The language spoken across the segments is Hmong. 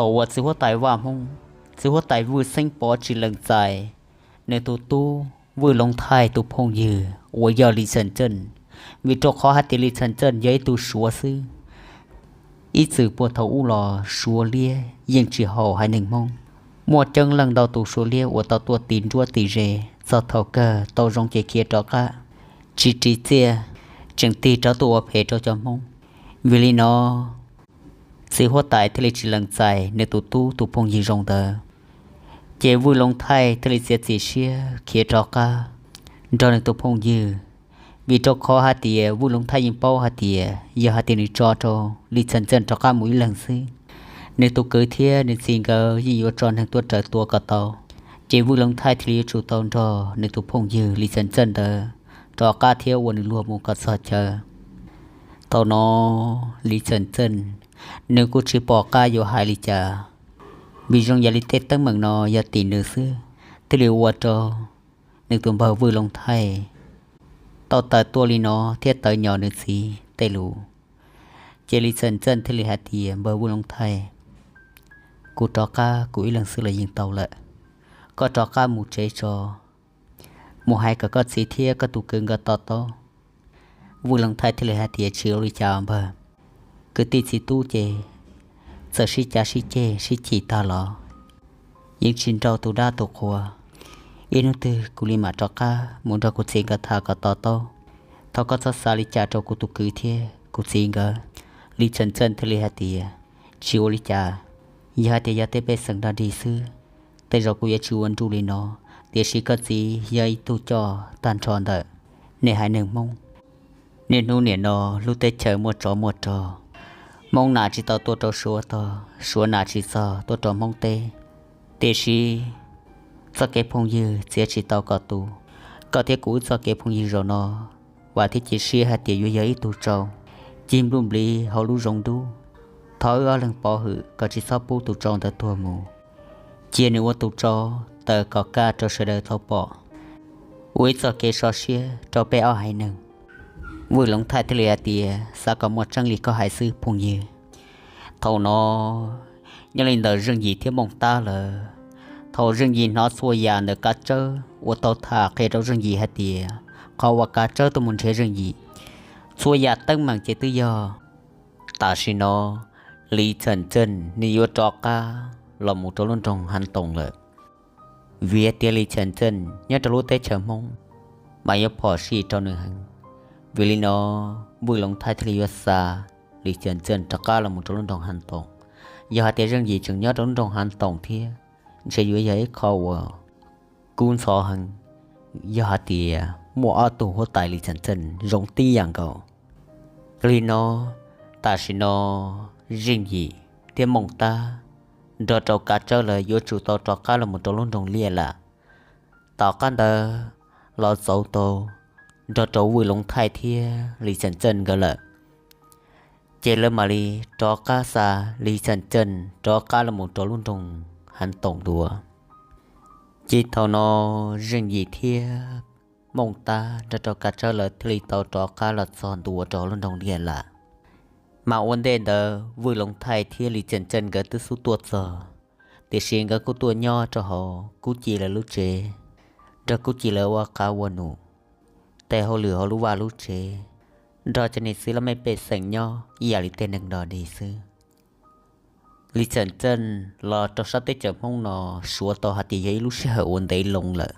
Thaum uas txiv huab tais Vaj Hmoob, txiv huab tais Vwj Xeeb Pov tsis lees txais nws tus tub Vwj Loov Thaij tus phooj ywg uas yog Lis Xeem Txeej, vim rau qhov hais tias Lis Xeem Txeej yog ib tug Suav xwb. Ib txwm puag thaum ub los Suav liab yeej tsis haum haiv neeg Hmoob. Muaj ceeb leej ntau tus Suav liab uas tau tuaj tis nruab tis ze, txog thaum kawg tau zoo ces khiav rov qab, tsis ris txiaj, tseem tig rov tuaj ua phem rau cov Hmoob. Vim li no txiv huab tais thiaj li tsis lees txais nws tus tub tus phooj ywg zoo ntawd. Ces Vwj Loov Thaij thiaj li txiav txim siab khiav rov qab nrog nws tus phooj ywg, vim rau qhov hais tias Vwj Loov Thaij yeej paub hais tias yog hais tias nws tso rau Lis Xeem Txeej rov qab mus ib leeg xwb, nws tus kwv thiab nws txiv nkawd yeej yuav tso neeg tuaj raws tua kom tau. Ces Vwj Loov Thaij thiaj li yuav tsum tau nrog nws tus phooj ywg Lis Xeem Txeej ntawd rov qab thiab ua nws luag mus kom txog chaw. Thaum no Lis Xeem Txeej nws kuj tsis pom qab yuav hais li cas, vim zoo yam li tej teeb meem no yog tim nws xwb, thiaj li ua rau nws tus npawg Vwj Loov Thaij tau tawm tuaj li no thiab tawv nyo nws txiv tej lus. Ces Lis Xeem Txeej thiaj li hais tias, Npawg Vwj Loov Thaij, kuv rov qab kuv ib leeg xwb los yeej tau lawm. Koj rov qab mus tsev tso, mus hais kom koj txiv thiab koj tus kwv nkawd to taub. Vwj Loov Thaij thiaj li hais tias, Tsis ua li cas npawg, kwv tij txiv tub ces txawm sib cav sib ceg sib chim tag los yeej tsis nrauj tus dab tus qhua. Ib hnub twg kuv li mam rov qab mus nrog kuv txiv nkawd tham kom to taub. Thov koj txhob xav li cas rau kuv tus kwv thiab kuv txiv nkawd. Lis Xeem Txeej thiaj li hais tias, Tsis ua li cas, yog hais tias yog tej pej xeem dog dig xwb, tej zaum kuv yuav tsis ua nruj li no, tiam sis koj txiv yog ib tug coj tag nrho ntawm nej haiv neeg Hmoob. Niaj hnub nim no lub teb chaws muaj tsov muaj rog, Hmoob nas tsis tau tuaj rau Suav tog, Suav nas tsis txog tuaj rau Hmoob teb. Tiam sis txoj kev phooj ywg txiav tsis tau kom tu. Koj thiab kuv wb txoj kev phooj ywg zaum no, vam thiab cia siab hais tias yuav yog ib tug tsau cig npluj npliv hauv lub zoov dub. Thov wb ob leeg pov hwm kom tsis txhob pub tus tsau ntawd tuag mus, cia nws ua tus tsau tawm kom kaj rau sawv daws tau pom, ua ib txoj kev so siab rau peb ob haiv neeg. Vwj Loov Thaij thiaj li hais tias, Xav kom muaj tseeb li koj hais xwb phooj ywg. Thaum no nyob li ntawm Zeej Yim thiab Mooj Tab lawm, thaum Zeej Yim hnov txhua yam ntawm Kav Tsawb uas tau tham qhia rau Zeej Yim hais tias qhov uas Kav Tsawb tuaj mus nrhiav Zeej Yim, txhua yam teeb meem ces twb yog tam sim no Lis Xeem Txeej nws yuav rov qab los mus rau lub nroog Hav Toom lawm. Vim tias Lis Xeem Txeej nyob rau lub teb chaws Hmoob mas yuav phom sij rau nws heev. Vim li no Vwj Loov Thaij thiaj li yuav xa Lis Xeem Txeej rov qab los mus rau lub nroog Hav Toom. Yog hais tias Zeej Yim tseem nyob rau lub nroog Hav Toom thiab, ntshe yuav yog ib qho uas kub ntxhov heev. Yog hais tias muaj ob tug huab tais Lis Xeem Txeej zoo tib yam nkaus, li no tam sim no Zeej Yim thiab Mooj Tab nrog rau Kav Tsawb lawv yuav tsum tau rov qab los mus rau lub nroog Liaj Lam. Tom qab ntawd los txaus tau nrog rau Vwj Loov Thaij thiab Lis Xeem Txeej nkawd lawm, ces lawv mam li rov qab xa Lis Xeem Txeej rov qab los mus rau lub nroog Hav Toom dua. Ces thaum no Zeej Yim thiab Mooj Tab nrog rau Kav Tsawb lawv thiaj li tau rov qab los txog ntua rau lub nroog Liaj Lam. Mas ua ntej ntawd Vwj Loov Thaij thiab Lis Xeem Txeej nkawd twb xub tuaj txog, tiam sis nkawd kuj tuaj nyob rau hauv Kub Ci lawv lub tsev, nrog Kub Ci lawv ua qab ua num, tej hauj lwm hauv lub vaj lub tsev, nrog cov niam txiv laj mej pej xeem nyob ib yam li tej neeg dog dig xwb. Lis Xeem Txeej los rau sab teb chaws Hmoob no suav tau hais tias yog ib lub sij hawm uas ntev loo lawm.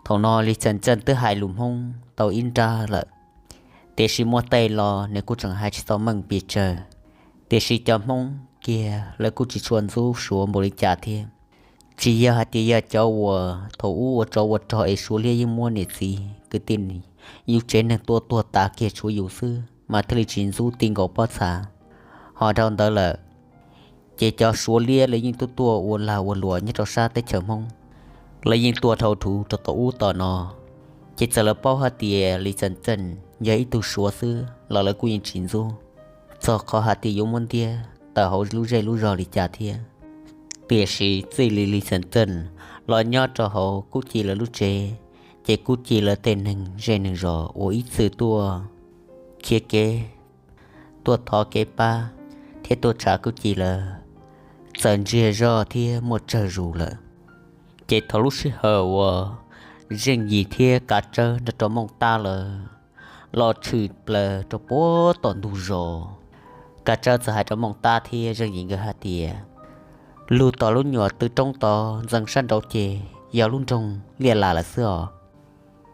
Thaum no Lis Xeem Txeej twb hais lus Hmoob tau ib nrab lawm, tiam sis muaj tej lo nws kuj tseem hais tsis tau meej pes tsawg. Tiam sis cov Hmoob kiag lawv kuj tsis tshua ntxub suav npaum li cas thiab. Tsis yog hais tias yog cov uas thaum ub ua tsov ua rog es suav liab yeej muab niam txiv kwv tij yus tsev neeg tua tuag tas kiag tshuav yus xwb mas thiaj li tsis ntxub ti nkaus pob txha. Ho dhau ntawd lawm, ces cov suav liab lawv yeej tuaj tuaj ua lag ua luam nyob rau sab teb chaws Hmoob, lawv yeej tuaj dhau dhau rau tom ub tom no. Ces txawm lawv paub hais tias Lis Xeem Txeej yog ib tug suav xwb los lawv kuj yeej tsis ntxub, txog qhov hais tias yuav muab ntiab tawm hauv lub zej lub zog li cas thiab. Tiam sis txij li Lis Xeem Txeej los nyob rau hauv Kub Ci lawv lub tsev, ces Kub Ci lawv tej neeg zej neeg zos uas ib txwm tuaj khiav kev, tuaj thov kev pab thiab tuaj tsa Kub Ci lawv, txawm ntsiag zog thiab muaj tsawg zus lawm. Ces thaum lub sij hawm uas Zeej Yim thiab Kav Tsawb nrog rau Mooj Tab lawv los tshwm plaws rau puag tom ntug zos, Kav Tsawb txawm hais rau Mooj Tab thiab Zeej Yim nkawd hais tias, lug tom lub nyuam tw roob tod ntxeev sab nraud ces yog lub nroog Liaj Las lawm xwb os.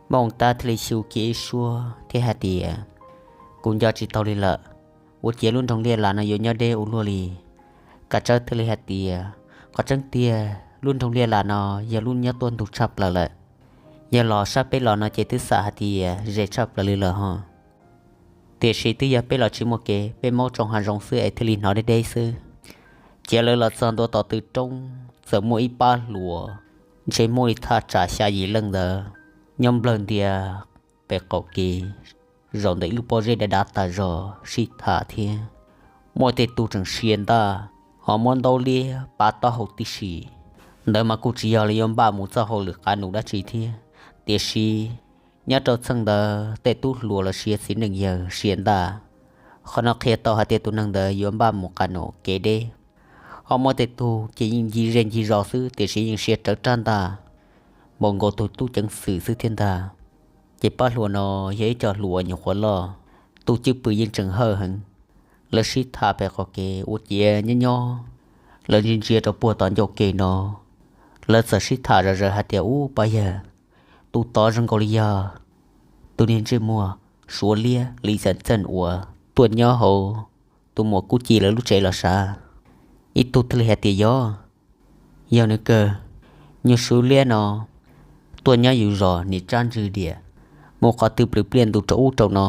Mooj Tab thiaj li xyu kiag ib suab thiab hais tias, kuv nco tsis tau li lawm, ua ciav lub nroog Liaj Las no yuav nyob deb ua luaj li. Kav Tsawb thiaj li hais tias, qhov tseeb tiag lub nroog Liaj Las no yog lub nyob tuaj ntug tshaj plaws lawm. Yog los sab peb los no ces twb xam hais tias ze tshaj plaws li lawm ho. Tiam sis twb yog peb los tsis muaj kev, peb maub tsoo hav zoov xwb es thiaj li hnov deb deb xwb. Ces lawv los txog ntua tom tw roob txawm muaj ib pab hluas, ntshe muaj li thaj tsam xya yim leej ntawd, nyob nplawg ntia pem qaum kev, zaum ntawm ib lub pob zeb dav dav tas zog sib tham thiab. Muaj tej tug tseem sia ntaj, ho muab ntaub liab pab taub hau tib si. Ntawd mas kuj tsis yog li yuav npaj mus txoj hauj lwm qav num dab tsi thiab, tiam sis nyob rau txheej ntawd tej tub hluas los sis txiv neej yawg sia ntaj. Qhov no qhia tau hais tias tus neeg ntawd yuav npaj mus qav num kev deb. Ho muaj tej tug ces yeej ncig zej ncig zos xwb tiam sis yeej sia rawv rab ntaj npaum nkaus tus tub ceev xwm xwb thiab ntag. Ces pab hluas no yog ib co hluas nyuam qhuav loj, tus cwj pwm yeej tseem hawj heev. Lawv sib tham pem qaum kev ua ciav nyob nyob, lawv ntsia ntsia rau puag tom ncauj ke no, lawv txawm sib tham zom zaws hais tias, ub pab yawg, tus tod zoo nkaus li yog tus niag ntsej muag Suav liab Li Xeem Txeej uas tuaj nyob hauv tus muam Kub Ci lawv lub tsev los sav. Ib tug thiaj li hais tias yog, yog nws kawg. Nyuag Suav liab no tuaj nyob yus zos niam tsab ntswg diam, mus qhov twg plws pliaj ntug rau ub rau no.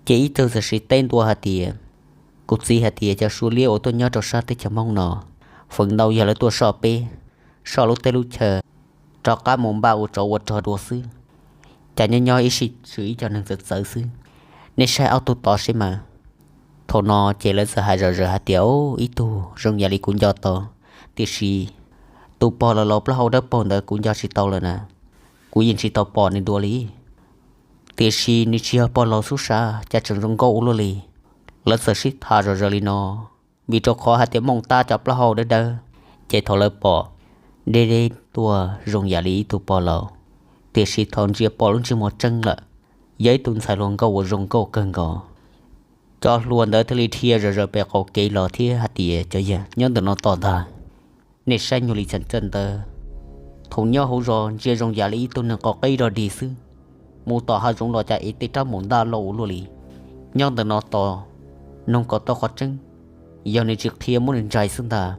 Ces ib tug txawm siv teb ntua hais tias, kuv txiv hais tias cov Suav liab uas tuaj nyob rau sab teb chaws Hmoob no, feem ntau yog lawv tuaj soj peb, soj lub teb lub chaw, rov qab mus npaj ua tsov ua rog dua xwb. Cas nyob nyob ib sij tshwm ib co neeg txawv txawv xwb. Nej saib ob tug tod seb mas. Thaum no ces lawv txawm hais zom zaws hais tias, ib tug zoo yam li kuv nco tau, tiam sis tus pog laus laus plaub hau dawb paug ntawd kuv nco tsis tau lawm na, kuv yeej tsis tau pom nws dua li. Tiam sis nws tsis yog pog laus xub sav cas tseem zoo nkauj ua luaj li. Lawv txawm sib tham zom zaws li no, vim rau qhov hais tias Mooj Tab cov plaub hau dawb dawb, ces thaum lawv pom, deb deb tuaj zoo yam li ib tug pog laus, tiam sis thaum ntsia pom lub ntsej muag tseeb lawm, yog ib tug ntxhais hluas nkauj uas zoo nkauj kawg nkaus. Cov hluas ntawd thiaj li dhia zom zaws pem qaum kev los thiab hais tias, cov yawg, nyob ntawm no tos ntag. Nej saib nyuag Li Xeem Txeej ntawd, thaum nyob hauv zos ntsia zoo yam li ib tug neeg qos qeb rog dig xwb, mus tom hav zoov los cas ev tej rab maum ntaj loj ua luaj li. Nyob ntawm no tos, noog kom tau qhov tseeb, yog nws tsis qhia muab nws ntsais xwb ntag.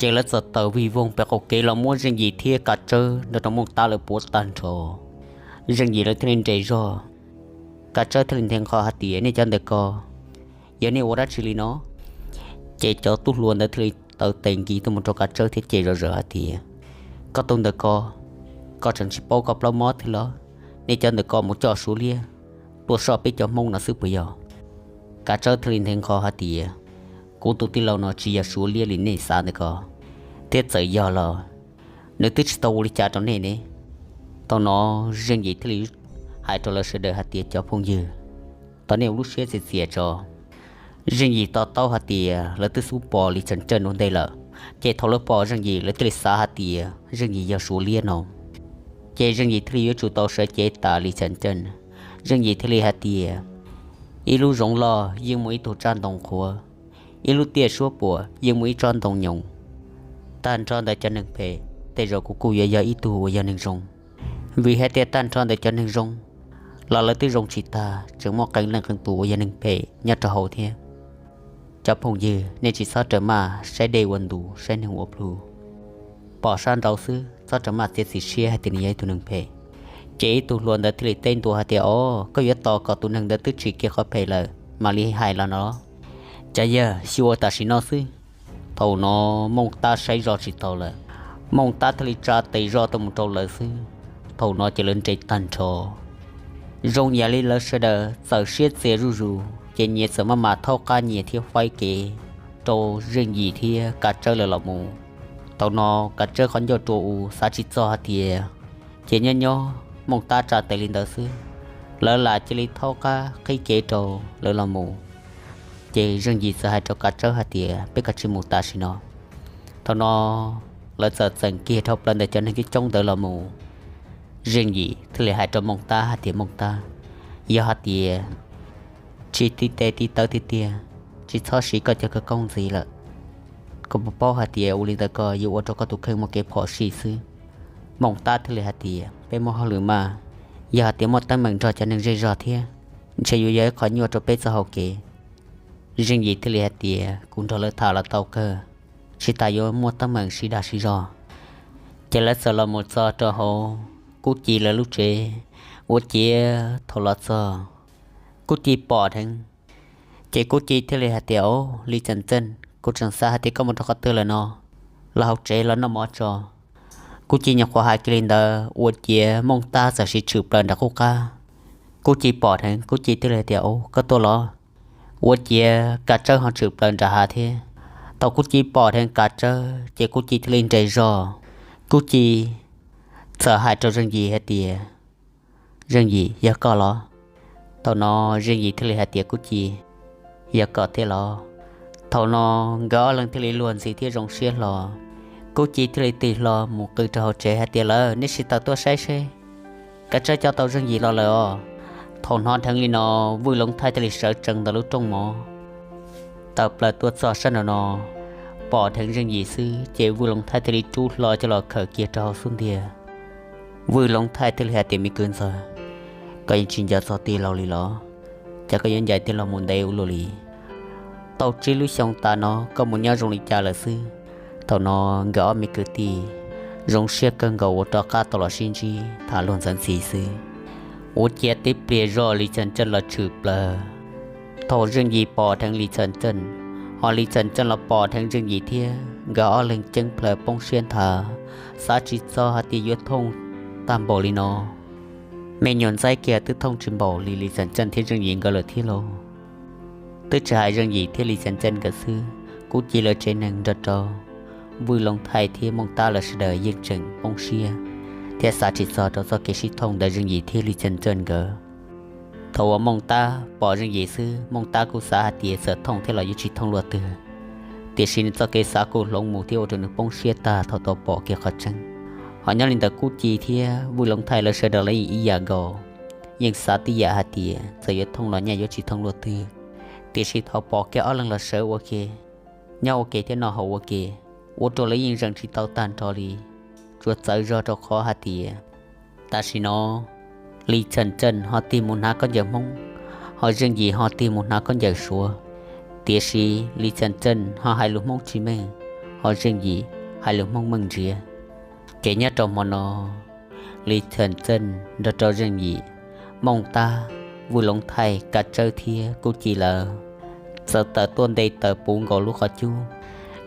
Ces lawv txawm tawm vij voog pem qaum kev los muab Zeej Yim thiab Kav Tsawb nrog rau Mooj Tab lawv puav tag nrho. Zeej Yim lawv thiaj li nres zog, Kav Tsawb thiaj li nthe nqho hais tias, nej cov ntawm ko, yog nej ua dab tsi li no? Ces cov tub hluas ntawd thiaj li taw tes nkis tuaj mus rau Kav Tsawb thiab cem zom zaws hais tias, koj tus ntawm ko, koj tseem tsis paub koj plaub mob thiab los? Nej cov ntawm ko mus coj Suav liab tuaj soj peb cov Hmoob no xwb puas yog? Kav Tsawb thiaj li nthe nqho hais tias, kuv tus tij laug no tsis yog Suav liab li nej xav ntawm ko, thiab txawm yog los nws twb tsis tau ua li cas rau nej ne. Thaum no Zeej Yim thiaj li hais rau lawv sawv daws hais tias, cov phooj ywg, thov nej ua lub siab txias txias tso. Zeej Yim to taub hais tias lawv twb xub pom Li Xeem Txeej ua ntej lawm, ces thaum lawv pom Zeej Yim lawv thiaj li xav hais tias Zeej Yim yog Suav liab no. Ces Zeej Yim thiaj li yuav tsum tau sawv cev tas Li Xeem Txeej. Zeej Yim thiaj li hais tias, ib lub zoov loj yeej muaj ib tug tsab ntoo qhuav, ib lub tiaj suab puam yeej muaj ib tsob ntoo nyoos. Tag nrho ntawm cov neeg phem, tej zaum kuv kuj yuav yog ib tug uas yog neeg zoo, vim hais tias tag nrho ntawm cov neeg zoo los lawv twb zoo tsis tag, tseem muaj qee leej qee tus uas yog neeg phem nyob rau hauv thiab. Cov phooj ywg, nej tsis txhob rawm maj saib dej ua ntus saib neeg ua plhu, pom sab nraud xwb txhob rawm maj txiav txim siab hais tias nws yog ib tug neeg phem. Ces ib tug hluas ntawd thiaj li teb ntua hais tias, o, koj yuav tos kom tus neeg ntawd twb tsim kiag qhov phem lawm mam li hais los no? Cov yawg, xyuas tam sim no xwb. Thaum no Mooj Tab saib zoj tsis tau lawm, Mooj Tab thiaj li tsa tes zoj tuaj mus rau lawv xwb. Thaum no ces lawv nres tag nrho, zoo yam li lawv sawv daws txawm siab txias zuj zus, ces nyias txawm maj mam thaub qab nyias thiab faib kev rau Zeej Yim thiab Kav Tsawb lawv los mus. Thaum no Kav Tsawb qhov ncauj rua u xav tsis txog hais tias, ces nyob nyob Mooj Tab tsa tes li ntawd xwb, lawv lam cia li thaub qab qhib kev rau lawv los mus. Ces Zeej Yim txawm hais rau Kav Tsawb hais tias, peb kav tsij mus tam sim no. Thaum no lawv txawm txeem kiag dhau plaws ntawm cov neeg coob coob ntawd los mus. Zeej Yim thiaj li hais rau Mooj Tab hais tias, Mooj Tab, yog hais tias tsis tib tes tib taw tiag tiag, tsis txhob siv koj cov khawv koob ntxiv lawm. Koj puas paub hais tias ua li ntawd koj yuav ua rau koj tus kheej muaj kev phom sij xwb. Mooj Tab thiaj li hais tias, Peb muaj hauj lwm mas, yog hais tias muaj teeb meem nrog cov neeg zej zog thiab, ntshe yuav yog ib qho nyuaj rau peb txoj hau kev. Zeej Yim thiaj li hais tias, Kuv nrog lawv tham los tau kawg, tsis tas yuav muaj teeb meem sib dag sib zog. Ces lawv txawm los mus txog rau hauv Kub Ci lawv lub tsev. Ua ciav thaum los txog, Kub Ci pom dheev, ces Kub Ci thiaj li hais tias, Au, Lis Xeem Txeej, kuv tseem xav hais tias koj mus rau qhov twg lawm no, los hauv tsev los noj mov tso. Kub Ci nyuam qhuav hais kiag li ntawd ua ciav Mooj Tab txawm siv tshwm plaws nram qub qab. Kub Ci pom dheev, Kub Ci thiaj li hais tias, Au, koj tuaj los? Ua ciav Kav Tsawb ho tshwm plaws nram hav thiab. Thaum Kub Ci pom dheev Kav Tsawb ces Kub Ci thiaj li nres zog. Kub Ci txawm hais rau Zeej Yim hais tias, Zeej Yim, yog koj los? Thaum no Zeej Yim thiaj li hais tias, Kub Ci, yog koj thiab los? Thaum no nkawd ob leeg thiaj li luag ntxhi thiab zoo siab hlo. Kub Ci thiaj li tig hlo mus qw rau hauv tsev hais tias, Lawv, neb sib tawm tuaj saib seb, Kav Tsawb coj tau Zeej Yim los lawm os. Thaum hnov dheev li no, Vwj Loov Thaij thiaj li sawv tsees ntawm lub rooj mov tawm plaws tuaj txog sab nraum no, pom dheev Zeej Yim xwb ces Vwj Loov Thaij thiaj li rub hlo coj los khawm kiag rau hauv xub ntiag. Vwj Loov Thaij thiaj li hais tias, Me kwv ntxawg, koj yeej tsis nco txog tij laug li los? Cas koj yuav ncaim tij laug mus ntev ua luaj li? Tau tsib lub xyoo tas no koj mus nyob zoo li cas lawm xwb? Thaum no nkawd ob me kwv tij zoo siab kawg nkaus uas rov qab tau los sib ntsib tham luag ntxhi xwb. Ua ciav tib pliag zog Lis Xeem Txeej los tshwm plaws. Thaum Zeej Yim pom dheev Lis Xeem Txeej, ho Lis Xeem Txeej los pom dheev Zeej Yim thiab, nkawd ob leeg ceeb plaws poob siab nthav, xav tsis txog hais tias yuav thooj tag npaum li no. Me nyuam ntxaib kiag twb thooj tsis npaum li Lis Xeem Txeej thiab Zeej Yim nkawd lawm thiab lauj. Twb tsis hais Zeej Yim thiab Lis Xeem Txeej nkawd xwb, Kub Ci lawv tsev neeg nrog rau Vwj Loov Thaij thiab Mooj Tab lawv sawv daws yeej tseem poob siab thiab xav tsis txog rau txoj kev sib thooj ntawm Zeej Yim thiab Lis Xeem Txeej nkawd. Thaum uas Mooj Tab pom Zeej Yim xwb, Mooj Tab kuj xav hais tias txawm thooj thiab los yuav tsis thooj luaj twg, tiam sis nws txoj kev xav kuj hloov mus thiab ua rau nws poob siab tag thaum tau pom kiag qhov tseeb. Ho nyob li ntawm Kub Ci thiab Vwj Loov Thaij lawv sawv daws los yeej ib yam nkaus, yeej xav tib yam hais tias txawm yuav thooj los nyaj yuav tsis thooj luaj twg, tiam sis thaum pom kiag ob leeg los sawv ua ke, nyob ua ke thiab noj haus ua ke, ua rau lawv yeej zeem tsis tau tag nrho li. Tsuas txawv zog rau qhov hais tias tam sim no Lis Xeem Txeej ho tig mus hnav khaub ncaws Hmoob, ho Zeej Yim ho tig mus hnav khaub ncaws Suav, tiam sis Lis Xeem Txeej ho hais lus Hmoob tsis meej, ho Zeej Yim hais lus Hmoob meej ntsiav. Ces nyob rau hmo no, Lis Xeem Txeej nrog rau Zeej Yim, Mooj Tab, Vwj Loov Thaij, Kav Tsawb thiab Kub Ci lawv txawm tawm tuaj nte taws puv nkaus lub qhov cub.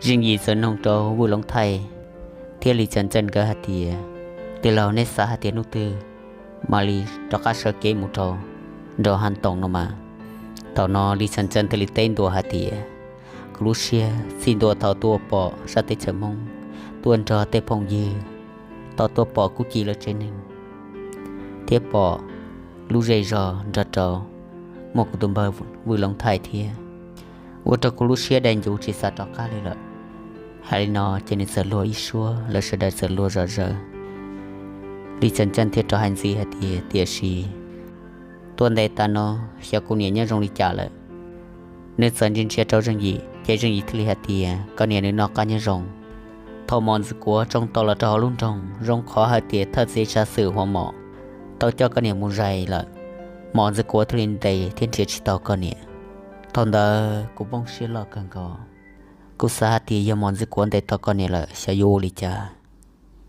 Zeej Yim txawm nug rau Vwj Loov Thaij thiab Lis Xeem Txeej nkawd hais tias, Tij laug, neb xav hais tias hnub twg mam li rov qab sawv kev mus rau nram hav toom no mas? Thaum no Lis Xeem Txeej thiaj li teb ntua hais tias, Kuv lub siab txhij ntua thaum tuaj pom sab teb chaws Hmoob, tuaj nrog tej phooj ywg, tau tuaj pom Kub Ci lawv tsev neeg thiab pom lub zej zog nrog rau muaj kuv tus npawg Vwj Loov Thaij thiab, ua rau kuv lub siab dai ncuv tsis xav rov qab li lawm. Hais li no ces nws txawm luag ib suab, lawv sawv daws txawm luag zom zaws. Lis Xeem Txeej thiaj rov hais ntxiv hais tias, Tiam sis tuaj nte tas no, xyov kuv niam nyob zoo li cas lawm. Nws txawm ntsia ntsia rau Zeej Yim ces Zeej Yim thiaj li hais tias, Koj niam nws noj qab nyob zoo. Thaum mos ntxwv kuav tsoo tau los rau hauv lub nroog, zoo qhov hais tias thawj txiv tsav xwm Huas Mom tau coj koj niam mus zais lawm, mos ntxwv kuav thiaj li ntes thiab nrhiav tsis tau koj niam. Thaum ntawd kuv poob siab loj kawg nkaus. Kuv xav hais tias yog mos ntxwv kuav ntes tau koj niam lawm xyov yuav ua li cas.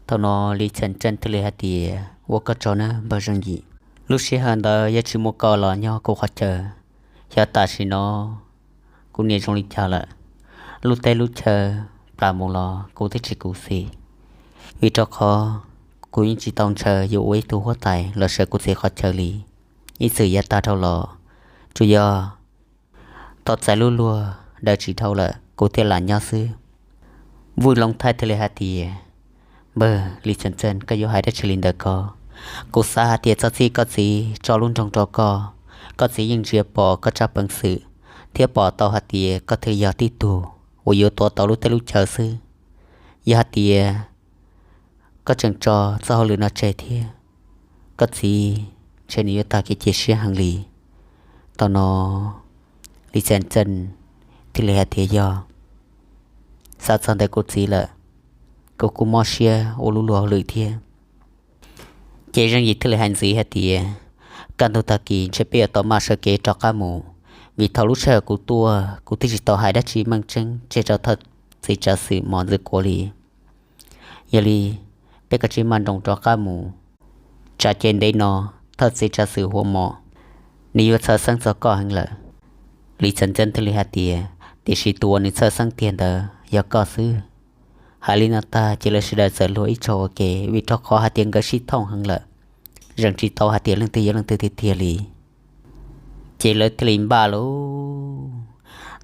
Thaum no Lis Xeem Txeej thiaj li hais tias, Ua koj tsaug nawb npawg Zeej Yim. Lub sij hawm ntawd yog tsis muaj koj los nyob kuv qhov chaw, xyov tam sim no kuv niam zoo li cas lawm. Lub teb lub chaw plam mus los kuv twb tsis khuv xim, vim rau qhov kuv yeej tsis tau ntshaw yuav ua ib tug huab tais los sawv kuv txiv qhov chaw li. Ib txwm yav tag dhau los, tsuas yog tau txais lub luag daws tsis dhau lawm kuv thiaj lam nyob xwb. Vwj Loov Thaij thiaj li hais tias, Npawg Lis Xeem Txeej, koj yuav hais dab tsi li ntawd ko? Kuv xav hais tias txog txij koj txiv tso lub nroog rau koj, koj txiv yeej ntsia pom koj tsab peev xwm thiab pom tau hais tias koj thiaj yog tib tug uas yuav tuav tau lub teb lub chaw xwb. Yog hais tias koj tseem tso txoj hauj lwm no tseg thiab, koj txiv ntshe nws yuav tag kev cia siab heev li. Thaum no Lis Xeem Txeej thiaj li hais tias, yog, xav txog ntawm kuv txiv lawm, kuv kuj mob siab ua lub luag hauj lwm thiab. Ces Zeej Yim thiaj li hais ntxiv hais tias, kaj ntug tag kis ntshe peb yuav tau maj sawv kev rov qab mus, vim thaum lub sij hawm kuv tuaj kuv twb tsis tau hais dab tsi meej tseeb tseg rau thawj txiv tsav xwm Mos Ntxwg Kuav li. Yog li, peb kav tsij maj nroos rov qab mus, tsam ces ntev no thawj txiv tsav xwm Huas Mos nws yuav txhawj xeeb txog koj heev lawm. Lis Xeem Txeej thiaj li hais tias, tiam sis tus uas nws txhawj xeeb tiag ntawd yog koj xwb. Hais li no tag ces lawv sawv daws txawm luag ib tsam ua ke, vim rau qhov hais tias nkawd sib thooj heev lawm, zeem tsis tau hais tias leej twg yog leej twg tiag tiag li. Ces lawv thiaj li npaj lauj,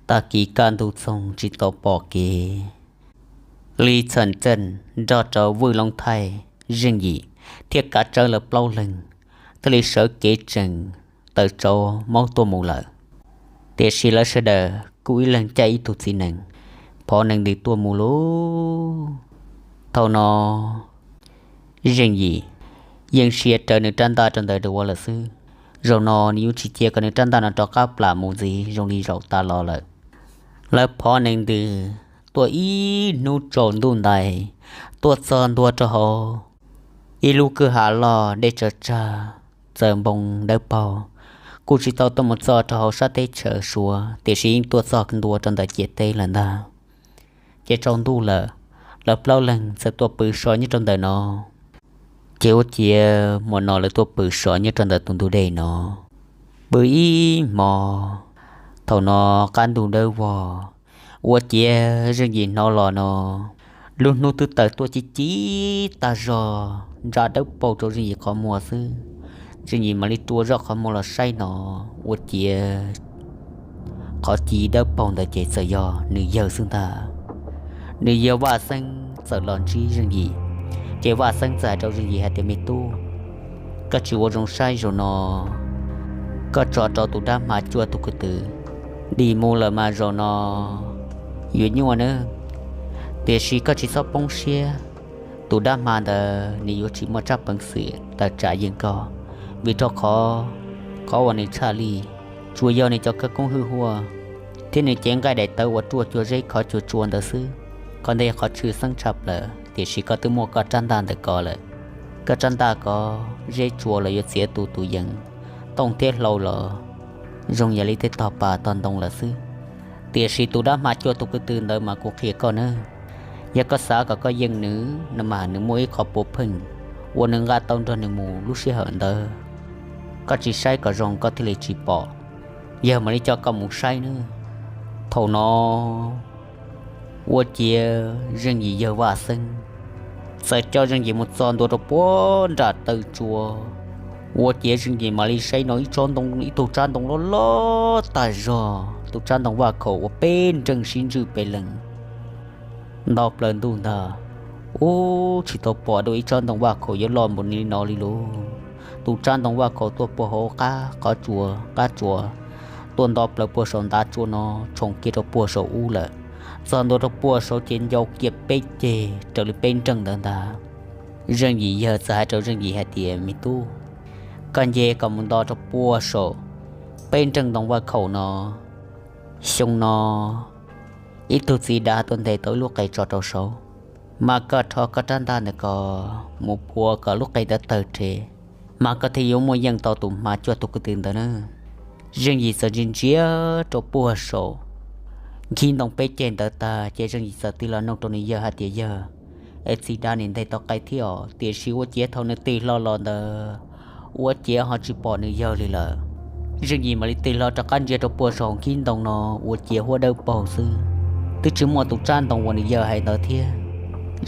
tag kis kaj ntug txoog tsis tau pom kev, Lis Xeem Txeej nrog rau Vwj Loob Thaij, Zeej Yim thiab kav tsawb lawv plaub leeg thiaj li sawv kev tsees tawm tsau maub tuaj mus lawm. Tiam sis lawv sawv daws kuj ib leeg caij ib tug txiv nees, phov nees ntws tuaj mus lauj. Thaum no Zeej Yim yeej sia raws nws rab ntaj rau ntawm duav lawm xwb. Zaum no nws yuav tsis cia kom nws rab ntaj no rov qab plam mus ntxiv zoo li zaum tas los lawm. Lawv phov nees ntws tuaj ib hnub tsaus ntuj ntais, tuaj txog ntua rau hauv ib lub kwj ha loj dej tsawv tsag, txawm npoo dawb paug, kuj tsis tau tuaj mus txog rau hauv sab teb chaws Suav, tiam sis yeej tuaj txog ntua rau ntawm ciam teb lawm ntag. Ces tsaus ntuj lawm, lawv plaub leeg txawm tuaj pw so nyob rau ntawm no. Ces ua ciav hmo no lawv tuaj pw so nyob rau ntawm tus ntug dej no, pw ib hmo. Thaum no qab ntuj dawb vog, ua ciav Zeej Yim hnov los no, lub hnub twb tawm tuaj ci ci tag zog, ntsa dawb paug rau Zeej Yim qhov muag xwb. Zeej Yim mam li rua zoj qhov muag los saib no, ua ciav qhov ci dawb paug ntawd ces txawm yog nws yawg xwb ntag. Nws yawg Vaj Xeeb txawm los ntsib Zeej Yim, ces Vaj Xeeb txawm hais rau Zeej Yim hais tias, me tub, koj tsis ua zoo saib zaum no, koj tso rau tus dab hma cuaj tug kwv tw dim mus lawm mas zaum no yuav nyuaj nawb. Tiam sis koj tsis txhob poob siab, tus dab hma ntawd nws yuav tsis muaj tsab peev xwm tawm tsam yeej koj, vim rau qhov qhov uas nws tshaj lij tsuas yog nws cov khawv koob hwj huaj thiab nws cev nqaij daim tawv uas ruaj cuag zeb khov cuag tsua ntawd xwb. Koj ntawd yog qhov tshwj xeeb tshaj plaws, tiam sis koj twb muaj koj rab ntaj ntawm ko lawm. Koj rab ntaj ko zeb tsua los yuav txiav tu tus yees, tooj thiab hlau los zoo yam li tej tog pas tog ntoo lawm xwb. Tiam sis tus dab hma cuaj tug kwv tw ntawd mas kuv qhia koj nawb, yog koj xav kom koj yeej nws no mas nws muaj ib qho puav pheej uas nws nqa tau nrog nws mus lub sij hawm ntawd. Koj tsis saib kom zoo koj thiaj li tsis pom. Yawg mam li coj koj mus saib nawb. Thaum no ua ciav Zeej Yim yawg Vaj Xeeb txawm coj Zeej Yim mus txog ntua rau puag nram taw tsua. Ua ciav Zeej Yim mam li saib no ib tsob ntoo, ib tug tsab ntoo loj loj tag zog, tus tsab ntoo vaj khaum uas peb nreeg sib ntswj pes lees nto plaws ntuj ntag. Ub, tsis tau pom dua ib tsob ntoo vaj khaum yuav loj npaum li no li lauj. Tus tsab ntoo vaj khaum tuaj puag hauv qab qhov tsua, qab tsua, tuaj nto plaws puag saum ntav tsua no, tshoov kiag rau puag saum ub lawm. Txog ntua rau puag saud ces ncau kiag peb ceg raws li peb nreeg ntawd ntag. Zeej Yim yawg txawm hais rau Zeej Yim hais tias, me tub, koj nce kom mus nto rau puag saum peb nreeg ntoo vaj khaum no. Xyoo no ib tug txiv dav tuaj ntes tau ib lub qe tso rau saud, mas koj rho koj rab ntaj ntawm ko mus phua kom lub qe ntawd tawg rhe, mas koj thiaj yuav muaj yeej tau tus hma cuaj tug kwv tw ntawd na. Zeej Yim txawm ntsia ntsia rau puag saum nkhib ntoo peb ceg ntawd tag ces Zeej Yim txawm tig los nug rau nws yawg hais tias, yawg, es txiv dav nim ntes tau qe thiab os? Tiam sis ua ciav thaum nws tig hlo los ntawd, ua ciav ho tsis pom nws yawg li lawm. Zeej Yim mam li tig hlo rov qab ntsia rau puag saum nkhib ntoo no, ua ciav huab dawb paug xwb, twb tsis muaj tus tsab ntoo uas nws yawg hais ntawd thiab.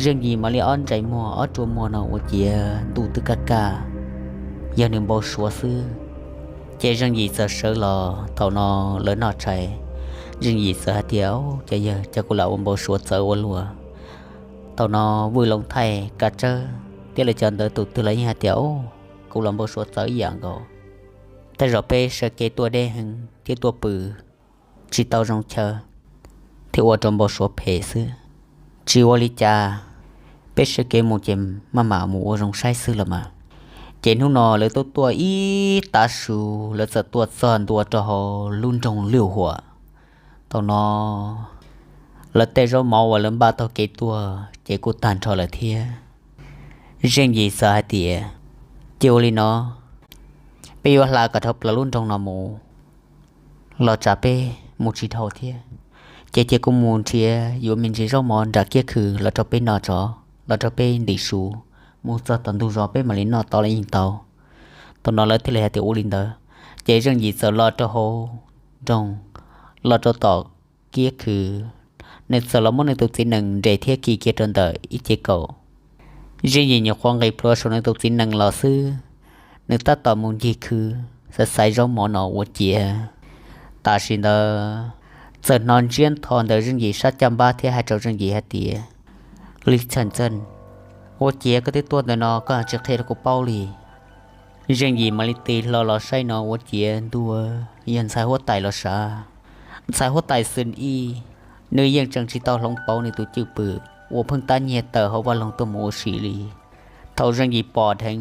Zeej Yim mam li ob ntsais muag ob rua muag no ua ciav ntuj twb kaj kaj, yog nws npau suav xwb. Ces Zeej Yim txawm sawv los, thaum no lawv noj tshais, Zeej Yim txawm hais tias, cov yawg, cas kuv lam ua npau suav txawv ua luaj. Thaum no Vwj Loov Thaij, Kav Tsawb thiab lawv cov ntawd tus twg los yeej hais tias, kuv los npau suav txawv ib yam nkaus. Tej zaum peb sawv kev tuaj deb heev thiab tuaj pw tsis tau zoo chaw thiaj ua rau npau suav phem xwb. Tsis ua li cas, peb sawv kev mus ces maj mam mus ua zoo saib xwb los mas. Ces hnub no lawv tuaj tuaj ib tav su, lawv txawm tuaj txog ntua rau hauv lub nroog Lwj Huam. Thaum no lawv tej zaub mov uas lawv npaj taug kev tuaj ces kuj tag nrho lawm thiab. Zeej Yim txawm hais tias, cia ua li no, peb yuav hla kom dhau plaws lub nroog no mus, los tsam peb mus tsis dhau thiab. Ces cia kuv mus nrhiav yuav me ntsis zaub mov nram kiab khw los rau peb noj tso, los rau peb ntim su, mus txog tom ntug zos peb mam li noj tau los yeej tau. Thaum no lawv thiaj li hais tias ua li ntawd. Ces Zeej Yim txawm los rau hauv nroog, los rau tom kiab khw, nws txawm los muab nws tus txiv nees nres thiab kis kiag rau ntawm ib ce kaum. Zeej Yim nyuam qhuav nqis plhuav saum nws tus txiv nees los xwb, nws tab tom mus ncig khw, xaiv xaiv zaub mov no ua ciav. Tam sim ntawd txawm hnov ntsiab ntho ntawm Zeej Yim sab caj npab thiab hais rau Zeej Yim hais tias, Lis Txhaj Txeej, ua ciav koj twb tuaj ntawm no koj tsis qhia rau kuv paub li. Zeej Yim mam li tig hlo los saib no ua ciav ntuj, yog ntxhais huab tais los sav. Ntxhais huab tais Xwm Ij, nws yeej tseem tsis tau hloov pauv nws tus cwj pwm uas pheej tab nyiag tawm hauv vaj loog tuaj mus ua si li. Thaum Zeej Yim pom dheev,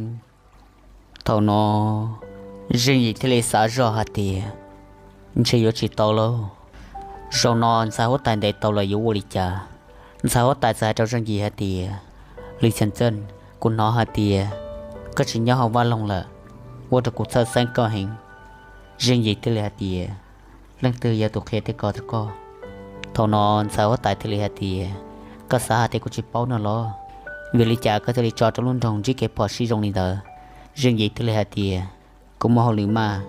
thaum no Zeej Yim thiaj li xav zoj hais tias, ntshe yuav tsis tau lauj. Zaum no ntxhais huab tais ntes tau los yuav ua li cas? Ntxhais huab tais txawm hais rau Zeej Yim hais tias, Lis Txhaj Txeej, kuv hnov hais tias koj tsis nyob hauv vaj loog lawm, ua rau kuv txhawj xeeb koj heev. Zeej Yim thiaj li hais tias, leej twg yog tus qhia tias koj rau koj? Thaum no ntxhais huab tais thiaj li hais tias, koj xav hais tias kuv tsis paub no los? Vim li cas koj thiaj li tso rau lub nroog ntsib kev phom sij zoo li ntawd? Zeej Yim thiaj li hais tias, kuv muaj hauj lwm maj,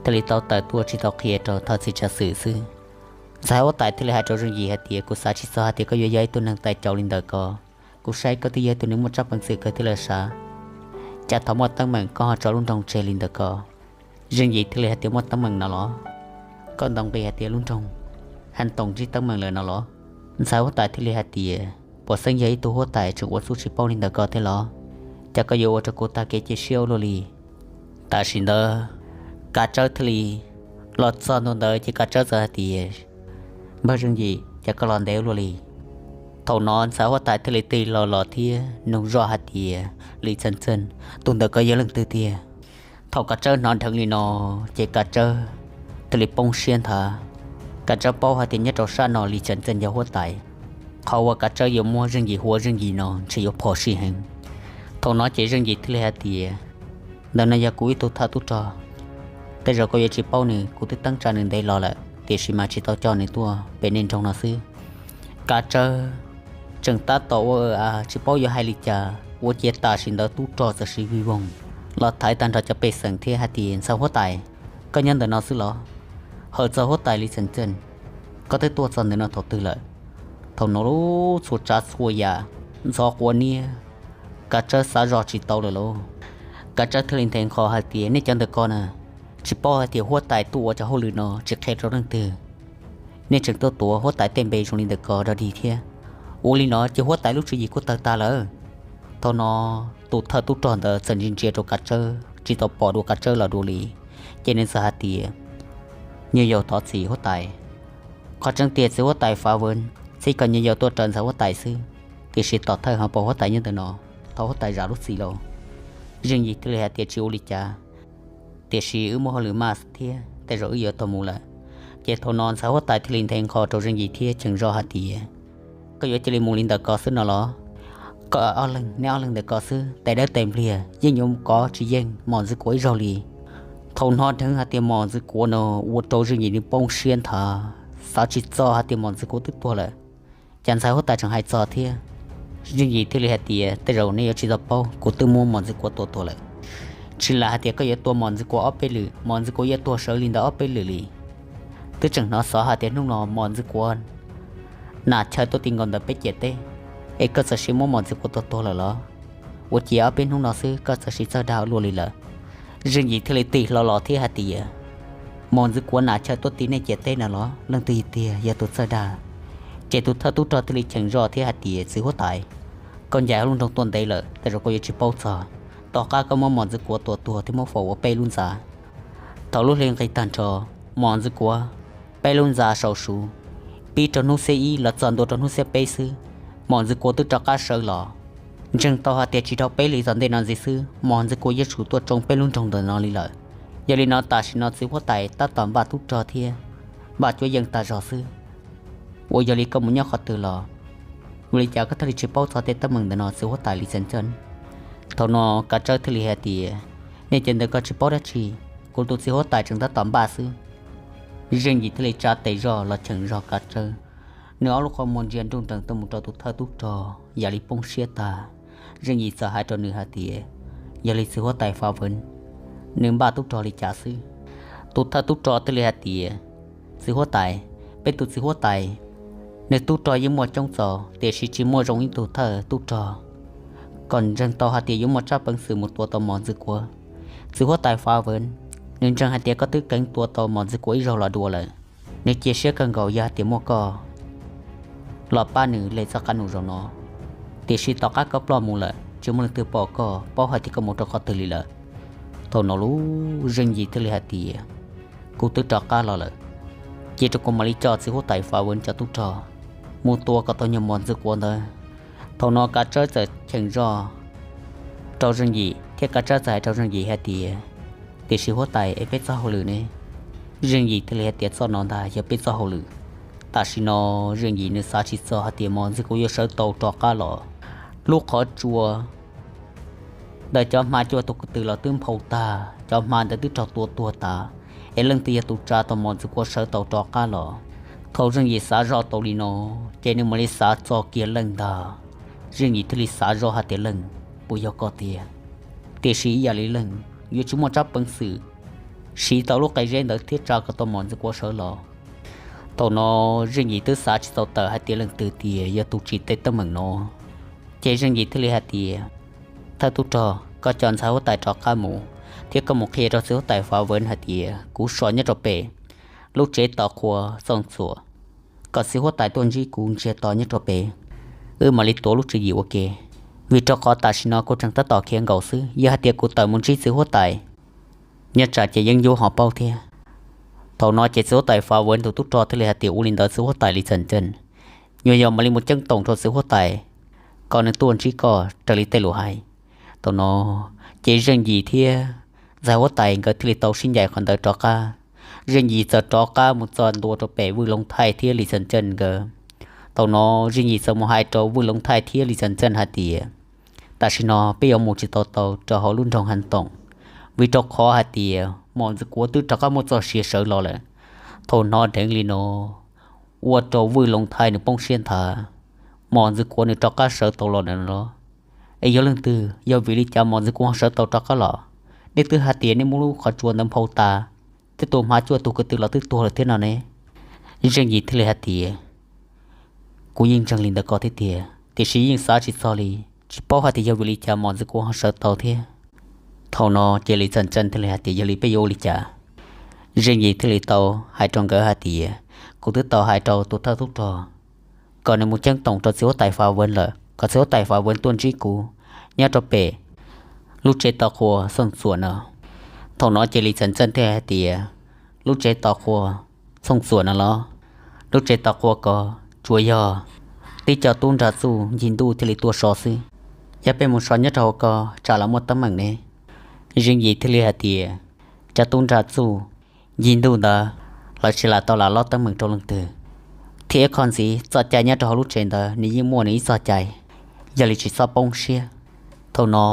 thiaj li tau tawm tuaj tsis tau qhia rau thawj txiv tsav xwm xwb. Ntxhais huab tais thiaj li hais rau Zeej Yim hais tias, kuv xav tsis txog hais tias koj yuav yog ib tug neeg tais caus li ntawm ko. Kuv saib koj twb yog ib tug neeg muaj tsab peev xwm kawg thiab lawm sav, cas thaum muaj teeb meem koj ho tso lub nroog tseg li ntawm ko? Zeej Yim thiaj li hais tias, muaj teeb meem no los? Koj ntaus nqi hais tias lub nroog Haj Toom ntsib teeb meem lawm no los? Ntxhais huab tais thiaj li hais tias, puas xeeb yog ib tug huab tais tseem ua txuj tsis paub li ntawm ko thiab los? Cas koj yuav ua rau kuv tag kev cia siab ua luaj li. Tam sim ntawd Kav Tsawb thiaj li los txog ntua ntawd ces Kav Tsawb txawm hais tias, npawg Zeej Yim, cas koj los ntev ua luaj li? Thaum no ntxhais huab tais thiaj li tig hlo los thiab nug zoj hais tias, Lis Txhaj Txeej, tus ntawm ko yog leej twg tiag? Thaum Kav Tsawb hnov dheev li no ces Kav Tsawb thiaj li poob siab nthav. Kav Tsawb paub hais tias nyob rau sab no Lis Txhaj Txeej yog huab tais, qhov uas Kav Tsawb yuav muab Zeej Yim hu ua Zeej Yim no ntshe yuav phom sij heev. Thaum no ces Zeej Yim thiaj li hais tias, ntawm no yog kuv ib tug thawj tub rog, tej zaum koj yuav tsis paub nws, kuv twb teeb tsa nws ntev los lawm tiam sis mas tsis tau coj nws tuaj pem nej nroog no xwb. Kav Tsawb tseem tab tom ua a tsis paub yuav hais li cas ua ciav tam sim ntawd tub rog txawm siv vij voog los thaiv tag nrho cov pej xeem thiab hais tias, ntxhais huab tais, koj nyob ntawm no xwb los? Hawm txog huab tais Lis Txhaj Txeej, koj twb tuaj txog ntawm no thaum twg lawm? Thaum no lub txhua tsav txhua yam ntxhov quav niab, Kav Tsawb xav zoj tsis tau lawm lauj. Kav Tsawb thiaj li nthe nqho hais tias, nej cov ntawm ko na, tsis paub hais tias huab tais tuaj ua cov hauj lwm no tsis qhia rau leej twg, nej tseem tuaj tuav huab tais tej npe zoo li ntawm ko dog dig thiab. Ua li no ces huab tais lub tswv yim kuj tawg tag lawm. Thaum no tus thawj tub rog ntawd txawm ntsia ntsia rau Kav Tsawb tsis tau pom dua Kav Tsawb los dua li, ces nws txawm hais tias, nyuag yaus thov txim huab tais. Qhov tseeb tiag txiv huab tais Fav Vwm txib kom nyuag yaus tuaj raws ntxhais huab tais xwb, tiam sis tom thawj ho pom huab tais nyob ntawm no, thov huab tais zam lub txim lauj. Zeej Yim thiaj li hais tias, tsis ua li cas, tiam sis wb muaj hauj lwm maj thiab tej zaum wb yuav tau mus lawm. Ces thaum no ntxhais huab tais thiaj li nthe nqho rau Zeej Yim thiab cheem zoj hais tias, koj yuav cia li mus li ntawm ko xwb no los? Koj ob leeg, neb ob leeg ntawm ko xwb, tes dawb tes npliag yeej yuav kov tsis yeej Mos Ntxwg Kuav ib zaug li. Thaum hnov dheev hais tias Mos Ntxwg Kuav no, ua rau Zeej Yim nws poob siab nthav, xav tsis txog hais tias Mos Ntxwg Kuav twb tuag lawm. Cas ntxhais huab tais tseem hais txog thiab. Zeej Yim thiaj li hais tias, tej zaum nej yuav tsis tau paub, kuv twb muab Mos Ntxwg Kuav tua tuag lawm. Tsis lam hais tias koj yuav tua Mos Ntxwg Kuav ob peb lwm, Mos Ntxwg Kuav yuav tuag sawv li ntawd ob peb lwm li. Twb tseem hnov xov hais tias hnub no Mos Ntxwg Kuav nam chaw tuaj ti nkaus ntawm peb ciam teb, es koj txawm sim muab Mos Ntxwg Kuav tua tuag lawm los? Ua ciav ob peb hnub no xwb koj txawm sim txawj dag ua luaj li lawm. Zeej Yim thiaj li tig hlo los thiab hais tias, Mos Ntxwg Kuav nam chaw tuaj ti nej ciam teb na los? Leej twg tiag yog tus txawj dag? Ces tus thawj tub rog thiaj li cheem zoj thiab hais tias, txiv huab tais, koj ncaim hauv lub nroog tuaj ntev lawm, tej zaum koj yuav tsis paub txog. Tom qab koj muab Mos Ntxwg Kuav tua tuag thiab muab faus ua peb lub ntxa. Thaum lub hli nqis tag nrho, Mos Ntxwg Kuav peb lub ntxa sau su, pib rau hnub xiab ib los txog ntua rau hnub xiab peb xwb, Mos Ntxwg Kuav twb rov qab sawv los. Ntseeg tau hais tias tsis dhau peb hlis tom ntej no ntxiv xwb, Mos Ntxwg Kuav yeej tshwm tuaj tsoo peb lub nroog ntawm no li lawm. Yog li no tam sim no txiv huab tais tab tom npaj tub rog thiab npaj cuab yeej tag zog xwb. Ua yog li koj mus nyob qhov twg los? Ua li cas koj thiaj li tsis paub txog tej teeb meem ntawm no, txiv huab tais Lis Xeem Txeej? Thaum no Kav Tsawb thiaj li hais tias, nej cov ntawd koj tsis paub dab tsi, kuv tus txiv huab tais tseem tab tom npaj xwb. Zeej Yim thiaj li tsa tes zog los cheem zog Kav Tsawb. Nws ob lub qhov muag ntsia nruj nrees tuaj mus rau tus thawj tub rog yam li poob siab tag. Zeej Yim txawm hais rau nws hais tias, yog li txiv huab tais Fa Vwv, nws npaj tub rog li cas xwb? Tus thawj tub rog thiaj li hais tias, txiv huab tais, peb tus txiv huab tais, nws tub rog yeej muaj coob txaus tiam sis tsis muaj zoo ib tug thawj tub rog. Kom ntseeg tau hais tias yuav muaj tsab peev xwm mus tua tau Mos Ntxwg Kuav. Txiv huab tais Fa Vwv, nws ntseeg hais tias koj twb kheev tua tau Mos Ntxwg Kuav ib zaug los dua lawm. Nws cia siab kawg nkaus yog hais tias muaj koj los pab nws li txoj qab nus zaum no. Tiam sis tom qab koj ploj mus lawm tsis muaj leej twg pom koj, paub hais tias koj mus rau qhov twg li lawm. Thaum no lub Zeej Yim thiaj li hais tias, kuv twb rov qab los lawm, cia rau kuv mam li coj txiv huab tais Fa Vwv cov tub rog mus tua kom tau nyuag Mos Ntxwg Kuav ntawd. Thaum no Kav Tsawb txawm cheem zog rau Zeej Yim thiab Kav Tsawb txawm hais rau Zeej Yim hais tias, tiam sis huab tais, es peb txoj hauj lwm ne? Zeej Yim thiaj li hais tias, txoj no ntag yog peb txoj hauj lwm. Tam sim no Zeej Yim nws xav tsis txog hais tias Mos Ntxwg Kuav yuav sawv tau rov qab los. Lub qhov tsua ntawm cov hma cuaj tug ko tw los twb nphau tag, cov hma ntawd twb raug tua tuag tas, es leej twg yog tus tsa tau Mos Ntxwg Kuav sawv tau rov qab los? Thaum Zeej Yim xav zoj tau li no, ces nws mam li xav txog kiag leej ntag. Zeej Yim thiaj li xav zoj hais tias, leej, puas yog koj tiag? Tiam sis ib yam li leej yuav tsis muaj tsab peev xwm siv tau lub qe zeb ntawd thiab tsa kom tau Mos Ntxwg Kuav sawv los. Thaum no Zeej Yim twb xav tsis tau tawm hais tias leej twg tiag, yog tus tsim tej teeb meem no. Ces Zeej Yim thiaj li hais tias, thawj tub rog, koj coj ntxhais huab tais rov qab mus, thiab koj mus qhia rau txiv huab tais Fa Vwv hais tias kuv so nyob rau pem lub tsev tos qhua Xooj Txuam, kom txiv huab tais tuaj ntsib kuv ntsiag to nyob rau pem, wb mam li tuav lub tswv yim ua ke. Vim rau qhov tam sim no kuv tseem tab tom khiav nkaus xwb, yog hais tias kuv tawm mus ntsib txiv huab tais, nyob tsam ces yeeb yub ho paub thiab. Thaum no ces txiv huab tais Fa Vwv tus tub rog thiaj li hais tias, ua li ntawd txiv huab tais Lis Xeem Txeej, nyuag yog mam li mus ceeb toom rau txiv huab tais kom nws tuaj ntsib koj raws li tej lus hais. Thaum no ces Zeej Yim thiab ntxhais huab tais nkawd thiaj li tau sib ncaim qhov ntawd rov qab. Zeej Yim txawm rov qab mus txog ntua rau pem Vwj Loov Thaij thiab Lis Xeem Txeej nkawd. Thaum no Zeej Yim txawm mus hais rau Vwj Loov Thaij thiab Lis Xeem Txeej hais tias, tam sim no peb yuav mus tsis tau tau rau hauv lub nroog Heev Toom, vim rau qhov hais tias Mos Ntxwg Kuav twb rov qab muaj txoj sia sawv los lawm. Thaum hnov dheev li no, ua rau Vwj Loov Thaij nws poob siab nthav. Mos Ntxwg Kuav nws rov qab sawv tau los lawm los? Es yog leej twg, yog vim li cas Mos Ntxwg Kuav ho sawv tau rov qab los? Nej twb hais tias nej muab lub qhov tsua ntawd nphau tas, tej tus hma cuaj tug ko tw los twb tuag lawm thiab no ne. Zeej Yim thiaj li hais tias, kuv yeej ntseeg li ntawd ko thiab tiag, tiam sis yeej xav tsis txog li, tsis paub hais tias yog vim li cas Mos Ntxwg Kuav ho sawv tau thiab. Thaum no ces Lis Xeem Txeej thiaj li hais tias, yog li peb yuav ua li cas? Zeej Yim thiaj li tau hais rau nkawd hais tias, kuv twb tau hais rau tus thawj tub rog kom nws mus ceeb toom rau txiv huab tais Fa Vwv lawm, kom txiv huab tais Fa Vwv tuaj ntsib kuv nyob rau pem lub tsev tos qhua Xooj Txuam no. Thaum no ces Lis Xeem Txeej thiaj hais tias, lub tsev tos qhua Xooj Txuam no los? Lub tsev tos qhua ko tsuas yog tib co tub nra txuj ncig ntuj thiaj li tuaj so xwb. Yog peb mus so nyob rau hauv ko tsam los muaj teeb meem ne. Zeej Yim thiaj li hais tias, cov tub nra txuj ncig ntuj ntawd, lawv tsis lam tau lam lob teeb meem rau leej twg. Thiab ib qho ntxiv, txoj cai nyob rau hauv lub tsev ntawd nws yeej muaj nws ib txoj cai, yog li tsis txhob poob siab. Thaum no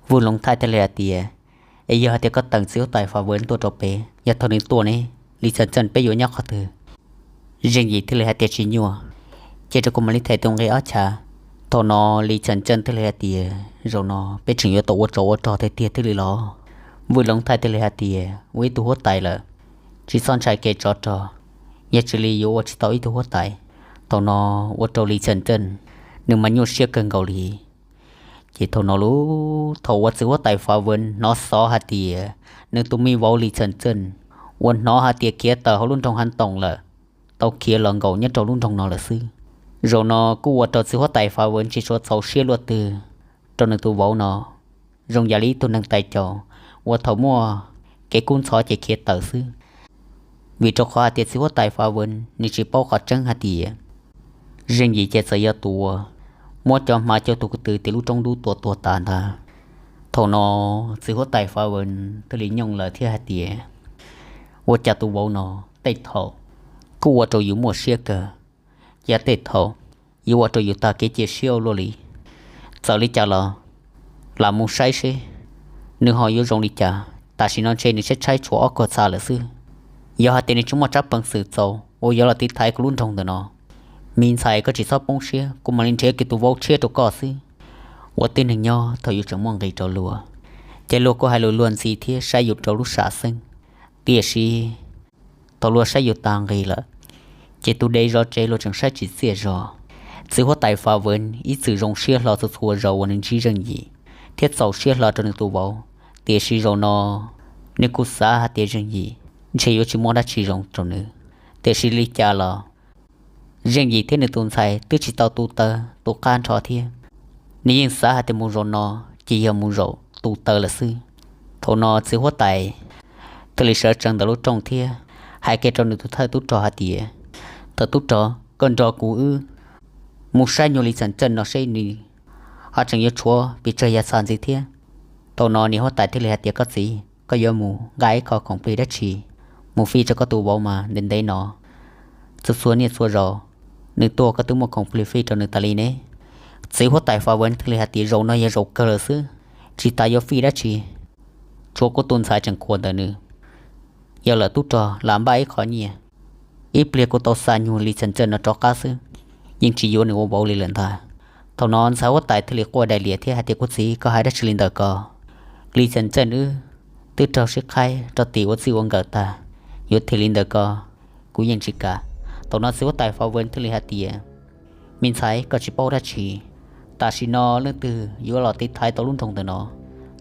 Vwj Loov Thaij thiaj li hais tias, es yog hais tias koj teem txiv huab tais Fa Vwv tuaj rau pem, yog thaum nws tuaj ne, Lis Xeem Txeej peb yuav nyob qhov twg? Zeej Yim thiaj li hais tias, tsis nyuaj, cia rau kuv mam li them tus nqi ob chav. Thaum no Lis Xeem Txeej thiaj li hais tias, zaum no peb tseem yuav tau ua tsov ua rog tiag tiag thiaj li los? Vwj Loov Thaij thiaj li hais tias, ua ib tug huab tais lawm, tsis txhob ntshai kev tsov rog, yog tsis li yuav ua tsis tau ib tug huab tais. Thaum no ua rau Lis Xeem Txeej nws mas nyuaj siab kawg nkaus li. Ces thaum no lub, thaum uas txiv huab tais Fa Vwv hnov xov hais tias nws tus me vauv Lis Xeem Txeej uas hnov hais tias khiav tawm hauv lub nroog Heev Toom lawm, tau khiav los nkaum nyob rau lub nroog no lawm xwb. Zaum no kuj ua rau txiv huab tais Fa Vwv tsis tshua txaus siab luaj twg rau nws tus vauv no, zoo yam li ib tug neeg tais caus uas thaum muaj kev kub ntxhov ces khiav tawm xwb. Vim rau qhov hais tias txiv huab tais Fa Vwv nws tsis paub qhov tseeb hais tias Zeej Yim ces txawm yog tus uas muab cov hma coj tus ko tw tim lub roob dub tua tuag tas ntag. Thaum no txiv huab tais Fav Vwv thiaj li nyooj lawm thiab hais tias, ua cas tus vauv no tej thaum kuj ua rau yus muaj siab kawg, ces tej thaum yuav ua rau yus tag kev cia siab ua luaj li. Txawm li cas los lam mus saib seb nws ho yuav zoo li cas. Tam sim no ntshe nws tshaib tshaib tshuav ob kog txha lawm xwb. Yog hais tias nws tsis muaj tsab peev xwm txaus uas yuav los tiv thaiv kuv lub nroog ntawm no, me ntxhais koj tsis txhob poob siab, kuv mam li nrhiav kiag tus vauv tshiab rau koj xwb. Ua tib neeg nyob thaum yuav tseem muaj nqis rau luag, ces luag kuj hais lus luag ntxhi thiab saib yus rau lub sam xeeb. Tiam sis thaum luag saib yus tag nqis lawm, ces tus dev zov tsev luag tseem saib tsis txiaj zog. Txiv huab tais Fav Vwv ib txwm zoo siab hlo txhua txhua zaus uas nws ntsib Zeej Yim thiab txaus siab hlo rau nws tus vauv, tiam sis zaum no nws kuj xav hais tias Zeej Yim ntshe yuav tsis muaj dab tsi zoo rau nws. Tiam sis li cas los Zeej Yim thiab nws tus ntxhais twb tsis tau tu taw tu qab nrho thiab, nws yeej xav hais tias mus zaum no ces yog mus zaum tu taw lawm xwb. Thaum no txiv huab tais thiaj li sawv tsees ntawm lub rooj thiab hais kiag rau nws tus thawj tub rog hais tias, thawj tub rog, koj nrog kuv wb mus saib nyuag Lis Txheem Txeej no seb nws ho tseem yuav tshuav pes tsawg yav txha ntxiv thiab. Thaum no niam huab tais thiaj li hais tias, koj txiv, koj yuav mus nqa ib qho khoom plig dab tsi mus fij rau koj tus vauv mas ntev ntev no, txhua txhua niaj txhua zaus nws tuaj koj twb muaj khoom plig fij rau nws tas li ne. Txiv huab tais Fav Vwv thiaj li hais tias, zaum no yog zaum kawg lawm xwb, tsis tas yuav fij dab tsi, tshuav kuv tus ntxhais tseem khuam ntawm nws. Yog lawm tub rog, lam npaj ib qho nyiaj, ib pliag kuv tau xa nyuag Lis Txheem Txeej no rov qab xwb, yeej tsis yuav nws ua vauv li lawm ntag. Thaum no ntxhais huab tais thiaj li quaj daim liam thiab hais tias, kuv txiv, koj hais dab tsi li ntawm ko? Lis Txheem Txeej wb twb raug sib qhaib rau tim ua txij ua nkawm tag, yuav them li ntawm ko kuv yeej tsis kam. Thaum no txiv huab tais Fav Vwv thiaj li hais tias, me ntxhais, koj tsis paub dab tsi, tam sim no leej twg yuav los tiv thaiv tau lub nroog ntawm no,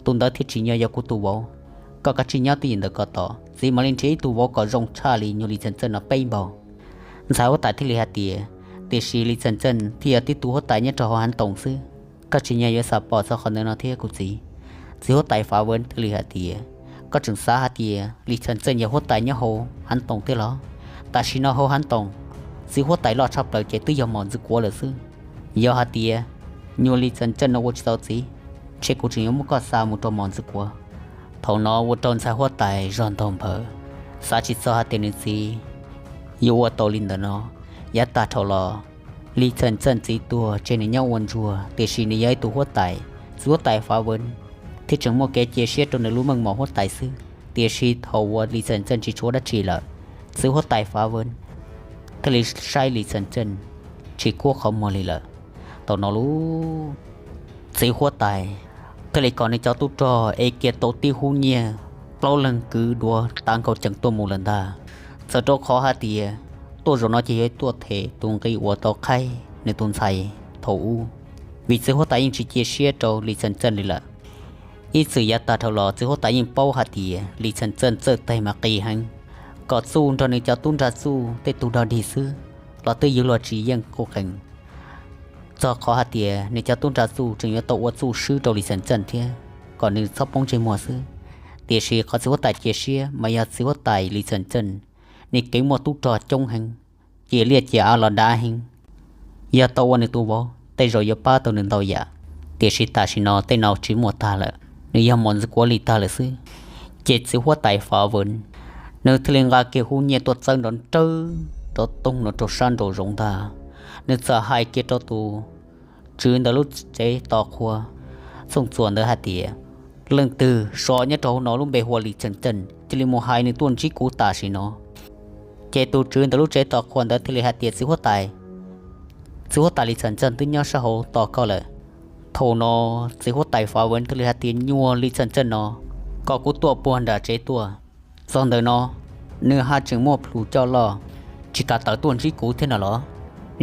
tus ntawd thiaj tsim nyog yog kuv tus vauv. Koj kav tsij nyob twj ywm ntawm ko tos, txiv mam li nrhiav ib tug vauv kom zoo tshaj li nyuag Lis Txheem Txeej no peb npaug. Ntxhais huab tais thiaj li hais tias, tiam sis Lis Txheem Txeej thiaj yog tib tug huab tais nyob rau hauv hav ntoo xwb, koj tsis nyog yuav xav pom txog qhov ntawd no thiab kuv txiv. Txiv huab tais Fav Vwv thiaj li hais tias, koj tseem xav hais tias Lis Txheem Txeej yog huab tais nyob hauv hav ntoo thiab los? Tam sim no hauv hav ntoo txiv huab tais loj tshaj plaws ces twb yog mos ntxwv kuav lawm xwb. Yog hais tias nyuag Lis Txheem Txeej no ua tsis tau txiv, ntshe kuv tseem yuav muab koj xa mus rau mos ntxwv kuav. Thaum no ua rau ntxhais huab tais zog ntog npawv, xav tsis txog hais tias nws txiv yuav ua tau li ntawm no. Yav tag dhau los, Lis Txheem Txeej txiv tuag tseg nws nyob ua ntsuag, tiam sis nws yog ib tug huab tais, txiv huab tais Fav Vwv thiaj tseem muaj kev cia siab rau nws lub meej mom huab tais xwb. Tiam sis thaum uas Lis Txheem Txeej tsis tshuav dab tsi lawm, txiv huab tais Fav Vwv thiaj li saib Lis Txheem Txeej tsis khuab qhov muag li lawm. Thaum no lub txiv huab tais thiaj li kom nws cov tub rog ev kiag tau tib hub nyiaj plaub leeg kwv duav tav nkaus ceem tuaj mus lawm ntag. Txawm rau qhov hais tias tuaj zaum no ces yuav tuaj them tus nqi uas tau qhaib nws tus ntxhais thaum ub, vim txiv huab tais yeej tsis cia siab rau Lis Txheem Txeej li lawm. Ib txwm yav tag dhau los txiv huab tais yeej paub hais tias Lis Txheem Txeej txawj teg mas qis heev, kom txuj nrog nws cov tub nra txuj tej tug dog dig xwb los twb yuav luag tsis yeej quj qees. Txog qhov hais tias nws cov tub nra txuj tseem yuav tau ua txuj swb rau Lis Txheem Txeej thiab kom nws txhob poob ntsej muag xwb. Tiam sis qhov txiv huab tais cia siab mas yog txiv huab tais Lis Txheem Txeej, nws kev muaj tub rog coob heev, cia liaj cia av los dav heev. Yog tau ua nws tus vauv tej zaum yuav pab tau nws ntau yam, tiam sis tam sim no tej no tsis muaj tag lawm, nws yog mos ntxwv kuav li tag lawm xwb. Ces txiv huab tais Fav Vwv nws thiaj li nqa kiag hub nyiaj tuaj txawb nrov nrawv rov toog no rau sab nraum zoov ntag. Nws txawm hais kiag rau tus tswv ntawd lub tsev tos qhua Txooj Txuas ntawd hais tias, leej twg so nyob rau hauv no lub npe hu ua Lis Txheem Txeej cia li mus hais nws tuaj ntsib kuv tam sim no. Ces tus tswv ntawd lub tsev tos qhua ntawd thiaj li hais tias, txiv huab tais, txiv huab tais Lis Txheem Txeej twb nyob sab hauv tos koj lawm. Thaum no txiv huab tais Fav Vwv thiaj li hais tias, nyuag Lis Txheem Txeej no kom kuv tuaj puag nram tsev tuaj. Txog ntawm no nws haj tseem muaj plhus coj loj, tsis kam tawm tuaj ntsib kuv thiab no los?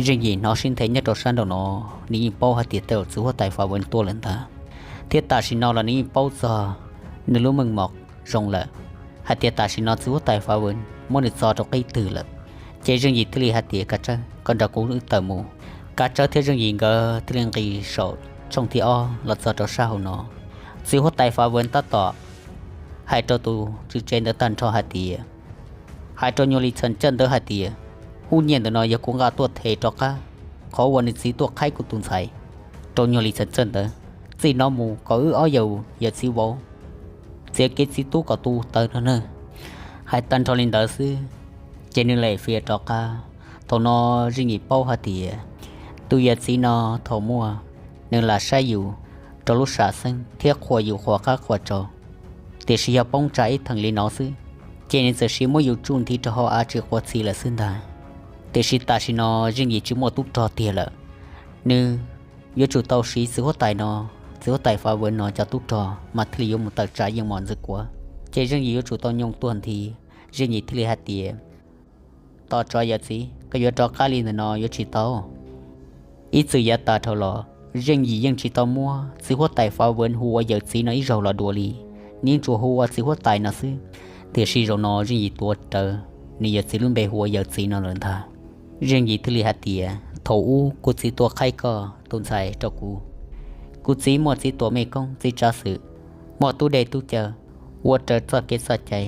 Zeej Yim hnov sib nthe nyob rau sab nraum no, nws yeej paub hais tias tej zaum txiv huab tais Fav Vwv tuaj lawm ntag, thiab tam sim no los nws yeej paub txog nws lub meej mom zoo lawm, hais tias tam sim no txiv huab tais Fav Vwv muab nws txo rau qib twg lawm. Ces Zeej Yim thiaj li hais tias, Kav Tsawb, koj nrog kuv wb tawm mus. Kav Tsawb thiab Zeej Yim nkawd thiaj li nqis saum tshooj thib ob los txog rau sab hauv no. Txiv huab tais Fav Vwv tab tom hais rau tus tswv tsev ntawd tag nrho hais tias, hais rau nyuag Lis Txheem Txeej ntawd hais tias, hub nyiaj ntawm no yog kuv nqa tuaj them rov qab qhov uas nws txiv tuaj qhaib kuv tus ntxhais rau nyuag li txheem txawj ntawd. Txij no mus kom wb ob yawm yawm txiv vauv txiav kev txiv tub kom tu taw no na. Hais tag nrho li ntawd xwb, ces nws lam fias rov qab. Thaum no Zeej Yim paub hais tias tus yawm txiv no thaum muaj nws lam saib yus rau lub sam xeeb thiab qhuas yus qhuas qab qhuas tsaus, tiam sis yog poob tsam ib theem li no xwb, ces nws txawm siv muab yus tsuj nthi rau hauv av tsis quav txhis lawm xwb ntag. Tiam sis tam sim no Zeej Yim tsis muaj tub rog tiag lawm. Nws yuav tsum tau siv txiv huab tais no, txiv huab tais Fav Vwv no cov tub rog mas thiaj li yuav mus tawm tsam yeej Mos Ntxwg Kuav. Ces Zeej Yim yuav tsum tau nyoo tuag nthi, Zeej Yim thiaj li hais tias, Tos tso yawm txiv, koj yuav rov qab li ntawm no yuav tsis tau. Ib txwm yav tas dhau los, Zeej Yim yeej tsis tau muab txiv huab tais Fav Vwv hu ua yawm txiv no ib zaug los dua li, nws tsuas hu ua txiv huab tais no xwb. Tiam sis zaum no Zeej Yim tuav rawv nws yawm txiv lub npe hu ua yawm txiv no lawm ntag. Zeej Yim thiaj li hais tias, Thaum ub kuv txiv tuaj qhaib koj tus ntxhais rau kuv, kuv txiv muaj txiv tuam mej koob txiv tsav xwm, muaj tub dej tub cawv, ua raws txoj kev txoj cai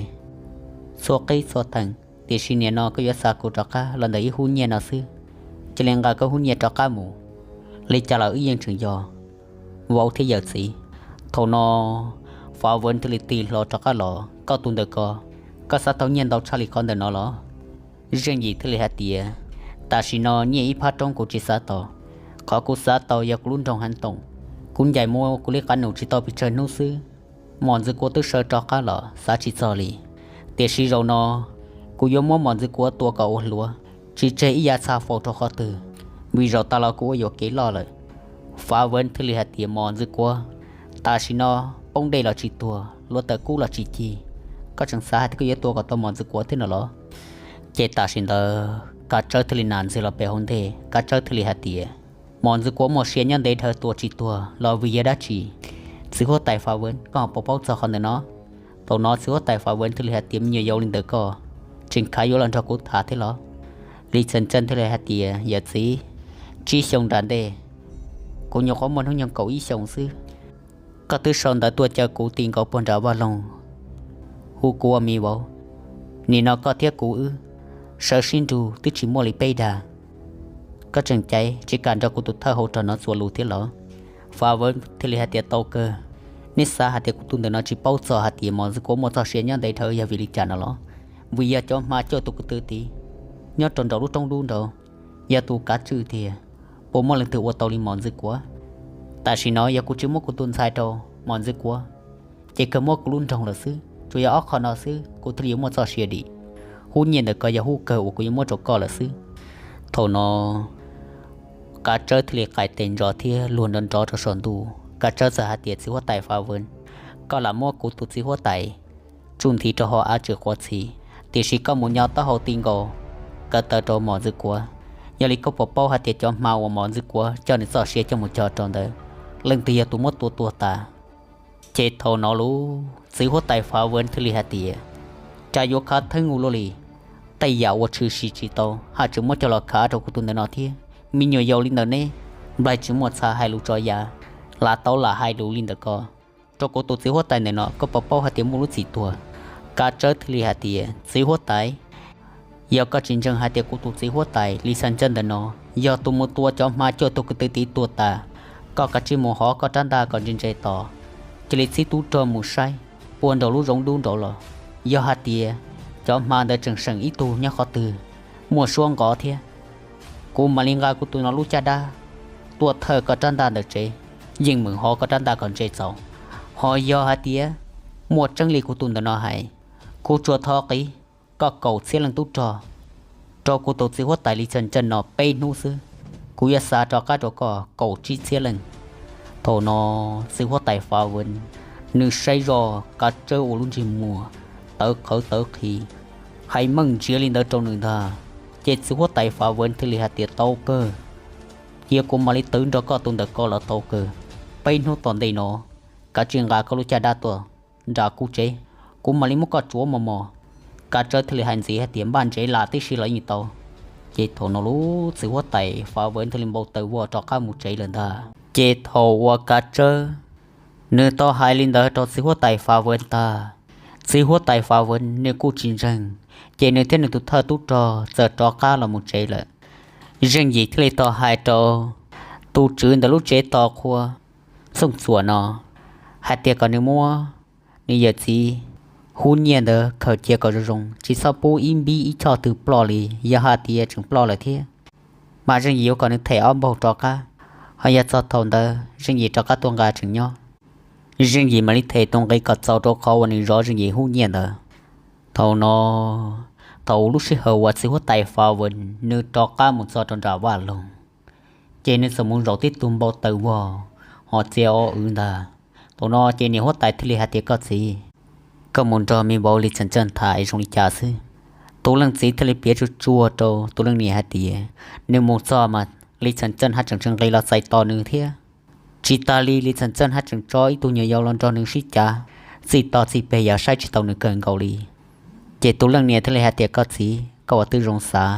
txhua qib txhua theem. Tiam sis nim no koj yuav xa kuv rov qab los ntawm ib hub nyiaj no xwb, cia li nqa koj hub nyiaj rov qab mus. Li cas los wb yeej tseem yog vauv thiab yawm txiv. Thaum no Fav Vwv thiaj li tig hlo rov qab los, Koj tus ntawm ko, koj xav tau nyiaj ntau tshaj li qhov ntawm no los? Zeej Yim thiaj li hais tias, Tam sim no nyiaj ib phab roob kuv tsis xav tau. Qhov kuv xav tau yog kuv lub nroog Heev Toom. Kuv ncaim mus kuv li qab num tsis tau pes tsawg hnub xwb, Mos Ntxwg Kuav twb sawv rov qab los xav tsis txog li. Tiam sis zaum no kuv yuav muab Mos Ntxwg Kuav tua kom ua hluav, tsis tseg ib yav txha faus rau qhov twg, vim zaum tas los kuv ua yuam kev loj lawm. Fav Vwv thiaj li hais tias, Mos Ntxwg Kuav, tam sim no poob dej los tsis tuag, hluav taws kub los tsis cig, koj tseem xav hais tias koj yuav tua kom tau Mos Ntxwg Kuav thiab no los? Ces tam sim ntawd Kav Tsawb thiaj li nam ntxiag los pem hauv ntej, Kav Tsawb thiaj li hais tias, Mos Ntxwg Kuav muaj sia nyob ntev dhawv tua tsis tuag los vim yog dab tsi? Txiv huab tais Fav Vwv, koj ho puas paub txog qhov ntawm no? Thaum no txiv huab tais Fav Vwv thiaj li hais tias, Me nyuam yaus li ntawm koj tseem khav yuav los nrog kuv tham thiab los? Li Txhas Ntxaj thiaj li hais tias, Yawm txiv, tsib xyoo nram ntej, kuv nyuam qhuav muaj hnub nyoog kaum ib xyoos xwb, koj twb sau ntawv tuaj caw kuv ti nkaus puag nram vaj loog, hu kuv ua me vauv. Nim no koj thiab kuv wb sawv sib nrug twb tsis muaj li peb dag, koj tseem caiv tsis kam nrog kuv tus thawj hauv rog no txuas lus thiab los? Fav Vwv thiaj li hais tias, Tau kawg, nej xav hais tias kuv tus ntawm no tsis paub txog hais tias Mos Ntxwg Kuav muaj txoj sia nyob ntev dhawv yog vim li cas no los? Vim yog cov hma cuaj tus kwv tw tid nyob rau nraum lub roob dub nraud, yog tus kav tswj tiag, puas muaj leej twg ua tau li Mos Ntxwg Kuav? Tam sim no yog kuv tsis muab kuv tus ntxhais rau Mos Ntxwg Kuav, ces kawg muab kuv lub nroog lawm xwb. Tsuas yog ob qho no xwb kuv thiaj li yuav muaj txoj sia dim. Hub nyiaj ntawm ko yog hub kawg uas kuv yuav muab rau koj lawm xwb. Thaum no Kav Tsawb thiaj li qais tes ntsos thiab luag nrov nrov rau saum ntuj. Kav Tsawb txawm hais tias, Txiv huab tais Fav Vwv, koj lam muab kuv tus txiv huab tais tsuj nthi rau hauv av tsis quav txhis, tiam sis koj mus nyo taub hau ti nkaus kaw taw rau Mos Ntxwg Kuav. Yog li koj puas paub hais tias cov hma uas Mos Ntxwg Kuav coj nws txoj sia coj mus cog rau ntawd, leej twg yog tus muab tua tuag tas? Ces thaum no lub txiv huab tais Fav Vwv thiaj li hais tias, Cas yuav khav theeb ua luaj li, tej yam uas tshwm sim tsis tau haj tseem muab coj los khav rau kuv tus ntawm no thiab. Me nyuam yaus li ntawm neb, nplaig tsis muaj txha hais lus tso yav, lam tau lam hais lus li ntawm ko rau kuv tus txiv huab tais ntawm no, koj puas paub hais tias muaj lub txim tuag? Kav Tsawb thiaj li hais tias, Txiv huab tais, yog koj tsis ntseeg hais tias kuv tus txiv huab tais Li Xas Ntxaj ntawm no yog tus mus tua cov hma cuaj tug kwv tw tid tuag tas, koj kav tsij mus hov koj rab ntaj kom ntse ntse tos, cia li txib tub rog mus saib puag nraum lub zoov dub nraud los. Yog hais tias cov hma ntawd tseem seem ib tug nyob qhov twg, muaj suab nqov thiab, kuv mam li nqa kuv tus no lub caj dab tuaj thawj koj rab ntaj ntawm tsev, yeej meem hov koj rab ntaj kom ntse txaus. Ho yog hais tias muaj tseeb li kuv tus ntawm no hais, kuv tsuas thov qiv koj kaum txhiab leej tub rog rau kuv tus txiv huab tais Li Xas Ntxaj no peb hnub xwb, kuv yuav xa rov qab rau koj kaum tsib txhiab leej. Thaum no txiv huab tais Fav Vwv, nws saib zoj Kav Tsawb ua lub ntsej muag tawv qhawv tawv qhi, hais meej ntsiav li ntawd rau nws ntag. Ces txiv huab tais Fav Vwv thiaj li hais tias, Tau kawg, cia kuv mam li twv nrog koj tus ntawm ko los tau kawg. Peb hnub tom ntej no, kav tsij nqa koj lub caj dab tuaj nram kuv tsev, kuv mam li muab koj tsuav mos mos. Kav Tsawb thiaj li hais ntxiv hais tias, Npaj ntsev lam tib si los yeej tau. Ces thaum no lub txiv huab tais Fav Vwv thiaj li npau taws vog rov qab mus tsev lawm ntag. Ces thaum uas Kav Tsawb nws tau hais li ntawd rau txiv huab tais Fav Vwv tag, txiv huab tais Fav Vwv nws kuj tsis ntseeg, ces nws thiab nws tus thawj tub rog txawm rov qab los mus tsev lawm. Zeej Yim thiaj li tau hais rau tus tswv ntawm lub tsev tos qhua Xooj Txuam no hais tias kom nws muab nws yawm txiv hub nyiaj ntawd khaws cia kom zoo zoo, tsis txhob pub ib npib ib choj twg ploj li, yog hais tias tseem ploj lawm thiab mas Zeej Yim yuav kom nws them ob npaug rov qab, ho yog txog thaum ntawd Zeej Yim rov qab tuaj nqa tseem nyob. Zeej Yim mam li them tus nqi kom txaus rau qhov uas nws zov Zeej Yim hub nyiaj ntawd. Thaum no, thaum lub sij hawm uas txiv huab tais Fa Vwm nws rov qab mus txog rau nram vaj loog, ces nws txawm mus zaum tib tug npau taws vog ho txia o wv ntag. Thaum no ces niam huab tais thiaj li hais tias, Koj txiv, koj mus nrog me vauv Lis Txheem Txeej tham es zoo li cas xwb. Tus leej txiv thiaj li piav tsuj tsuag rau tus leej niam hais tias, nws mus txog mas Lis Txheem Txeej haj tseem tsis nqis los txais tos nws thiab. Tsis tas li, Lis Txheem Txeej haj tseem tso ib tug nyuam yaus los nrog nws sib cav, txij tog txij peg yam saib tsis taus nws kawg nkaus li. Ces tus leej niam thiaj li hais tias, Koj txiv, koj ua twb zoo xav,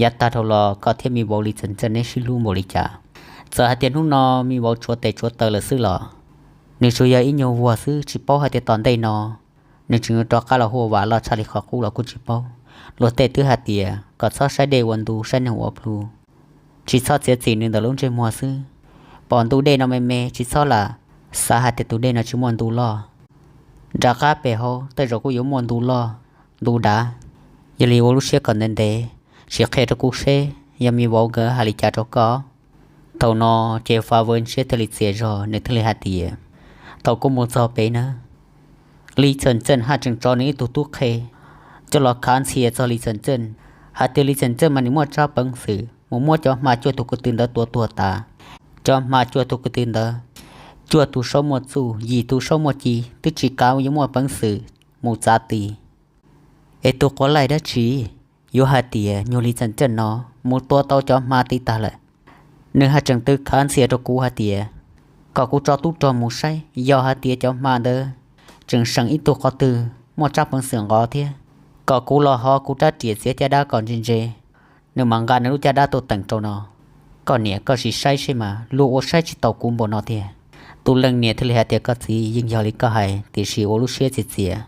yav tag dhau los koj thiab me vauv Lis Txheem Txeej neb sib hlub npaum li cas. Txawm hais tias hnub no me vauv tshuav tes tshuav taw lawm xwb los nws tsuas yog ib nyuag vuag xwb, tsis paub hais tias tom ntej no nws tseem yuav rov qab los huaj vam loj tshaj li qhov qub los kuj tsis paub. Luag tej twb hais tias kom txhob saib dej ua ntu, saib neeg ua plhu, tsis txhob txiav txim nws ntawm lub ntsej muag xwb. Pom ntu dej no me me tsis txhob lam xav hais tias tus dej no tsis muaj ntu loj, nram qab pem hauv tej zaum kuj yuav muaj ntu loj, ntu dav. Yog li ua lub siab kom ntev ntev, sim qhia rau kuv seb yog me vauv nkawd hais li cas rau koj. Thaum no ces Fa Vwm siab thiaj li txias zog, nws thiaj li hais tias, thaum kuv mus txog pem na, Lis Txheem Txeej haj tseem tso nws ib tug tub qhe coj los khav ntxhias txog Lis Txheem Txeej, hais tias Lis Txheem Txeej mas nws muaj tsab peev xwm mus muab cov hma cuaj tug ko tw ntawd tua tuag tas. Cov hma cuaj tug ko tw ntawd, cuaj tus saub muaj txuj, yim tus saub muaj ci, twb tsis kav yuav muaj peev xwm mus txav ti. Es tus quav laij dab tsi yuav hais tias nyuag Lis Txheem Txeej no mus tua tau cov hma ti tag lawm? Nws haj tseem tw khav ntxhias rau kuv hais tias kom kuv tso tub rog mus saib, yog hais tias cov hma ntawd tseem seem ib tug qhov twg muaj tsab peev xwm nqov thiab, kom kuv los hov kuv rab riam txiav caj dab kom ntse ntse, nws mam nqa nws lub caj dab tuaj teem rau no. Koj niam, koj sim saib seb mas luag ua saib tsis taus kuv npaum no tiag. Tus leej niam thiaj li hais tias, koj txiv, yeej yog li koj hais, tiam sis ua lub siab txias txias,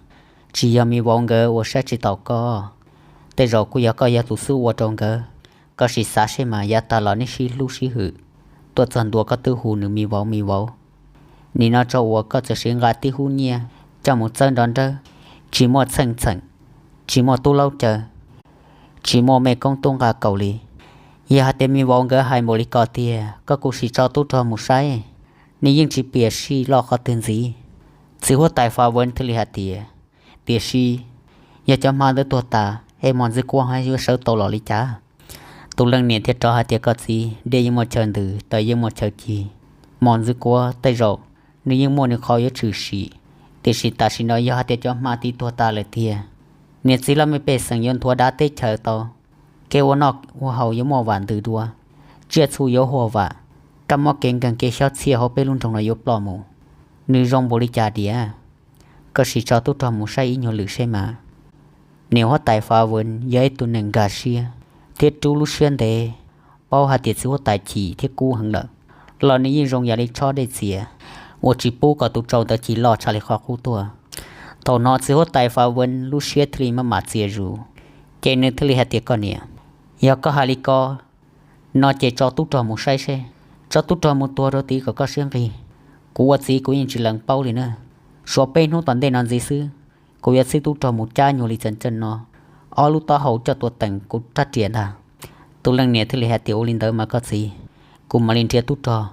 tsis yog me vauv nkawd ua saib tsis taus koj, tej zaum kuj yog koj yog tus xub ua rau nkawd. Koj sim xav seb mas yav tag los nej sib hlub sib hwm, tuaj txog ntua koj twb hu nws me vauv me vauv. Nim no tso uas koj txawm sim nqa tib hub nyiaj coj mus txawb nrov nrawb, tsis muaj txheej txheem, tsis muaj tub laub caw, tsis muaj mej koob tub nqa kaus li. Yog hais tias me vauv nkawd hais npaum li ko tiag, koj kuj sim tso tub rog mus saib, nws yeej tsis piam sij loj qhov twg ntxiv. Txiv huab tais Fa Vwm thiaj li hais tias, tiam sis yog cov hma ntawd tuag tas es mos ntxwv kuab yuav sawv tau los li cas? Tus leej niam thiaj rov hais tias, koj txiv, dej yeej muaj chaw ntws, taws yeej muaj chaw ci, mos ntxwv kuab tej zaum nws yeej muaj nws qhov yuav tshwm sim, tiam sis tam sim no yog hais tias cov hma tid tuag tas lawm tiag, niam txiv laj mej pej xeem yuav nthuav dav teb chaws tau, kev ua noj ua haus yuav muaj vam ntws dua, tsiaj txhu yuav huaj vam, kab mob kev nkeeg kev xyob txhiaj hauv peb lub nroog no yuav ploj mus. Nws zoo npaum li cas diam? Koj sim tso tub rog mus saib ib nyuag lwm seb mas. Niam huab tais Fa Vwm yog ib tug neeg nkag siab thiab rub lub siab ntev, paub hais tias txiv huab tais chim thiab kub heev lawm, los nws yeej zoo yam li tshob dej txias uas tsis pub kom tus tsau ntawd ci loj tshaj li qhov qub tuaj. Thaum no txiv huab tais Fa Vwm lub siab thiaj li maj mam txias zus, ces nws thiaj li hais tias, koj niam, yog koj hais li ko no ces tso tub rog mus saib seb, tso tub rog mus tuag rau tid kom koj siab nqig. Kuv ua txiv kuv yeej tsis lees paub li na. Suav peb hnub tom ntej no ntxiv xwb, kuv yuav txib tub rog mus cab nyuag Lis Txheem Txeej no ob lub taub hau coj tuaj teem kuv rab riam ntag. Tus leej niam thiaj li hais tias, ua li ntawd mas koj txiv, kuv mam li nrhiav tub rog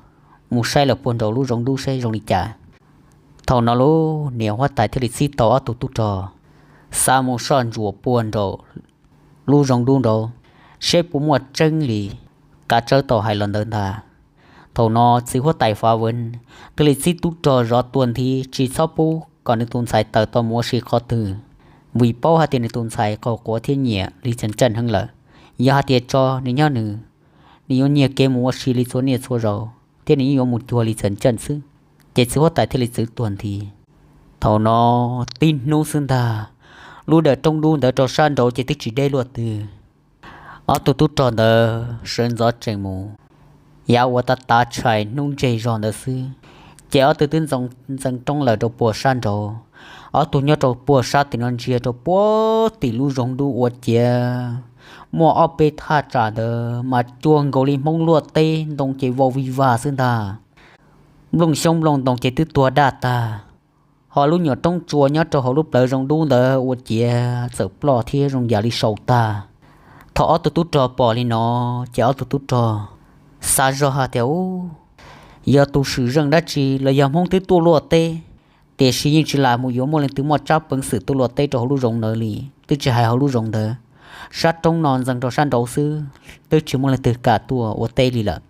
mus saib lawm puag nraum lub zoov dub seb zoo li cas. Thaum no lub niam huab tais thiaj li txib tau ob tug tub rog xa mus soj ntsuam puag nraum lub zoov dub nraud, seb puas muaj tseeb li kav tsawb tau hais los ntawd ntag. Thaum no txiv huab tais Fa Vwm thiaj li txib tub rog zov tuag nthi tsis txhob pub kom nws tus ntxhais tawm tau mus ua si qhov twg, vim paub hais tias nws tus ntxhais qaug quav thiab nyiam Lis Txheem Txeej heev lawm. Yog hais tias tso nws nyob nws, nws yuav nyiag kev mus ua si li txhua niaj txhua zaus thiab nws yeej yuav mus cuag Lis Txheem Txeej xwb. Ces txiv huab tais thiaj li txwv tuag nthi. Thaum no tib hnub xwb ntag, lub dawm roob dub ntawd rau sab nraud ces twb tsis deb luaj twg. Ob tug tub rog ntawd sawv ntxov tsees mus, yav uas tav tav tshais hnub ntseg zog ntawd xwb, ces ob tug twb ntxeev roob lawm rau puag sab nraud. Ob tug nyob rau puag sab tim no ntsia rau puag tim lub zoov dub ua ciav Muaj ob peb thaj tsam ntawd mas cuag nkaus li Hmoob luaj teb, ntoo ces vau vig vag xwb ntag. Nplooj xyoob nplooj ntoo ces twb tuag daj tag, ho lub nyuam roob tsua nyob rau hauv lub plawv zoo dub ntawd ua ciav txawm ploj thiab zoo yam li sau tag. Thaum ob tug tub rog pom li no, ces ob tug tub rog xav zog hais tias, Ub, yog tus swm zeej dab tsi los yog Hmoob twb tuaj luaj teb, tiam sis yeej tsis lam mus yuav muaj leej twg muaj tsab peev xwm tuaj luaj teb rau hauv lub zoov ntawd li, twb tsis hais hauv lub zoov ntawd, sab roob no ntxeev rau sab nraud xwb, twb tsis muaj leej twg kam tuaj ua teb li lawm.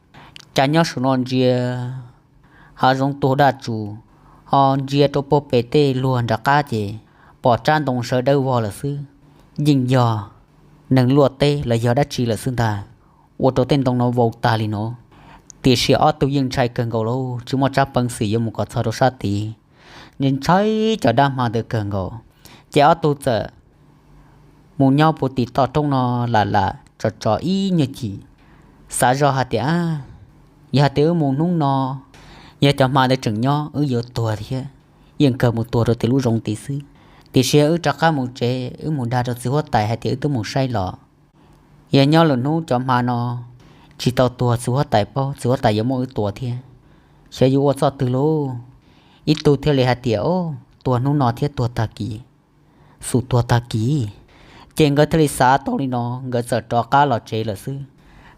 Cas nyob saum no ntsia hav zoov tuag daj tsuas, ho ntsia rau puag pem tej luag nram qab ces pom tsab ntoo sawv dawb vog lawm xwb. Yeej yog neeg luaj teb los yog dab tsi lawm xwb ntag, ua rau tej ntoo no vau tag li no. Tiam sis ob tug yeej ntshai kawg nkaus lauj, tsis muaj tsab peev xwm yuav mus kom txog rau sab tid, ntshai cov dab hma ntawd kawg nkaus. Ces ob tug txawm mus nyob puag tim toj roob no lam lam tso tso ib nyuag chim, xav zog hais tias, Yog hais tias wb mus hnub no, yog cov hma ntawd tseem nyob wb yuav tuag thiab, yeej kawg mus tuag rau tim lub zoov tid xwb. Tiam sis wb rov qab mus tsev, wb mus dag rau txiv huab tais hais tias wb twb mus saib los, yog nyob lwm hnub cov hma no tsis tau tuag txiv huab tais paub, txiv huab tais yuav muab wb tua thiab. Xyov yuav ua txoj twg lauj. Ib tug thiaj li hais tias, Tuag hnub no thiab tuag tag kis, xum tuag tag kis. Ces nkawd thiaj li xav tau li no, nkawd txawm rov qab los tsev lawm xwb.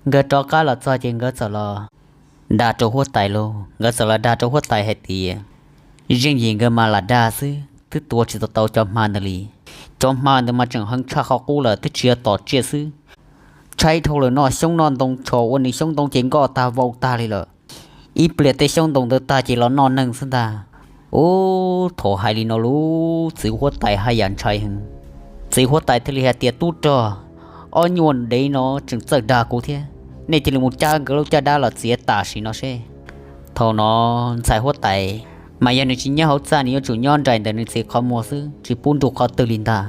Nkawd rov qab los txog ces nkawd txawm los dag rau huab tais lauj, nkawd txawm los dag rau huab tais hais tias, Zeej yim nkawd mas lam dag xwb, twb tua tsis tau tau cov hma ntawd li. Cov hma ntawd mas tseem heev tshaj qhov qub lawm, twb tsis yog tom tsiaj xwb, tshaib dhau lawm, noj xyoob noj ntoo, tshos ua nws xyoob ntoo ces nkoj tag vau tag li lawm. Ib pliag tej xyoob ntoo ntawd tag ces los noj neeg xwb ntag. Ub, thaum hais li no lub txiv huab tais haj yam ntshai heev. Txiv huab tais thiaj li hais tias, Tub rog, ob nyuag dev no tseem txawj dag kuv thiab, nej cia li mus cab nkawd lub caj dab los txiav tam sim no seb. Thaum no ntxhais huab tais mas yog nws tsis nyob hauv txaj, nws yuav tsum nyob nraim ntawm nws txiv qhov muag xwb, tsis pub nrug qhov twg li ntag.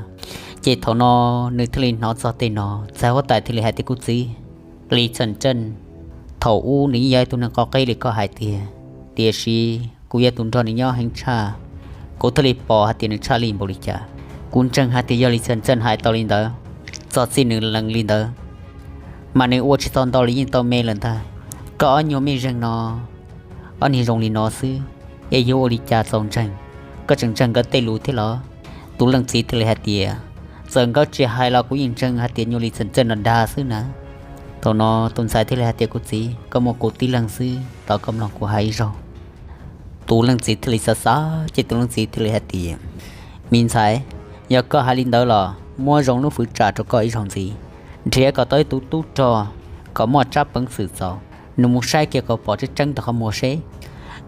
Ces thaum no nws thiaj li hnov txog tej no, ntxhais huab tais thiaj li hais tias, Kuv txiv, Lis Txheem Tseej thaum ub nws yeej yog ib tug neeg qo qeb li koj hais tiag, tiam sis kuv yog tus nrog nws nyob heev tshaj, kuv thiaj li pom hais tias nws tshaj lij npaum li cas. Kuv ntseeg hais tias yog Lis Txheem Tseej hais tau li ntawd, txog txij nws lees li ntawd, mas nws ua tsis tau ntau li yeej tau me lawm ntag. Koj ob nyuag mej zeeg no, ob niag zoo li no xwb, es yuav ua li cas txaus ntseeg? Koj tseem ntseeg nkawd tej lus thiab los? Tus leej txiv thiaj li hais tias, Txawm nkawd tsis hais los kuv yeej ntseeg hais tias nyuag Lis Txheem Tseej no dag xwb na. Thaum no tus ntxhais thiaj li hais tias, Kuv txiv, koj muaj kuv tib leeg xwb, thov koj mloog kuv hais ib zaug. Tus leej txiv thiaj li xav xav ces tus leej txiv thiaj li hais tias, Me ntxhais, yog koj hais li ntawd los muab zoo lub hwv tsam rau koj ib zaug ntxiv, nrhiav kom tau ib tug tub rog kom muaj tsab peev xwm txaus, nws mus saib kiag kom pom tseeb tseeb rau qhov muag seb.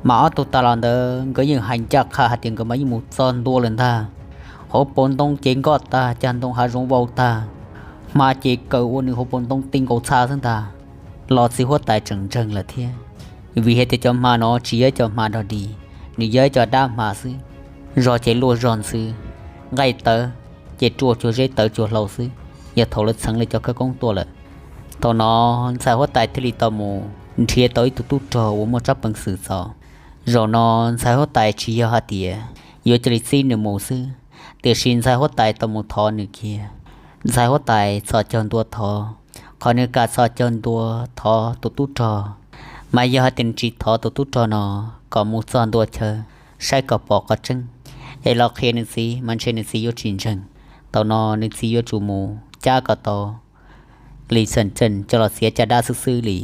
Mas ob tug tas los ntawd nkawd yeej hais ncaj qha hais tias nkawd mas yeej mus txog ntua lawm ntag. Hauv paus ntoo ces nkoj tag, cag ntoo hav zoov vau tag, hma ces kaw ua nws hauv paus ntoo ti nkaus txha xwb ntag. Los txiv huab tais tseem ntseeg lawm thiab, vim hais tias cov hma no tsis yog cov hma dog dig, nws yog cov dab hma xwb. Zog ces luaj zog ntxhw, nqaij tawv ces ruaj cuag zeb tawv cuag hlau xwb, yog thaum lawv txheev lawv cov khawv koob tuaj lawm. Thaum no ntxhais huab tais thiaj li tau mus nrhiav tau ib tug tub rog uas muaj tsab peev xwm txaus. Zaum no ntxhais huab tais tsis yog hais tias yuav cia li txib nws mus xwb, tiam sis ntxhais huab tais tau mus thov nws kiag. Ntxhais huab tais txhos caug ntua thov, qhov nws kam txhos caug ntua thov tus tub rog, mas yog hais tias nws tsis thov tus tub rog no kom mus txog ntua chaw saib kom pom qhov tseeb es los qhia nws txiv mas ntshe nws txiv yuav tsis ntseeg. Thaum no nws txiv yuav tsum mus cab kom tau Lis Xeem Tseej coj los txiav caj dab xwb xwb li,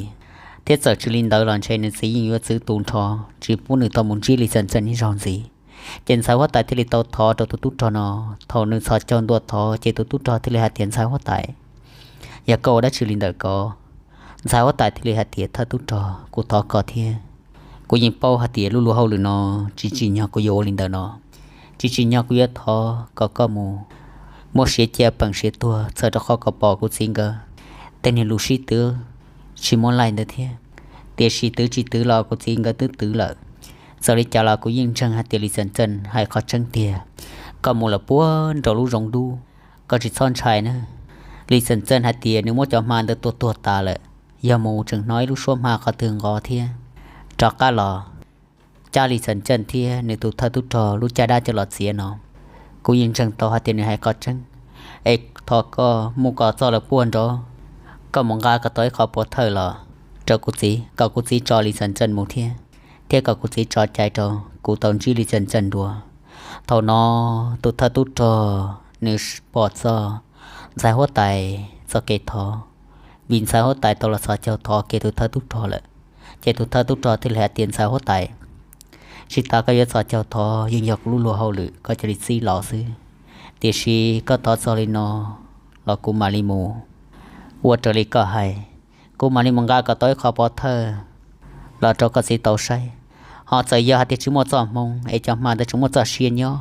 thiab txawm tsis li ntawd los ntshe nws txiv yeej yuav txwv tus nrho, tsis pub nws tau mus ntsib Lis Xeem Tseej ib zaug ntxiv. Ces ntxhais huab tais thiaj li tau thov rau tus tub rog no. Thaum nws txhos caug ntua thov ces tus tub rog thiaj li hais tias, Ntxhais huab tais, yog koj ua dab tsi li ntawm ko? Ntxhais huab tais thiaj li hais tias, Thawj tub rog, kuv thov koj thiab. Kuv yeej paub hais tias lub luag hauj lwm no tsis tsim nyog kuv yuav ua li ntawm no, tsis tsim nyog kuv yuav thov kom koj mus muab siav cia peem siav tuag txhawm rau qhov kom pom kuv txiv nkawd tej niag lus sib twv tsis muaj laij ntawd thiab. Tiam sis twv tsis twv los kuv txiv nkawd twb twv lawm. Txawm li cas los kuv yeej ntseeg hais tias Lis Xeem Tseej hais qhov tseeb tiag. Koj mus lawm puag nraum lub zoov dub, koj tsis txhob ntshai na. Lis Xeem Tseej hais tias nws muab cov hma ntawd tua tuag tas lawm, yog mus tseem hnov ib lub suab hma qhov twg nqov thiab. Rov qab los cab Lis Xeem Tseej thiab nws tus thawj tub rog lub caj dab coj los txiav no, kuv yeej ntseeg tau hais tias nws hais qhov tseeb. es thov koj mus kom txog lawv puag nrov, koj mus nqa kom tau ib qho pov thawj los rau kuv txiv, kom kuv txiv tso Li Txham Txeej mus thiab, thiab kom kuv txiv tso cai rau kuv tau ntsib Li Txham Txeej dua. Thaum no tus thawj tub rog nws pom txog ntxhais huab tais txoj kev thov, vim ntxhais huab tais tau los txhos caug thov kev tus thawj tub rog lawm, ces tus thawj tub rog thiaj li hais tias ntxhais huab tais, tsis tas koj yuav txhos caug thov yeej yog kuv lub luag hauj lwm koj cia li txib los xwb. Tiam sis koj thov txog li no los kuv mam li mus ua raws li koj hais. Kuv mam li mus nqa kom tau ib qho pov thawj los rau koj txiv tau saib. Ho txawm yog hais tias tsis muaj txoj hmoo es cov hma ntawd tseem muaj txoj sia nyob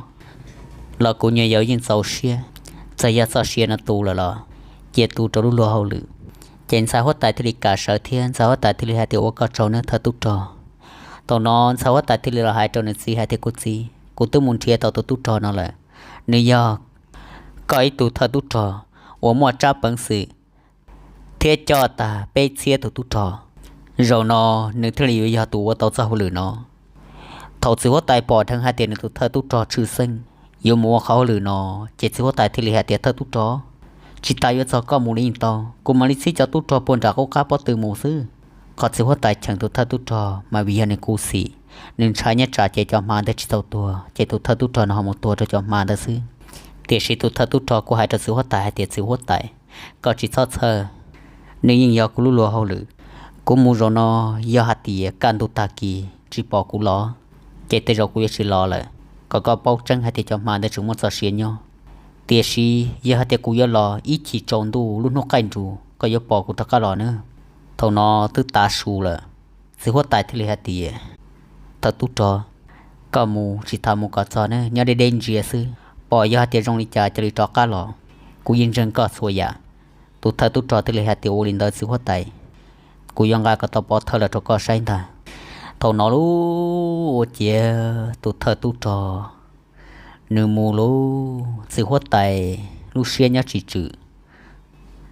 los kuv nyuam yaus yeej txaus siab. Txawm yog txoj sia no tu lawm los cia tu rau lub luag hauj lwm. Ces ntxhais huab tais thiaj li kam sawv thiab ntxhais huab tais thiaj li hais tias ua koj tsaug nawb thawj tub rog. Thaum no ntxhais huab tais thiaj li los hais rau nws txiv hais tias kuv txiv, kuv twb mus nrhiav tau tus tub rog no lawm. Nws yog koj ib tug thawj tub rog uas muaj tsab peev xwm thiab coj tag peb txhiab tus tub rog. Zaum no nws thiaj li yuav yog tus ua tau txoj hauj lwm no. Thaum txiv huab tais pom dheev hais tias nws tus thawj tub rog tshwj xeeb yuav mus ua qhov hauj lwm no, ces txiv huab tais thiaj li hais tias thawj tub rog, tsis tas yuav txog koj mus li yeej tau, kuv mam li txib cov tub rog puag nram qub qab pob tw mus xwb. Qhov txiv huab tais cheem tus thawj tub rog mas vim yog nws khuv xim, nws ntshai nyob tsam ces cov hma ntawd tsis tau tuag ces tus thawj tub rog no ho mus tuag rau cov hma ntawd xwb. Tiam sis tus thawj tub rog kuj hais rau txiv huab tais hais tias txiv huab tais, koj tsis txhob txhawj, nws yeej yog kuv lub luag hauj lwm. Kuv mus zaum no yog hais tias kaj ntug tag kis tsis pom kuv los, ces tej zaum kuv yuav tsis los lawm, kom koj paub tseeb hais tias cov hma ntawd tseem muaj txoj sia nyob. Tiam sis yog hais tias kuv yuav los ib chim tsaus ntuj lub hnub qaij nrus koj yuav pom kuv rov qab los nawb. Thaum no twb tav su lawm, txiv huab tais thiaj li hais tias thawj tub rog, koj mus tsis tas mus kom txog ne, nyob deb deb ntsia xwb, pom yog hais tias zoo li cas cia li rov qab los, kuv yeej ntseeg koj txhua yam. Tus thawj tub rog thiaj li hais tias ua li ntawd txiv huab tais, kuv yuav nqa kom tau pov thawj los rau koj saib ntag. Thaum no lub ua ciav tus thawj tub rog nws mus lub txiv huab tais lub siab nyob tsis tswm.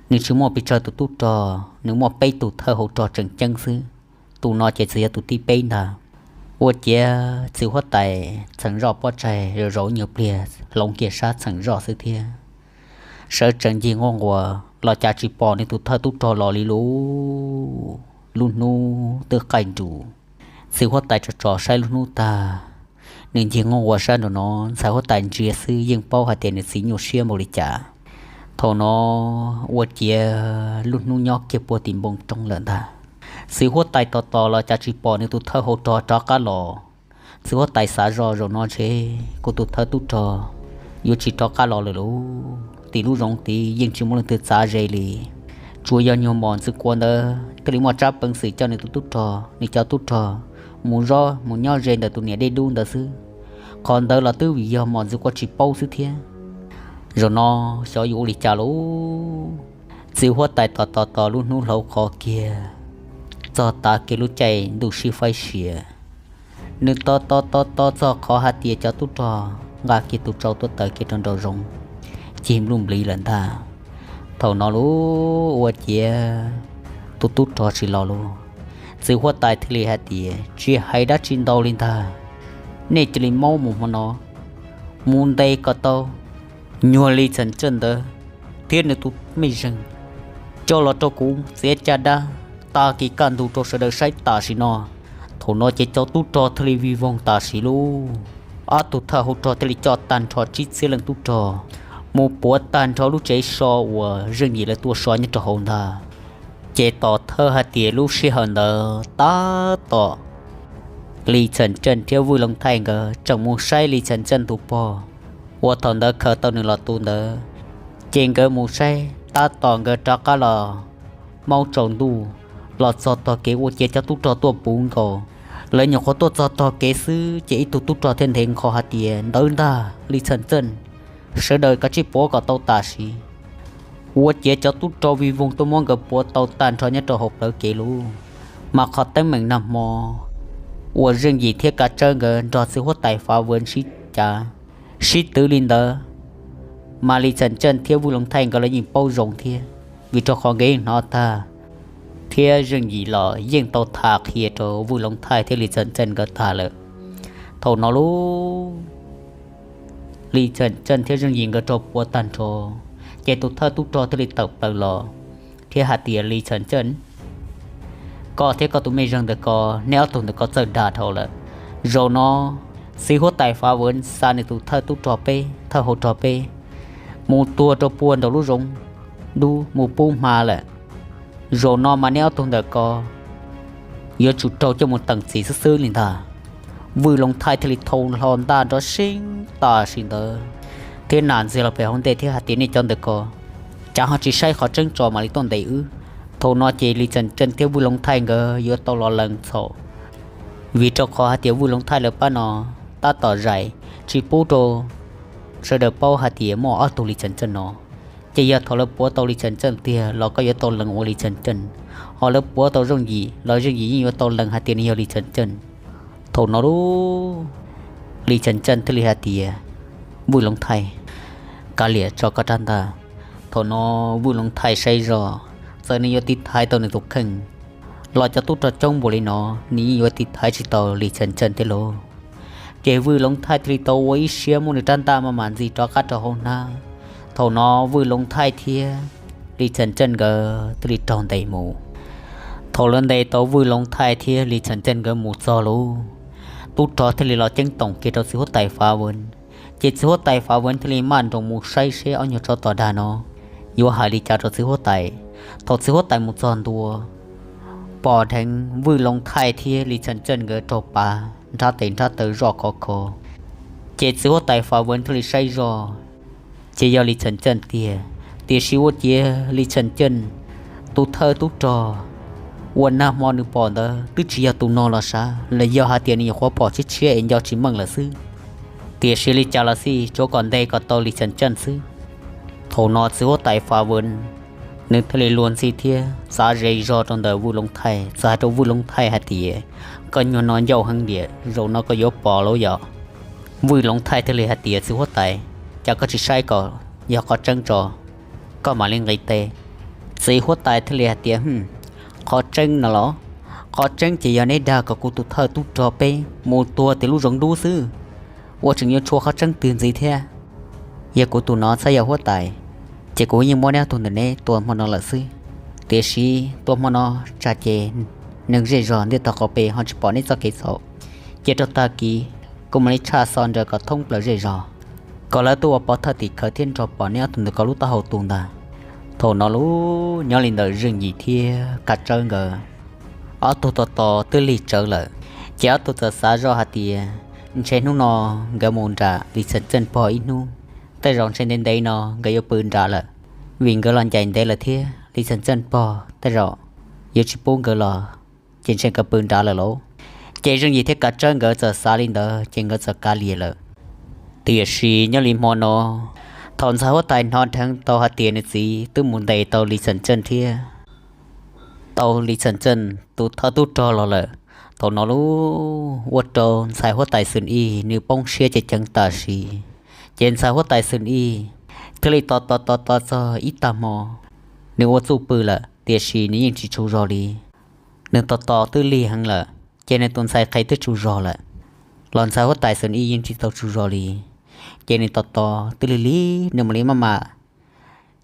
Nws tsis muaj pes tsawg tus tub rog, nws muaj peb tus thawj hauv rog tseem ceeb xwb, tus no ces txawm yog tus thib peb ntag. Ua ciav txiv huab tais txheem zoj pob tsaig zaum zaum nyuag pliag hloov kiag sab txheem zoj xwb thiab. Sawv tsees ncig nquj nquas los cas tsis pom nws tus thawj tub rog los li lub, lub hnub twb qaij nrus. Txiv huab tais tso tso saib lub hnub tag, nws ncig nquj nquas sab nraum no, ntxhais huab tais ntsia xwb yeej paub hais tias nws txiv nyuaj siab npaum li cas. Thaum no ua ciav lub hnub nyob kiag puag tim npoo roob lawm ntag. Txiv huab tais tos tos los cas tsis pom nws tus thawj hauv rog rov qab los. Txiv huab tais xav zoj zaum no ntshe kuv tus thawj tub rog yuav tsis rov qab los lawm lauj. Tim lub zoov tid yeej tsis muaj leej twg txav ze li, tsuas yog nyuag mos ntxwv kua ntawd thiaj li muaj tsab peev xwm coj nws tus tub rog, nws cov tub rog mus zov mus nyob ze ntawm tus niam dej dub ntawd xwb. Qhov ntawd los twb vim yog mos ntxwv kua tsis paub xwb thiab. Zaum no xyov yuav ua li cas lauj. Txiv huab tais tos tos tos lub hnub hlauv qhov kiag, txog tav kiag lub caij ntuj sib faib sia, nws tos tos tos tos txog qhov hais tias cov tub rog nqa kiag tus tsau tuaj taws kiag rau nraum zoov, cig npluj npliv lawm ntag. Thaum no lub ua ciav tus tub rog tsis los lauj. Txiv huab tais thiaj li hais tias tsis hais dab tsi ntau li ntag, nej cia li maub mus hmo no, mus ntes kom tau nyuag Li Txham Txeej ntawd thiab nws tus mej zeeg coj los rau kuv txiav caj dab, tag kis kaj ntug rau sawv daws saib tam sim no. Thaum no ces cov tub rog thiaj li vij voog tam sim lauj. Ob tug thawj hauv rog thiaj li coj tag nrho tsib txhiab leej tub rog mus puav tag nrho lub tsev so uas Zeej Yim lawv tuaj so nyob rau hauv ntag. Ces tos thawj hais tias lub sij hawm ntawd tab tom Li Txham Txeej thiab Vwj Loov Thaij nkawd tseem mus saib Li Txham Txeej tus pog uas thaum ntawd khaws tau nws los tu ntawd, ces nkawd mus saib tab tom nkawd rov qab los maub tsaus ntuj los txog tog kev ua ciav cov tub rog tuaj puv nkaus. Lawv nyuam qhuav tuaj txog tog kev xwb ces ib tug tub rog thiaj nthev nqho hais tias ntawd ntag Li Txham Txeej, sawv daws kav tsij puav kom tau tam sim. Ua ciav cov tub rog vij voog tuaj muab nkawd puav tau tag nrho nyob rau hauv plawv kev lauj. Mas qhov teeb meem nag hmo uas Zeej Yim thiab Kav Tsawb nkawd nrog txiv huab tais Fav Vwm sib cav sib twv li ntawd, mas Li Txham Txeej thiab Vwj Loov Thaij nkawd los yeej paub zoo thiab, vim rau qhov nkawd yeej hnov tag, thiab Zeej Yim los yeej tau tham qhia rau Vwj Loov Thaij thiab Li Txham Txeej nkawd tag lawm. Thaum no lauj, Li Txham Txeej thiab Zeej Yim nkawd raug puav tag nrho, Ces tus thawj tub rog thiaj li tawm plaws los thiab hais tias, Lis Chas Ntseej, koj thiab koj tus mej zeeg ntawm ko, neb ob tug ntawm ko txawj dag dhau lawm. Zaum no txiv huab tais Fav Vuv xa nws tus thawj tub rog peb, thawj hau rog peb mus tuag rau puag nraum lub zoov dub mus pub hma lawm. Zaum no mas neb ob tug ntawm ko yuav tsum raug coj mus teem txim xwb xwb li ntag. Vwj Loov Thaij thiaj li thau hlo ntaj nrov seeb tam sim ntawd thiab nam ntxiag los pem hauv ntej thiab hais tias, Nej cov ntawm ko, cas ho tsis saib qhov tseeb tso mam li tuaj ntes wb? Thaum no ces Lis Chas Ntseej thiab Vwj Loov Thaij nkawd yuav tau los lees txhaum, vim rau qhov hais tias Vwj Loov Thaij lawv pab no tab tom zais tsis pub rau sawv daws paub hais tias muaj ob tug Lis Chas Ntseej no. Ces yog thaum lawv puav tau Lis Chas Ntseej tiag los koj yuav tau lees ua Lis Chas Ntseej, ho lawv puav tau Zeej Yim los Zeej Yim yeej yuav tau lees hais tias nws yog Lis Chas Ntseej. Thaum no lub Lis Chas Ntseej thiaj li hais tias, Vwj Loov Thaij, kav liam tso koj rab ntaj. Thaum no Vwj Loov Thaij saib zoj, txawm nws yuav tiv thaiv tau nws tus kheej los cov tub rog coob npaum li no, nws yeej yuav tiv thaiv tsis tau Lis Chas Ntseej thiab lauj. Ces Vwj Loov Thaij thiaj li tau ua ib siab muab nws rab ntaj maj mam ntxig rov qab rau hauv hnab. Thaum no Vwj Loov Thaij thiab Lis Chas Ntseej nkawd thiaj li raug ntes mus. Thaum lawv ntes tau Vwj Loov Thaij thiab Lis Chas Ntseej nkawd mus txog lub, tub rog thiaj li los ceeb toom kiag rau txiv huab tais Fav Vuv. Ces txiv huab tais Fav Vuv thiaj li maj nroos mus saib seb ob nyuag tsov tom dag no yuav hais li cas rau txiv huab tais. Thaum txiv huab tais mus txog ntua, pom dheev Vwj Loov Thaij thiab Lis Chas Ntseej nkawd raug pav nrhab tes nrhab taw zoj khov kho. Ces txiv huab tais Fav Vuv thiaj li saib zoj, ces yog Lis Chas Ntseej tiag. Tiam sis ua ciav Lis Chas Ntseej tus thawj tub rog uas nag hmo nws pom ntawd twb tsis yog tus no los sav, los yog hais tias nws nyuam qhuav pom tshiab tshiab es nco tsis meej lawm xwb. Tiam sis li cas los xij tsuav kom ntes kom tau Lis Chas Ntseej xwb. Thaum no txiv huab tais Fav Vuv nws thiaj li luag ntxhi thiab txav ze zog rau ntawm Vwj Loov Thaij, txawm hais rau Vwj Loov Thaij hais tias, Koj nyuag no ncauj heev diam, zaum no koj yuav pom lauj yom? Vwj Loov Thaij thiaj li hais tias, Txiv huab tais, cas koj tsis saib kom yog qhov tseeb tso, koj mam li nqis tes. Txiv huab tais thiaj li hais tias, Hm, qhov tseeb no los? Qhov tseeb ces yog neb dag kom kuv tus thawj tub rog peb mus tuag tim lub zoov dub xwb, ua tseem yuav tshua qhov tseeb twg ntxiv thiab? Yog kuv tus no txhob yog huab tais, ces kuv yeej muab neb ob tug ntawm neb tua hmo no lawm xwb. Tiam sis tua hmo no tsam ces neeg zej zog ntiaj tog qaum pem ho tsis pom neb txoj kev txhaum. Cia rau tag kis kuv mam li tshaj xo nrawm kom thoob plaws zej zog, kom lawv tuaj ua pov thawj tim khawv thiab nrog pom neb ob tug ntawm ko lub taub hau tu ntag. Thaum no lub nyob li ntawm Zeej Yim thiab Kav Tsawb nkawd ob tug tos tos twb lig tsawv lawm, ces ob tug txawm xav zoj hais tias ntshe hnub no nkawd mus nram Lis Xeem Tseej pog ib hnub, tej zaum ntshe ntev ntev no nkawd yuav pw nrad lawm, vim nkawd los ncaim ntev lawm thiab Lis Xeem Tseej pog tej zaum yuav tsis pub nkawd los, ces ntshe nkawd pw nrad lawm lauj. Ces Zeej Yim thiab Kav Tsawb nkawd txawm xav li ntawd ces nkawd txawm kav liam lawm. Tiam sis nyob li hmo no, thaum ntxhais huab tais hnov dheev tau hais tias nws txiv twb mus ntes tau Lis Xeem Tseej thiab tau Lis Xeem Tseej tus thawj tub rog los lawm, thaum no lub ua rau ntxhais huab tais Xwm Ij nws poob siab ceev ceev tam sim. Ces ntxhais huab tais Xwm Ij thiaj li tos tos tos tos txog ib tag hmo, nws ua txuj pw lawm tiam sis nws yeej tsis tsaug zog li. Nws tos tos twb lig heev lawm, ces nws tus ntxhais qhev twb tsaug zog lawm, los ntxhais huab tais Xwm Ij yeej tsis tau tsaug zog li. Ces nws tos tos twb lig lig, nws mam li maj mam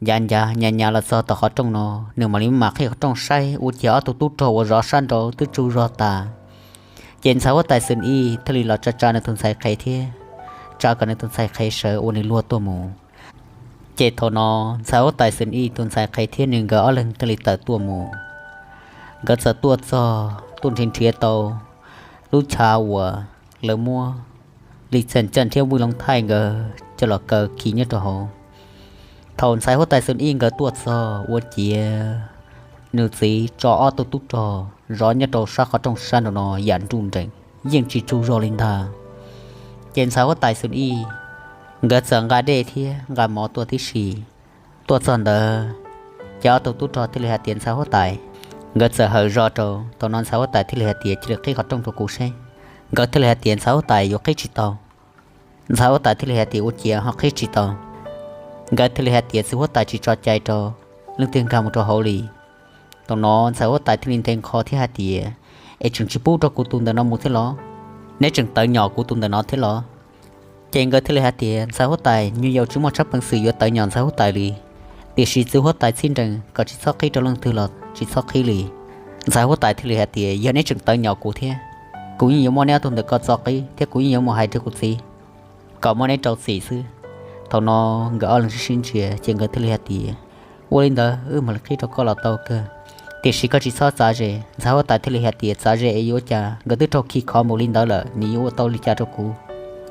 ncav ncav nyav nyav los txog tom qhov rooj no, nws mam li maj mam qhib qhov rooj saib ua ciav ob tug tub rog uas zov sab nraud twb tsaug zog tas. Ces ntxhais huab tais Xwm Ij thiaj li los tsa tsa nws tus ntxhais qhev thiab tsa kom nws tus ntxhais qhev sawv ua nws luag tuaj mus. Ces thaum no ntxhais huab tais Xwm Ij tus ntxhais qhev thiab nws nkawd ob leeg thiaj li tawm tuaj mus. Nkawd txawm tuaj txog tuaj nrhiav nrhiav tau lub chav uas lawv muab Lis Xeem Tseej thiab Vwj Looj Thaij nkawd coj los kaw khi nyob rau hauv. Thaum ntxhais huab tais Xwm Ij nkawd tuaj txog ua ciav nws txiv tso ob tug tub rog zov nyob rau sab qhov rooj sab nraud no yam nruj nreem, yeej tsis tsaug zog li ntag. Ces ntxhais huab tais Xwm Ij nkawd txawm nqa dej thiab nqa mov tuaj tib si. Tuaj txog ntawd, ces ob tug tub rog thiaj li hais tias ntxhais huab tais, nkawd txawm hawm zog rau. Thaum no ntxhais huab tais thiaj li hais tias cia li qhib qhov rooj rau kuv seb. Nkawd thiaj li hais tias ntxhais huab tais yuav qhib tsis tau. Ntxhais huab tais thiaj li hais tias ua ciav ho qhib tsis tau. Nkawd thiaj li hais tias txiv huab tais tsis tso cai rau leej twg nkag mus rau hauv li. Thaum no ntxhais huab tais thiaj li nthe nqho thiab hais tias, es tseem tsis pub rau kuv tus ntawm no mus thiab los? Neb tseem tawv nyom kuv tus ntawm no thiab los? Ces nkawd thiaj li hais tias ntxhais huab tais, nyuag yaus tsis muaj tshab peev xwm yuav tawv nyom ntxhais huab tais li. Tiam sis txiv huab tais txheeb nrees kom tsis txhob qhib rau leej twg los tsis txhob qhib li. Ntxhais huab tais thiaj li hais tias, yog neb tseem tawv nyom kuv thiab, kuv yeej yuav muab neb ob tug ntawm ko txo qhib thiab kuv yeej yuav mus hais rau kuv txiv kom muab neb rau txim xwb. Thaum no nkawd ob leeg sib sib ntsia ces nkawd thiaj li hais tias, ua li ntawd wb mam li qhib rau koj los tau kawg, tiam sis koj tsis txhob txav ze. Ntxhais huab tais thiaj li hais tias, txav ze es yuav ua cas, nkawd twb raug khi khov npaum li ntawd lawm nws yuav ua tau li cas rau kuv,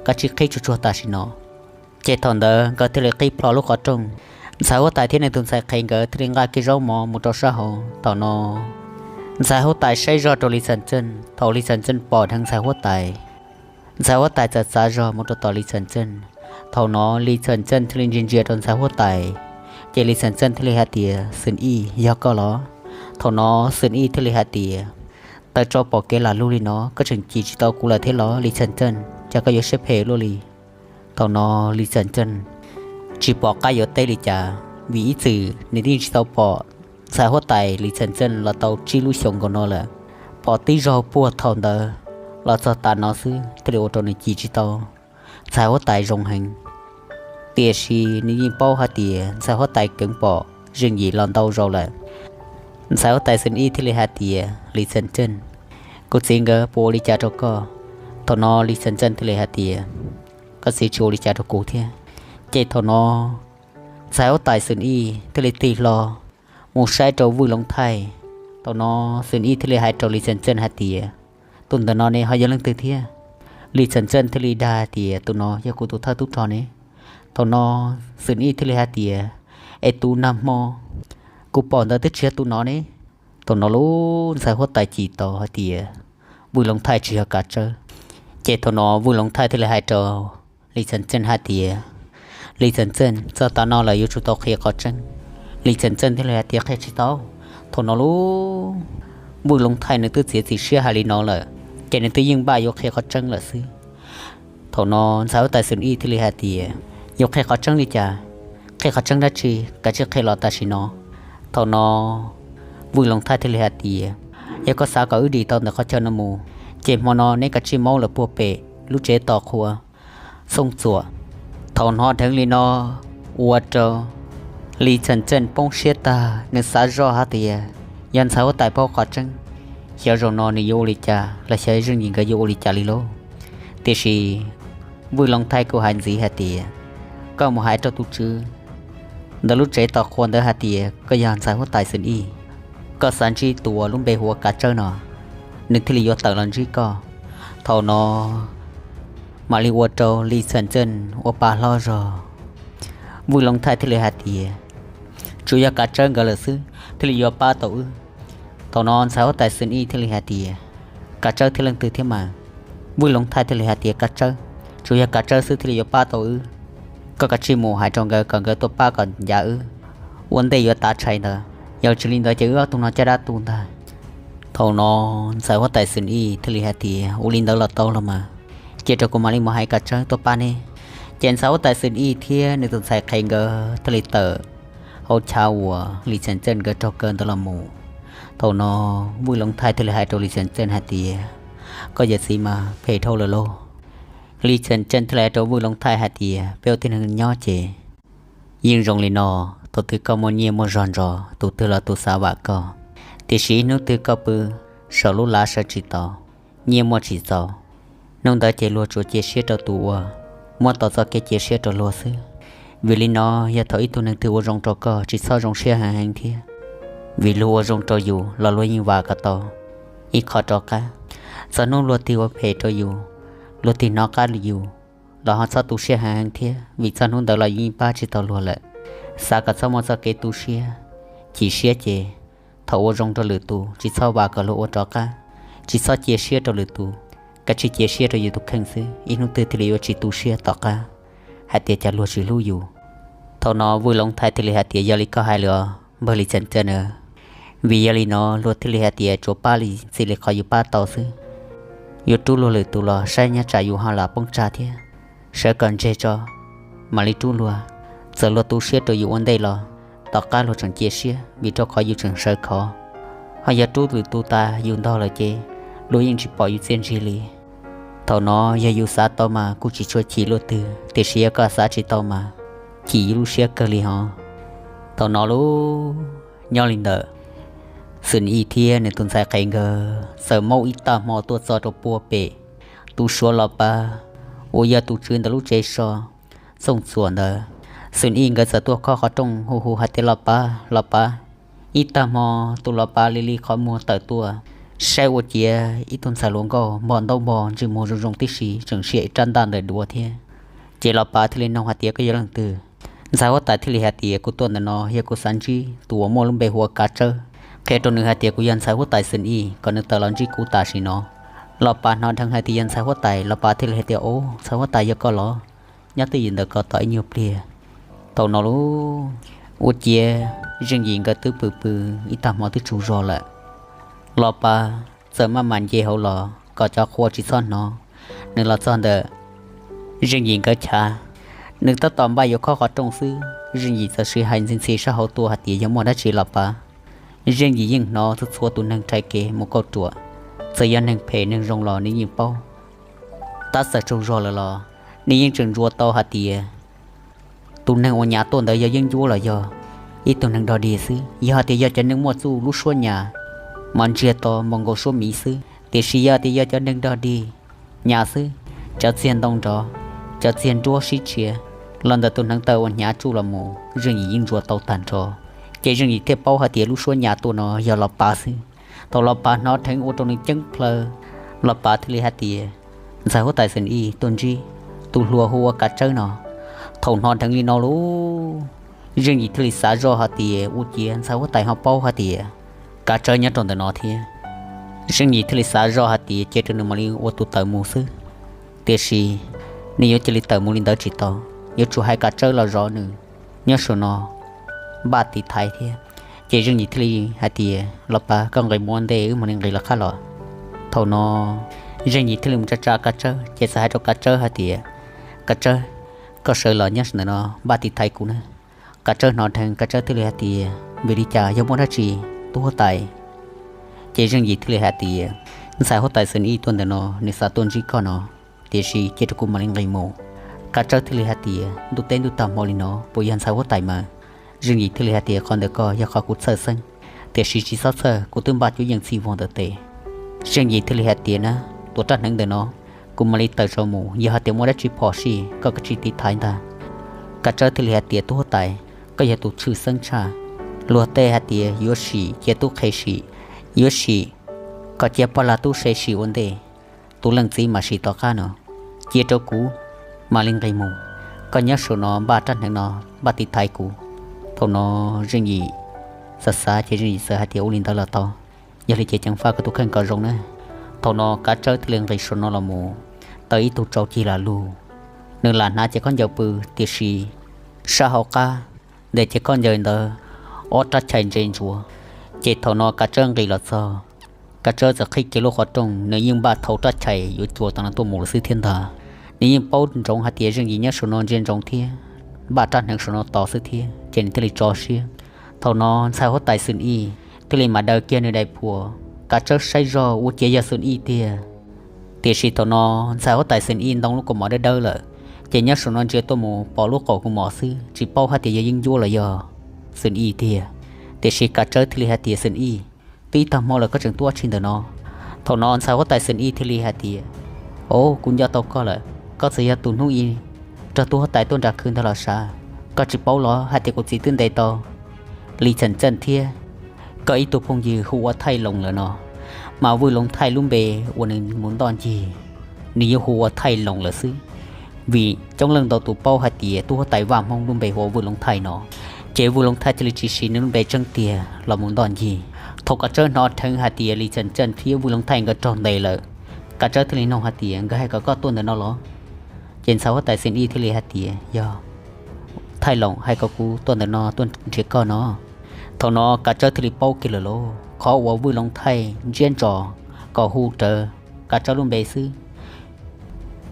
kav tsij qhib tsuag tsuag tam sim no. Ces thaum ntawd nkawd thiaj li qhib plho lub qhov rooj. Ntxhais huab tais thiab nws tus ntxhais qhev nkawd thiaj li nqa kiag zaub mov mus rau sab hauv. Thaum no ntxhais huab tais saib zog rau Lis Xas Txeej, thaum Lis Xas Txeej pom dheev ntxhais huab tais, ntxhais huab tais txawm txav zog mus rau tom Lis Xas Txeej. Thaum no Lis Xas Txeej thiaj li ntsia ntsia rau ntxhais huab tais, ces Lis Xas Txeej thiaj li hais tias, Xwm Ij, yog koj los? Thaum no Xwm Ij thiaj li hais tias, tawv tso pom kev lam lug li no, koj tseem cim tsis tau kuv lawm thiab los Lis Xas Txeej, cas koj yuav siab phem luaj li? Thaum no Lis Xas Txeej tsis pom qab yuav teb li cas, vim ib txwm nws twb tsis tau pom ntxhais huab tais Lis Xas Txeej los tau tsib lub xyoos nkaus no lawm. Pom tib zaug puag thaum ntawd los txog tav no xwb thiaj li ua rau nws cim tsis tau ntxhais huab tais zoo heev. Tiam sis nws yeej paub hais tias ntxhais huab tais keev pom zeej yim los ntau zaus lawm. Ntxhais huab tais Xwm Ij thiaj li hais tias, Lis Xas Txeej, kuv txiv nkawd puas ua li cas rau koj? Thaum no Lis Xas Txeej thiaj li hais tias, koj txiv tsis ua li cas rau kuv thiab. Ces thaum no ntxhais huab tais Xwm Ij thiaj li tig hlo mus saib rau Vwj Loov Thaij. Thaum no Xwm Ij thiaj li hais rau Lis Xas Txeej hais tias, tus ntawm no ne ho yog leej twg thiab? Lis Xas Txeej thiaj li dag hais tias, tus no yog kuv tus thawj tub rog ne. Thaum no Xwm Ij thiaj li hais tias, es tus nag hmo kuv pom ntawd twb tsis yog tus no ne. Thaum no lub ntxhais huab tais cim tau hais tias Vwj Loov Thaij tsis yog kav tsawb. Ces thaum no Vwj Loov Thaij thiaj li hais rau Lis Xas Txeej hais tias, Lis Xas Txeej, txog tav no lawm yuav tsum tau qhia qhov tseeb. Lis Xas Txeej thiaj li hais tias qhia tsis tau. Thaum no lub Vwj Loov Thaij nws twb txiav txim siab hais li no lawm, ces nws twb yeej npaj yuav qhia qhov tseeb lawm xwb. Thaum no ntxhais huab tais Xwm Ij thiaj li hais tias, yuav qhia qhov tseeb li cas? Qhia qhov tseeb dab tsi? Kav tsij qhia los tam sim no. Thaum no Vwj Loov Thaij thiaj li hais tias, yog koj xav kom wb dim tau ntawm qhov chaw no mus, ces hmo no neb kav tsij maub lawm puag pem lub tsev tos qhua Xooj Txuam. Thaum hnov dheev li no ua rau Lis Xas Txeej poob siab tag, nws xav zoj hais tias, yog ntxhais huab tais paub qhov tseeb, xyov zaum no nws yuav ua li cas los xyov Zeej Yim nkawd yuav ua li cas li lauj. Tiam sis Vwj Loov Thaij kuj hais ntxiv hais tias, koj mus hais rau tus tswv ntawm lub tsev tos qhua ntawd hais tias koj yog ntxhais huab tais Xwm Ij, koj xav ntsib tus uas lub npe hu ua Kav Tsawb no, nws thiaj li yuav tawm los ntsib koj. Thaum no mam li ua rau Lis Xas Txeej ua pa hlob zog. Vwj Loov Thaij thiaj li hais tias, tsuas yog Kav Tsawb nkawd lawm xwb thiaj li yuav pab tau wb. Thaum no ntxhais huab tais Xwm Ij thiaj li hais tias, Kav Tsawb thiab leej twg thiab mas? Vwj Loov Thaij thiaj li hais tias, Kav Tsawb, tsuas yog Kav Tsawb xwb thiaj li yuav pab tau wb. Koj kav tsij mus hais rau nkawd kom nkawd tuaj pab kom ncav wb, ua ntej yuav tav tshais ntawd, yog tsis li ntawd ces wb ob tug no caj dab tu ntag. Thaum no ntxhais huab tais Xwm Ij thiaj li hais tias, ua li ntawd los tau los mas, cia rau kuv mam li mus hais Kav Tsawb tuaj pab neb. Ces ntxhais huab tais Xwm Ij thiab nws tus ntxhais qhev nkawd thiaj li tawm hauv chav uas Lis Xas Txeej nkawd raug kaw ntawd los mus. Thaum no Vwj Loov Thaij thiaj li hais rau Lis Xas Txeej hais tias, koj yawm txiv mas phem dhau lawm lauj. Lis Xas Txeej thiaj li hais rau Vwj Loov Thaij hais tias, peb ua tib neeg nyob ces yeej zoo li no, thaum twg koj muaj nyiaj muaj zog ntsos tus twg los tus xav vam koj, tiam sis hnub twg koj pw saum lub lav sawv tsis tau, nyiaj muaj tsis txaus, hnub ntawd ces luag tsuas cia siab rau tus uas muab tau txoj kev cia siab rau luag xwb. Vim li no, yog thaum ib tug neeg twg ua zoo rau koj tsis txhob zoo siab heev heev thiab, vim luag ua zoo rau yus los luag yeej vam kom tau ib qho rov qab. Txog hnub luag tig ua phem rau yus, luag tig hnov qab yus, los ho txhob tu siab heev heev thiab, vim txog hnub ntawd los yus yeej pab tsis tau luag lawm. Xav kom txhob muaj txoj kev tu siab, chim siab ces thaum ua zoo rau lwm tus tsis txhob vam kom luag ua rov qab, tsis txhob cia siab rau lwm tus, kav tsij cia siab rau yus tus kheej xwb, ib hnub twg thiaj li yuav tsis tu siab tom qab hais tias cas luag tsis hlub yus. Thaum no Vwj Loov Thaij thiaj li hais tias, yog li koj hais lawm os npawg Lis Xas Txeej na, vim yog li no luag thiaj li hais tias tsuas pab li txij li qhov yus pab tau xwb. Yuav rub luag lwm tus los saib nyob tsam yus ho lam poob tsag thiab. Sawv kom ntseg tso mam li rub luag. Txawm luag tu siab rau yus ua ntej los tom qab luag tseem cia siab vim rau qhov yus tseem sawv khov. Ho yog rub lwm tus tas yus ntog lawm ces luag yeej tsis pom yus txiaj ntsig li. Thaum no yog yus xav tau mas kuj tsis tshua chim luaj twg, tiam sis yog koj xav tsis tau mas chim yus lub siab kawg li hos. Thaum no lub nyob li ntawd, Xwm Ib thiab nws tus ntxhais qhev nkawd txawm maub ib tag hmo tuaj txog rau puag pem tus Suav los pab uas yog tus tswv ntawm lub tsev so Txooj Txuas ntawd. Xwm Ib nkawd txawm tuaj khob qhov rooj hu hu hais tias, Los pab, los pab. Ib tag hmo tus los pab li li qhov muag tawm tuaj, saib ua ciav ib tug ntxhais hluas nkauj npog ntaub npog ntsej muag zoo zoo tib si tseem sia ib rab ntaj ntawm duav thiab. Ces los pab thiaj li nug hais tias, Koj yog leej twg? Ntxhais huab tais thiaj li hais tias, Kuv tuaj ntawm no yog kuv xav ntsib tus uas muaj lub npe hu ua Kav Tsawb. Qhia rau nws hais tias kuv yog ntxhais huab tais Xwm Ib, kom nws tawm los ntsib kuv tam sim no. Los pab hnov dheev hais tias yog ntxhais huab tais, los pab thiaj li hais tias, Au, ntxhais huab tais yog koj los? Nyob twj ywm ntawm ko tos ib nyuag pliag. Thaum no lub ua ciav Zeej Yim nkawd twb pw pw ib tag hmo twb tsaug zog lawm. Los pab txawm maj mam nce hauv los kom cov qhua tsis txhob hnov. Nws los txog ntawm Zeej Yim nkawd chav, nws tab tom npaj yuav khob qhov rooj xwb, Zeej Yim txawm siv hais ntxhi ntxhi sab hauv tuaj hais tias, Yog muaj dab tsi los pab? Zeej Yim yeej hnov txhua txhua tus neeg rhais kev mus kauj ruam, txawm yog neeg phem neeg zoo los nws yeej paub. Tab txawm tsaug zog lawm los nws yeej tseem ntsuas tau hais tias tus neeg uas nyas tuaj ntawd yog yeeb ncuab los yog ib tug neeg dog dig xwb. Yog hais tias yog cov neeg muaj txuj lub suab nyas, mas ntsiag to npaum nkaus suab miv xwb. Tiam sis yog tias yog cov neeg dog dig nyas xwb, cov txiag ntoo nrov, cov txiag nruab sib tshiav los ntawm tus hneev taw uas hnyav tsuj los mus, Zeej Yim yeej ntsuas tau tag nrho. Ces Zeej Yim thiaj paub hais tias lub suab nyas tuaj no yog los pab xwb. Thaum los pab hnov dheev ua rau nws ceeb plaws, los pab thiaj li hais tias, Ntxhais huab tais Xwm Ib, tuaj ntsib tus hluas hu ua Kav Tsawb no. Thaum hnov dheev li no lub, Zeej Yim thiaj li xav zoj hais tias ua ciav ntxhais huab tais ho paub hais tias Kav Tsawb nyob rau ntawm no thiab. Zeej Yim thiaj li xav zoj hais tias cia rau nws mam li ua tus tawm mus xwb. Tiam sis nws yuav cia li tawm mus li ntawd tsis tau, yuav tsum hais Kav Tsawb los zov nws nyob saum no npaj tiv thaiv thiab. Ces Zeej Yim thiaj li hais tias, Los pab, koj nqis mus ua ntej, wb mam li nqis lawv qab los. Thaum no Zeej Yim thiaj li mus tsa tsa Kav Tsawb, ces txawm hais rau Kav Tsawb hais tias, Kav Tsawb, koj sawv los nyob ntawm no npaj tiv thaiv kuv na. Kav Tsawb hnov dheev, Kav Tsawb thiaj li hais tias, Vim li cas, yog muaj dab tsi, tub huab tais? Ces Zeej Yim thiaj li hais tias, Ntxhais huab tais Xwm Ib tuaj ntawm no, nws xav tuaj ntsib koj no, tiam sis cia rau kuv mam li nqis mus. Kav Tsawb thiaj li hais tias, Ntuj teb ntuj tag hmo li no, puas yog ntxhais huab tais mas? Zeej Yim thiaj li hais tias, Qhov ntawd ko yog qhov kuv txhawj xeeb, tiam sis tsis txhob txhawj, kuv twb npaj cuab yeej txhij vog ntawm tes. Zeej Yim thiaj li hais tias, Na, tuav rab hneev ntawm no, kuv mam li tawm saum mus, yog hais tias muaj dab tsi phom sij koj kav tsij tiv thaiv ntag. Kav Tsawb thiaj li hais tias, Tub huab tais, koj yog tus tshwj xeeb tshaj. Luag tej hais tias yuav sim cia tub qhe sim, yuav sim kom cia poj lag tub se sim ua ntej, tus leej txiv mam sim tom qab no. Cia rau kuv mam li nqis mus, koj nyob saum no npaj rab hneev no, npaj tiv thaiv kuv. Thaum no Zeej Yim xav xav ces Zeej Yim txawm hais tias, Ua li ntawd los tau, yog li ces ceev faj koj tus kheej kom zoo na. Thaum no Kav Tsawb thiaj li nqis saum no los mus, tau ib tug tsau cig lam lug. Nws lam hnav cev khaub ncaws pw, tiam sis sab hauv qab ntawm cev khaub ncaws ntawd ob rab chais ntse ntsuav. Ces thaum no Kav Tsawb nqis los txog, Kav Tsawb txawm qhib kiag lub qhov rooj, nws yeej npaj thau rab chais yuav cuam tom no tuaj mus lawm xwb thiab ntag. Nws yeej paub ntsoov hais tias Zeej Yim nyob saum no ntsia ntsoov thiab npaj rab hneev saum no tos xwb thiab, ces nws thiaj li tso siab. Thaum no ntxhais huab tais Xwm Ib thiaj li mam daws kiag nws daim phuam. Kav Tsawb saib zog ua ciav yog Xwm Ib tiag. Tiam sis thaum no ntxhais huab tais Xwm Ib ntoo lub kaus mom dawb dawb lawm, ces nyob saum no ntsia tuaj mus pom lub qaum kaus mom xwb, tsis paub hais tias yog yeeb ncuab los yog Xwm Ib tiag. Tiam sis Kav Tsawb thiaj li hais tias, Xwm Ib, twb ib tag hmo lawm koj tseem tuaj ua dab tsi ntawm no? Thaum no ntxhais huab tais Xwm Ib thiaj li hais tias, Au, kuv nco tau koj lawm, koj txawm yog tus hnub i nrog tub huab tais tuaj nram khw ntag los sav. Koj tsis paub los hais tias kuv txiv twb ntes tau Lis Txheem Txeej thiab koj ib tug phooj ywg hu ua Thaij Loos lawm no? Mas Vwj Loos Thaij lub npe uas nws mus ntoj ncig, nws yuav hu ua Thaij Loos lawm xwb, vim coob leej ntau tus paub hais tias tub huab tais Vaj Hmoob lub npe hu ua Vwj Loos Thaij no. Ces Vwj Loos Thaij thiaj li tsis siv nws lub npe tseeb tiag los mus ntoj ncig. Thaum Kav Tsawb hnov dheev hais tias Lis Txheem Txeej thiab Vwj Loos Thaij nkawd raug ntes lawm, Kav Tsawb thiaj li nug hais tias, Nkawd hais kom koj tuaj ntawm no los? Ces ntxhais huab tais Xwm Ib thiaj li hais tias, Yog, Thaij Loos hais kom kuv tuaj ntawm no tuaj nrhiav koj no. Thaum no Kav Tsawb thiaj li paub kiag lawm lauj, qhov uas Vwj Loos Thaij ntsiab ntsos kom hu rawv Kav Tsawb lub npe xwb,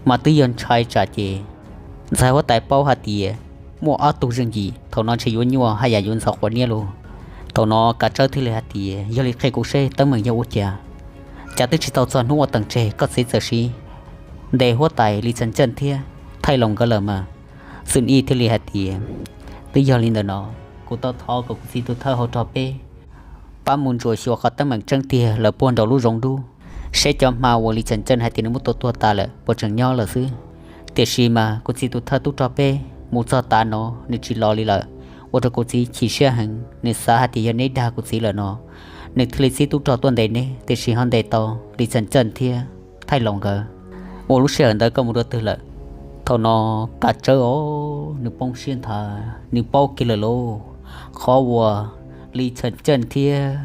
mas twb yog ntshai tsam ces ntxhais huab tais paub hais tias muaj ob tug Zeej Yim, thaum no ntshe yuav nyuaj haj yam yuav ntxhov quav niab lauj. Thaum no Kav Tsawb thiaj li hais tias, Yog li qhia kuv seb teeb meem yog ua cas, cas twb tsis tau txog hnub ua teem tseg koj txiv txawm siv ntes huab tais Lis Txheem Txeej thiab Thaij Loos nkawd lawm mas? Xwm Ib thiaj li hais tias, Twb yog li ntawm no, Kuv tau thov kom kuv txiv tus thawj hau rog peb pab mus ntsuam xyuas qhov teeb meem tseeb tiag lawm puag nraum lub zoov dub, seb cov hma uas Lis Txheem Txeej hais tias nws muab tua tuag tas lawm puas tseem nyob lawm xwb. Tiam sis mas kuv txiv tus thawj tub rog peb mus txog tav no nws tsis los li lawm, ua rau kuv txiv chim siab heev. Nws xav hais tias yog neb dag kuv txiv lawm no, nws thiaj li txib tub rog tuaj ntes neb, tiam sis ho ntes tau Lis Txheem Txeej thiab Thaij Laus nkawd. Ua lub sij hawm ntawd koj mus dua twg lawm? Thaum no Kav Tsawb os, nws poob siab nthav, nws paub kiag lawm lauj. Qhov uas Lis Txheem Txeej thiab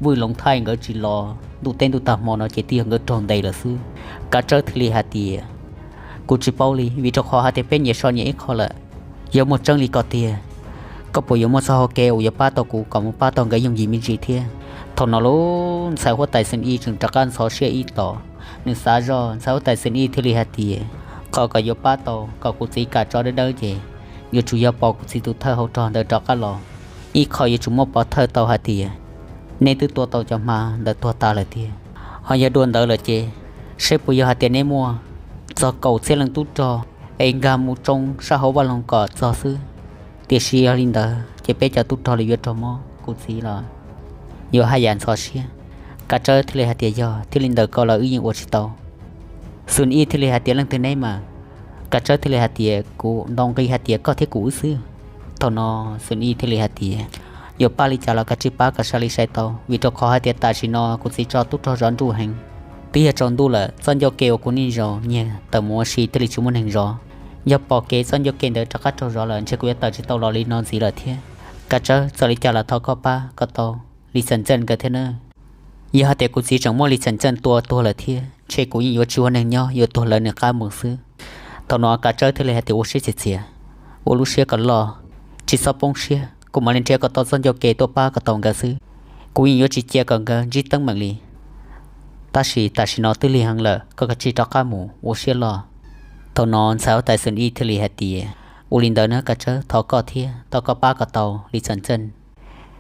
Vwj Loov Thaij nkawd tsis los ntuj teb ntuj tag hmo no ces twb yog nkawd raug ntes lawm xwb. Kav Tsawb thiaj li hais tias, kuv tsis paub li, vim rau qhov hais tias peb nyias so nyias ib qho lawm. Yog muaj tseeb li ko tiag, koj puas yuav muaj txoj hau kev uas yuav pab tau kuv kom mus pab tau nkawd yooj yim me ntsis thiab? Thaum no lub ntxhais huab tais Xeem Ib tseem rov qab ntxhov siab ib tos. Nws xav zoj, ntxhais huab tais Xeem Ib thiaj li hais tias, qhov kom yuav pab tau kom kuv txiv kam tso dawb dawb ces yuav tsum yog pom kuv txiv tus thawj hau rog ntawd rov qab los. Ib qho yuav tsum muaj pov thawj tau hais tias neb twb tua tau cov hma ntawd tuag tas lawm tiag. Ho yog dua ntawd lawm ces seb puas yog hais tias neb muaj txog kaum txhiab leej tub rog es nkag mus tsoo sab hauv vaj loog kom txog xwb. Tiam sis yog li ntawd ces peb cov tub rog los yuav raug mob, kuv txiv los yuav haj yam ntxhov siab. Kav Tsawb thiaj li hais tias, yog thiaj li ntawm ko los wb yeej ua tsis tau. Xeem Ib thiaj li hais tias, leej twg neb mas? Kav Tsawb thiaj li hais tias, kuv ntaus nqi hais tias koj thiab kuv wb xwb. Thaum no Xeem Ib thiaj li hais tias, yuav pab li cas los kav tsij pab kom sai li sai tau, vim rau qhov hais tias tam sim no kuv txiv tso tub rog zov nruj heev. Twb yog tsaus ntuj lawm, txoj ncauj ke uas kuv niaj zaus nyiag tawm mus ua si thiaj li tsis muaj neeg zov. Yog pom kev txoj ncauj ke ntawd rov qab raug zov lawm ntshe kuv yuav tawm tsis tau los li no ntxiv lawm thiab. Kav Tsawb, txawm li cas los thov koj pab kom tau Lis Txheem Txeej nkawd thiab nawb. Yog hais tias kuv txiv tseem muab Lis Txheem Txeej tua tuag lawm thiab ntshe kuv yeej yuav tsis ua neeg nyob, yuav tuag lawv nws qab mus xwb. Thaum no Kav Tsawb thiaj li hais tias, ua siab txias txias, ua lub siab kom loj, tsis txhob poob siab, kuv mam li nrhiav kom tau txoj ncauj ke tuaj pab kom tau nkawd xwb. Kuv yeej yuav tsis cia kom nkawd ntsib teeb meem li. Tab sis tam sim no twb lig heev lawm, koj kav tsij rov qab mus ua siab loj. Thaum no ntxhais huab tais Xeem Ib thiaj li hais tias, ua li ntawd na Kav Tsawb, thov koj thiab, thov koj pab kom tau Lis Txheem Txeej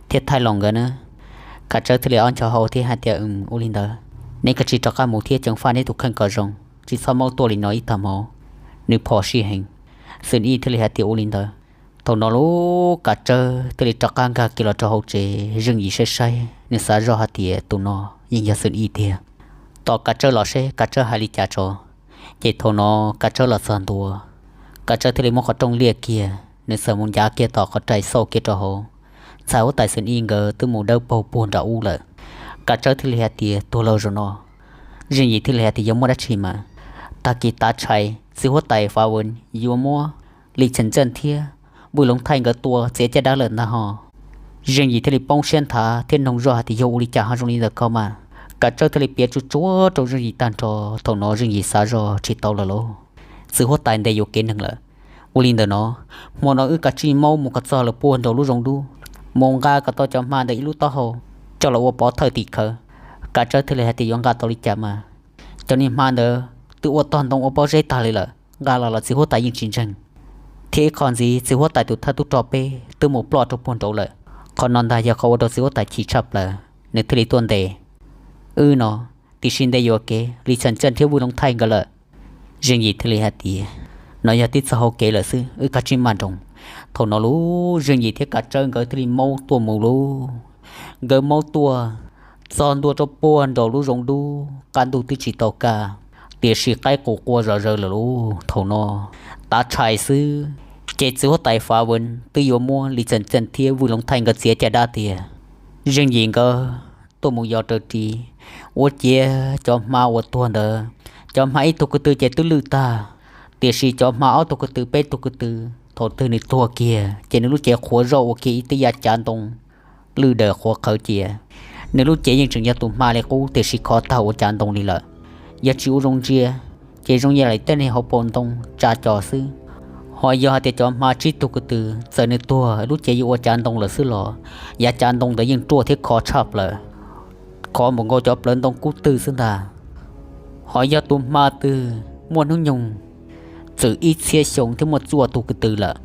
thiab Thaij Laus nkawd na. Kav Tsawb thiaj li ob ncho hau thiab hais tias, ua li ntawd, neb kav tsij rov qab mus thiab ceev faj neb tus kheej kom zoo, tsis txhob maub tuaj li no ib tag hmo. Nws phom sij heev. Xeem Ib thiaj li hais tias, ua li ntawd. Thaum no lub Kav Tsawb thiaj li rov qab nkag kiag los rau hauv tsev. Zeej Yim saib saib, nws xav zoj hais tias tus no yeej yog Xeem Ib tiag. Tos Kav Tsawb los seb Kav Tsawb hais li cas tso. Ces thaum no Kav Tsawb los txog ntua, Kav Tsawb thiaj li muab qhov rooj liaj kiag, nws txawm mus ncav kiag tom qhov rais xauj kiag rau hauv. Ntxhais huab tais Xeem Ib nkawd twb mus dawb paug puag nram ub lawm. Kav Tsawb thiaj li hais tias, tuag lauj zaum no. Zeej Yim thiaj li hais tias, yog muaj dab tsi mas? Tag kis tav tshais txiv huab tais Fav Vees yuav muab Lis Txheem Txeej thiab Vwj Loov Thaij nkawd tua txiav caj dab lawm ntag ho. Zeej Yim thiaj li poob siab nthav thiab noog zoj hais tias, yog ua li cas ho zoo li ntawm ko mas? Kav Tsawb thiaj li piav tsuj tsuav rau Zeej Yim tag nrho. Thaum no Zeej Yim xav zoj tsis tau lawm lauj. Txiv huab tais ntes yuam kev neeg lawm. Ua li ntawm no, hmo no wb kav tsij maub mus kom txog lawm puag nraum lub zoov dub, mus nqa kom tau cov hma ntawm ib lub taub hau coj los ua pov thawj tim khawv. Kav Tsawb thiaj li hais tias, yuav nqa tau li cas mas? Cov niag hma ntawd twb ua tog ntoo ua pob zeb tag li lawm, nqa los los txiv huab tais yeej tsis ntseeg. Thiab ib qho ntxiv, txiv huab tais tus thawj tub rog peb twb mus ploj rau puag nraud lawm. Qhov no ntag yog qhov ua rau txiv huab tais chim tshaj plaws, nws thiaj li tuaj ntes wb no, tiam sis ntes yuam kev Lis Txheem Txeej thiab Vwj Loov Thaij nkawd lawm. Zeej Yim thiaj li hais tias, no yog tib txoj hau kev lawm xwb, wb kav tsij maj nroos. Thaum no lub Zeej Yim thiab Kav Tsawb nkawd thiaj li maub tuaj mus lauj. Nkawd maub tuaj txog ntua rau puag nraum lub zoov dub, qab ntuj twb tsis tau kaj, tiam sis qaib qus qua zom zaws lawm lauj. Thaum no tav tshais xwb, ces txiv huab tais Fav Vees twb yuav muab Lis Txheem Txeej thiab Vwj Loov Thaij nkawd txiav caj dab tiag. Zeej Yim nkawd tuaj mus yos raws ris, ua ciav cov hma uas tuag ntawd, cov hma ib tug ko tw ces twb lwj tag, tiam sis cov hma ob tug ko tw peb tug ko tw, thaum twg nws tuag kiag ces nws lub cev qhuav zoj ua kiag ib tib yav cav ntoo lwj daws qhuav qhawv cia. Nws lub cev yeej tseem yog tus hma li qub tiam sis khov tag ua cav ntoo li lawm. Yog tsis ua zoo ntsia, ces zoo yam li tej niag hauv paus ntoo tsa cos xwb. Ho yog hais tias cov hma tsib tug ko tw, txawm nws tuag lub cev yuav ua cav ntoo lawm xwb los, yav cav ntoo ntawd yeej ruaj thiab khov tshaj plaws, khov npaum nkaus cov plawv ntoo kub twg xwb ntag. Ho yog tus hma twg muaj hnub nyoog txwm ib txhiab xyoo thiab muaj txua tug ko tw lawm,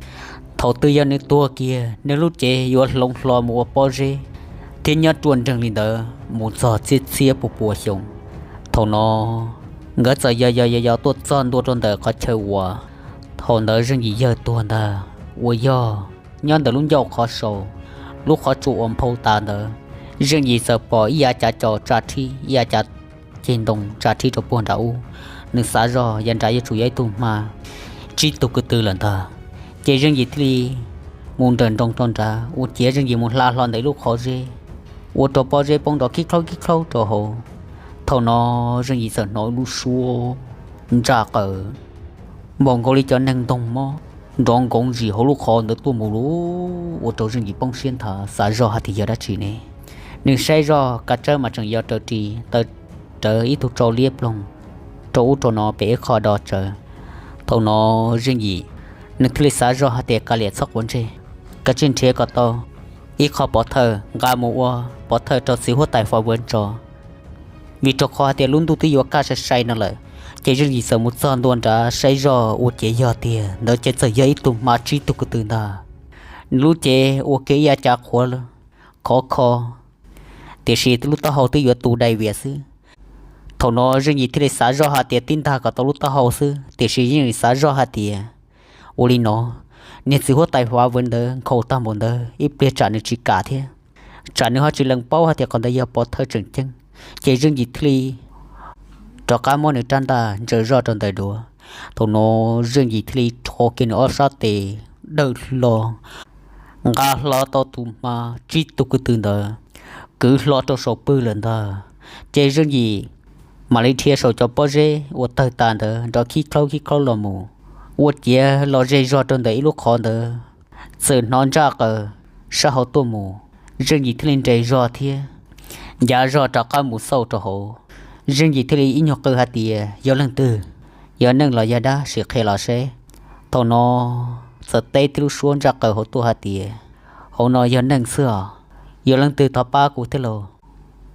thaum twg yog nws tuag kiag, nws lub cev yuav hloov hlo mus ua pob zeb thiab nyob ruaj nreeg li ntawd mus txog txhiab txhiab pua pua xyoo. Thaum no nkawd txawm yos yos yos yos tuaj txog ntua rau ntawm qhov chaw uas thaum ntawd Zeej Yim yawg tuag ntag, uas yog nyob ntawm lub ncauj qhov saus, lub qhov tsua uas nphau tas ntawd, Zeej Yim txawm pom ib yav cav cos tsa rhib, ib yav cav ceg ntoo tsa rhib rau puag nram ub. Nws xav zog yav nrad yuav tsum yog ib tug hma tsib tug ko tw lawm ntag. Ces Zeej Yim thiaj li mus nrawm nroos rau nrad, ua ciav Zeej Yim mus hla hlo ntawm ib lub qhov zeb, ua rau pob zeb poob nrov kib khaub kib khaub rau hauv. Thaum no Zeej Yim txawm hnov ib lub suab ntsaj qaws npaum nkaus li cov neeg ntoog mob nrov nkoov zis hauv lub qhov ntawd tuaj mus lawm, ua rau Zeej Yim poob siab nthav, xav zog hais tias yog dab tsi ne. Nws saib zog kav tsawb mas tseem yog raws ris taw rawv ib tug tsau liab ploog rau ub rau no pem ib qho do tsawv. Thaum no Zeej Yim nws thiaj li xav zog hais tias kav liam txhob quav ntsej, kav tsij nrhiav kom tau ib qho pov thawj nqa mus ua pov thawj rau txiv huab tais Fa Vwv tso. Vim rau qhov hais tias lub ntuj twb yuav kaj sai sai no lawm, ces Zeej Yim txawm mus txog ntua nrad saib zog ua ciav yog tiag ntawd ces txawm yog ib tug hma tsib tug ko tw ntag. Nws lub cev ua kiag ib yav cav qhuav khov kho, tiam sis lub taub hau twb yuav tu dai vias xwb. Thaum no Zeej Yim thiaj li xav zoj hais tias tib ntag kom tau lub taub hau xwb, tiam sis Zeej Yim xav zoj hais tias ua li no, niag txiv huab tais Fa Vwv ntawd nkhaus tag npaum ntawd ib pliag tsam nws tsis kam thiab, tsam nws ho tsis lees paub hais tias qhov ntawd yog pov thawj tseem ceeb. Ces Zeej Yim thiaj li rov qab muab nws rab ntaj ntsaws zoj rau ntawm duav. Thaum no Zeej Yim thiaj li rho kiag nws ob sab tes dawm hlo, nqa hlo tau tus hma tsib tug ko tw ntawd, kwv hlo rau saum pwg lawm ntag. Ces Zeej Yim mam li dhia saum cov pob zeb uas tawg tas ntawd nrov khib khlaub khib khlaub los mus, ua ciav los ze zog rau ntawm ib lub qhov ntawd, txawm hnov ntsaj qaws sab hauv tuaj mus. Zeej Yim thiaj li nres zog thiab ncav zog rov qab mus xauj rau hauv. Zeej Yim thiaj li ib nyuag qw hais tias, yog leej twg? Yog neeg los yog dab? Sim qhia los seb. Thaum no txawm teb tib lub suab ntsaj qaws hauv tuaj hais tias, hauv no yog neeg xwb os, yog leej twg thov pab kuv thiab lauj.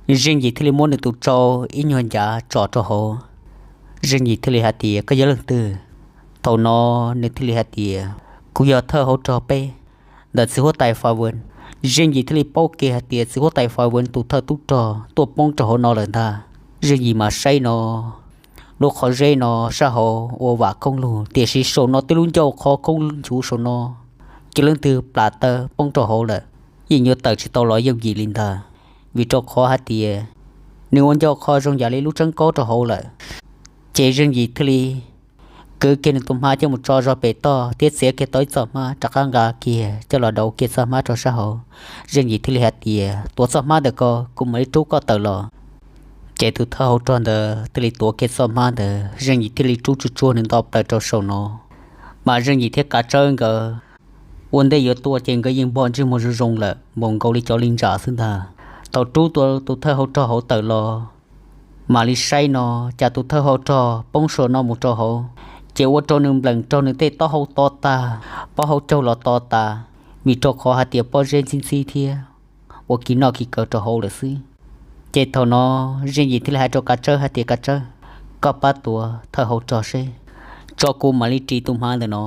Zeej Yim thiaj li muab nws tus tsau ib nyuag ncav tsom rau hauv. Zeej Yim thiaj li hais tias, koj yog leej twg? Thaum no nws thiaj li hais tias, kuv yog thawj hauv rog peb ntawm txiv huab tais Fa Vwv. Zeej Yim thiaj li paub kiag hais tias txiv huab tais Fa Vwv tus thawj tub rog tuaj poob rau hauv no lawm ntag. Zeej Yim mas saib no, lub qhov zeb no sab hauv ua vam koob lug, tiam sis saum no twb lub ncauj qhov koob nchuv saum no, cia leej twg plam taw poob rau hauv lawm, yeej yuav tawm tsis tau los yooj yim li ntag. Vim rau qhov hais tias nws ua ncauj qhov zoo yam li lub tseeb kaub rau hauv lawm. Ces Zeej Yim thiaj li kwv kiag nws tus hmab coj mus tso zog pem toj thiab txiav kiag tau ib txoj hmab rov qab nqa kiag coj los daus kiag txoj hmab rau sab hauv. Zeej Yim thiaj li hais tias, tuav txoj hmab ntawm ko, kuv mam li rub koj tawm los. Ces tus thawj hauv rog ntawd thiaj li tuav kiag txoj hmab ntawd, Zeej Yim thiaj li rub tsuag tsuag nws nto plaws rau saum no. Mas Zeej Yim thiab Kav Tsawb nkawd ua ntej yuav tuaj ces nkawd yeej npog ntsej muag zoo zoo lawm npaum nkaus li cov li ntsam xwb ntag. Thaum rub tus thawj hauv rog hauv tawm los, mam li saib no, cas tus thawj hauv rog poob saum no mus rau hauv, ces ua rau nws nplees raug nws tej taub hau to tag, pob hauv caug los to tas, vim rau qhov hais tias pob zeb ntxhib ntxhib thiab ua kiv noj kiv kaw rau hauv lawm xwb. Ces thaum no Zeej Yim thiaj li hais rau Kav Tsawb hais tias, Kav Tsawb, koj pab tuav thawj hauv rog seb, tso kuv mam li ris tus hmab ntawm no.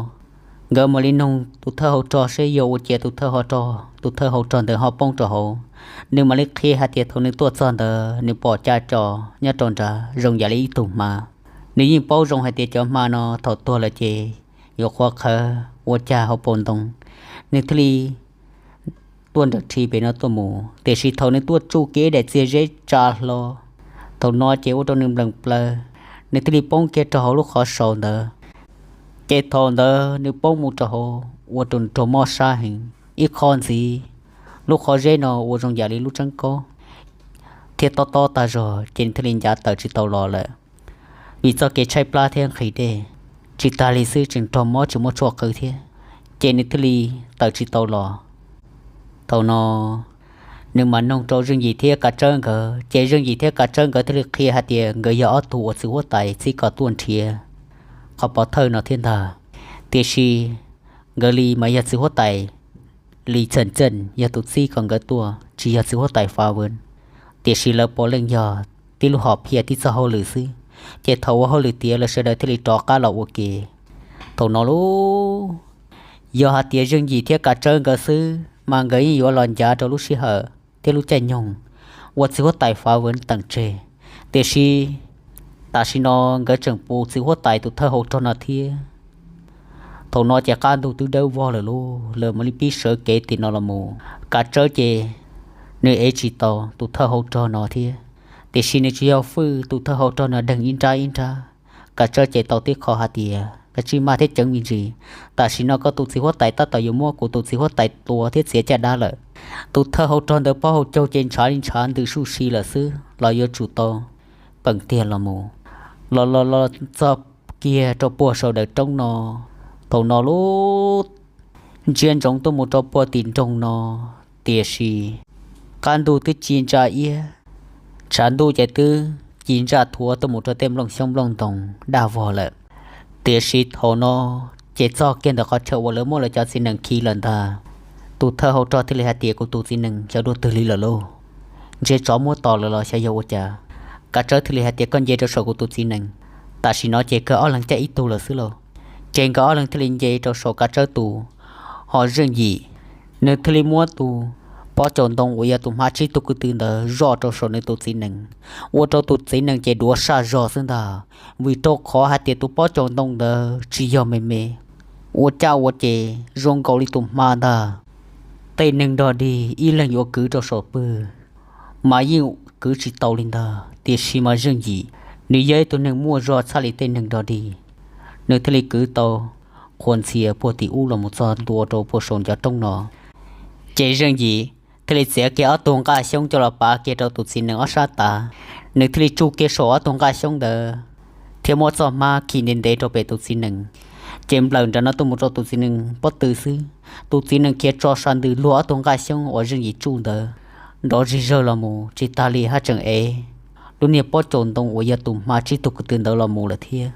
Nkawd mam li noog tus thawj hauv rog seb yog ua ciav tus thawj hauv rog, tus thawj hauv rog ntawd ho poob rau hauv. Nws mam li qhia hais tias thaum nws tuaj txog ntawd nws pom caj cos nyob rau nrad zoo yam li ib tug hma. Nws yeej paub zoo hais tias cov hma no thaum tuag lawm ces yuav qhuav qhawv ua cag hauv paus ntoo. Nws thiaj li tuaj nrawm rhi pem no tuaj mus, tiam sis thaum nws tuaj tsuj kiag ib daim txiag zeb tsa hlo, thaum no ces ua rau nws nplees plaws, nws thiaj li poob kiag rau hauv lub qhov saus ntawd. Ces thaum ntawd nws poob mus rau hauv ua rau nws raug mob sab heev. Ib qho ntxiv, lub qhov zeb no ua zoo yam li lub tseeb kaub thiab tob tob tag zog, ces nws thiaj li ncav tawm tsis tau los lawm. Vim txoj kev tshaib plab thiab nqhis dej, tsis tas li xwb tseem raug mob tsis muaj tshuaj qw thiab, ces nws thiaj li tawm tsis tau los. Thaum no nws mam noog rau Zeej Yim thiab Kav Tsawb nkawd, ces Zeej Yim thiab Kav Tsawb nkawd thiaj li qhia hais tias nkawd yog ob tug uas txiv huab tais txib kom tuaj nrhiav qhov pov thawj no thiab ntag. Tiam sis nkawd li mas yog txiv huab tais Li Txheem Txeej yog tus txib kom nkawd tuaj, tsis yog txiv huab tais Fa Vwv. Tiam sis lawv puav leej yog tib lub hom phiaj tib txoj hauj lwm xwb, ces thaum ua hauj lwm tiav lawv sawv daws thiaj li rov qab los ua ke. Thaum no lauj, yog hais tias Zeej Yim thiab Kav Tsawb nkawd xwb mas nkawd yeej yuav los ncav rau lub sij hawm thiab lub caij nyoog uas txiv huab tais Fa Vwv teem tseg. Tiam sis tam sim no nkawd tseem pus txiv huab tais tus thawj hauv rog no thiab. Thaum no ces qab ntug twb dawb vog lawm lauj, lawv mam li pib sawv kev tim no los mus. Kav Tsawb ces nws ev tsis tau tus thawj hauv rog no thiab, tiam sis nws tsis yog fwj, tus thawj hauv rog no deeg ib nrab ib nrab. Kav Tsawb ces tau tib qho hais tias, Kav Tsij, maj thiab ceev me ntsis, tam sim no koj tus txiv huab tais tab tom yuav muab kuv tus txiv huab tais tua thiab txiav caj dab lawm. Tus thawj hauv rog ntawd plaub hau caug ces ntshav li ntshav ntws suj si lawm xwb los yuav tsum tau peem tiag los mus. Los los los txog kiag rau puag saum daws roob no, thaum no lub ntsiab ntsoov tuaj mus rau puag tim nroog no, tiam sis qab ntug twb ci ntsa iab, tshav ntuj ces twb ci ntsa thuav tuaj mus rau tej nplooj xyoob nplooj ntoo daj vog lawm. Tiam sis thaum no ces txog kiag ntawm qhov chaw uas lawv muab lawv cov txiv nees khi lawm ntag. Tus thawj hauv rog thiaj li hais tias, Kuv tus txiv nees xyov dua twg li lawm lauj? Ntshe tsov muab tom lawm los xyov yog ua cas? Kav Tsawb thiaj li hais tias, Koj nce rau saum kuv tus txiv nees. Tam sim no ces nkawd ob leeg caij ib tug lawm xwb lauj. Ces nkawd ob leeg thiaj li nce rau saum Kav Tsawb tus, ho Zeej Yim nws thiaj li muab tus pob caus ntoo uas yog tus hma tsib tug kwv tw ntawd zoj rau saum nws tus txiv nees, ua rau tus txiv nees ces duav saj zog xwb ntag. Vim rau qhov hais tias tus pob caus ntoo ntawd tsis yog me me, ua cas ua ces zoo nkaus li tus hma ntag. Tej neeg nrog dig ib leeg yuav kwv rau saum pwg mas yeej kwv tsis tau li ntag, tiam sis mas Zeej Yim nws yog ib tug neeg muaj zog tshaj li tej neeg nrog dig, nws thiaj li kwv tau qhuas ntxhias puag tim ub los mus txog ntua rau puag saum ncov roob no. Ces Zeej Yim thiaj li txiav kiag ob tug nqaj xyoob coj los pav kiag rau tus txiv nees ob sab tav, nws thiaj li tsuj kiag saum ob tug nqaj xyoob ntawd thiab muab txoj hmab khi ntev ntev rau pem tus txiv nees, ces nplawm nram no tuaj mus rau tus txiv nees pob tw xwb. Tus txiv nees khiav tso sa ntws luag ob tug nqaj xyoob uas Zeej Yim tsuj ntawd nrov zig zawg los mus, tsis tas li haj tseem ev lub niag pob caus ntoo uas yog tus hma tsib tug kwv tw ntawd los mus lawm thiab.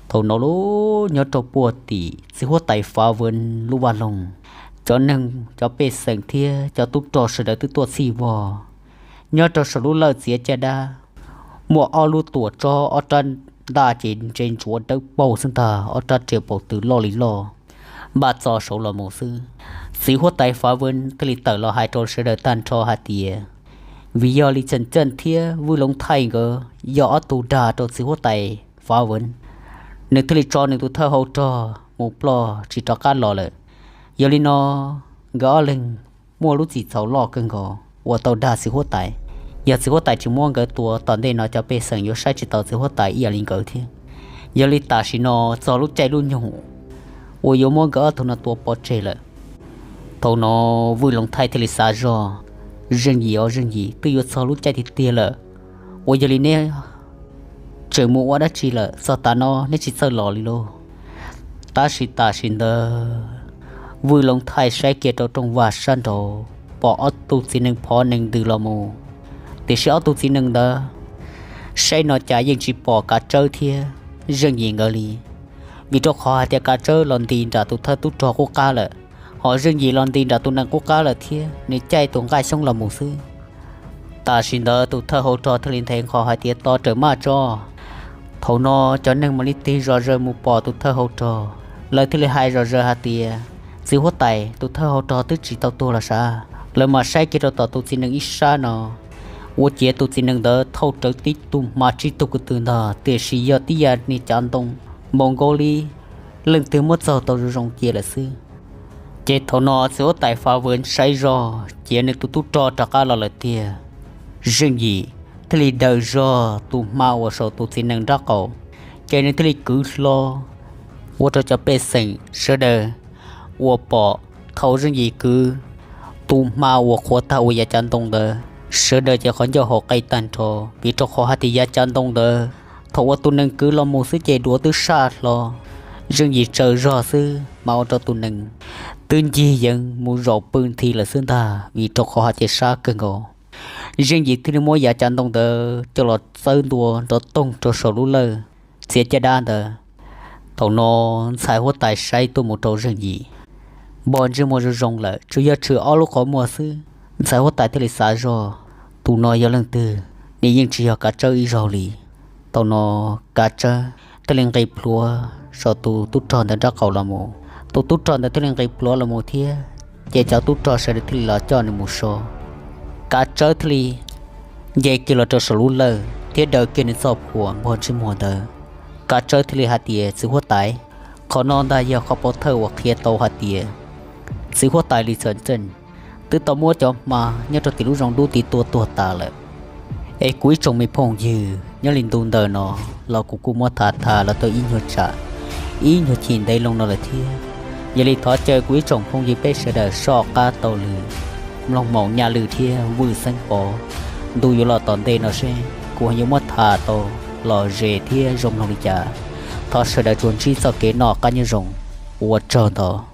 Thaum no lub nyob rau puag tim txiv huab tais Fav Vwv lub vaj loog, cov neeg cov pej xeem thiab cov tub rog sawv daws twb tuaj txhij vog. Nyob rau saum lub lawj txiav caj dab, muaj ob lub tuam tsob, ob rab ntaj ces ntse ntsuav dawb paug xwb ntag, ob rab riam paus tw loj li loj npaj txo saud los mus xwb. Txiv huab tais Fav Vwv thiaj li tawm los hais rau sawv daws tag nrho hais tias, vim yog Li Txeem Txeej thiab Vwj Loov Thaij nkawd yog ob tug dag rau txiv huab tais Fav Vwv, nws thiaj li tso nws tus thawj hau rog mus ploj tsis rov qab los lawm. Yog li no nkawd ob leeg muaj lub txim txhaum loj kawg nkaus uas tau dag txiv huab tais. Yog txiv huab tais tsis muab nkawd tua, tom ntej no cov pej xeem yuav saib tsis taus txiv huab tais ib yam li nkawd thiab. Yog li tam sim no txog lub caij lub nyoog uas yuav muab nkawd ob tug no tua pov tseg lawm. Thaum no Vwj Loov Thaij thiaj li xav zog, Zeej Yim os Zeej Yim, twb yuav txog lub caij tiag tiag lawm, uas yog li neb tseem mus ua dab tsi lawm? Txog tav no neb tsis txawj los li lauj? Tab sis tam sim ntawd Vwj Loov Thaij saib kiag rau rooj vag sab nraud pom ob tug txiv nees phov nees ntws los mus, tiam sis ob tug txiv nees ntawd saib no cas yeej tsis pom Kav Tsawb thiab Zeej Yim nkawd li. Vim rau qhov hais tias Kav Tsawb los nti nram tus thawj tub rog qub qab lawm, ho Zeej Yim los nti nram tus nees qub qab lawm thiab nws caij tus nqaj xyoob los mus xwb. Tam sim ntawd tus thawj hau rog thiaj li nthe nqho hais tias, Tos rawm maj tso. Thaum no cov neeg mam li tig zom zaws mus pom tus thawj hau rog, lawv thiaj li hais zom zaws hais tias, Txiv huab tais, tus thawj hau rog twb tsis tau tuag los sav. Lawv mam saib kiag rau tom tus txiv nees ib sab no, ua ciav tus txiv nees ntawd thauj rawv tib tug hma tsib tug kwv tw ntag, tiam sis yog tib yam niag cav ntoo npaum nkaus li leej twg muab txaug tau zoo zoo cia lawm xwb. Ces thaum no txiv huab tais Fav Vwv saib zog, ciav nws tus tub rog rov qab los lawm tiag. Zeej Yim thiaj li daws zog tus hma uas saum tus txiv nees nraub qaum, ces nws thiaj li kwv hlo ua rau cov pej xeem sawv daws uas pom thaum Zeej Yim kwv tus hma uas qhuav tag ua yav cav ntoo ntawd, sawv daws ces qhov ncauj haus qe tag nrho, vim rau qhov hais tias yav cav ntoo ntawd thaum uas tus nees kwv los mus xwb ces duav twb saj hlo, Zeej Yim tsaws zog xwb mas ua rau tus nees twb ncig yeev mus zaum pw nthi lawm xwb ntag, vim rau qhov hais tias sab kawg nkaus. Zeej Yim thiaj li muab yav cav ntoo ntawd coj los txawb ntua nrov toog rau saum lub lawj txiav caj dab ntawd. Thaum no ntxhais huab tais saib tuaj mus rau Zeej Yim, npog ntsej muag zoo zoo lawm, tsuas yog tshwm ob lub qhov muag xwb. Ntxhais huab tais thiaj li xav zog, tus no yog leej twg? Nws yeej tsis yog Kav Tsawb ib zaug li. Thaum no Kav Tsawb thiaj li nqis plhuav saum tus tub rog ntawd nraub qaum los mus, tus tub rog ntawd thiaj li nqis plhuav los mus thiab, ces cov tub rog sawv daws thiaj li los coj nws mus so. Kav Tsawb thiaj li nce kiag los rau saum lub lawj thiab daws kiag nws txoj phuam npog ntsej muag ntawd. Kav Tsawb thiaj li hais tias, Txiv huab tais, Qhov no ntag yog qhov pov thawj uas qhia tau hais tias txiv huab tais Lis Xas Txeej twb tau muab cov hma nyob rau tim lub zos Dub Tiv Tua tuag tas lawm. Es kuv ib tsoom me phooj ywg, nyob li ntu ntawm no los kuv kuj muab tham tham los tau ib nyuag tsam, ib nyuag chim ntev loo no lawm thiab. Yog li thov caw kuv ib tsoom phooj ywg peb sawv daws soj qab taug lw mloog Maum Nyaj Lwj thiab Vwj Xeeb Pov. Ntu yuav los tom ntej no seb kuv ho yuav muab tham tau lom zem thiab zoo mloog li cas. Thov sawv daws tsuas ntsib txoj kev noj qab nyob zoo. Ua tsaug ntau.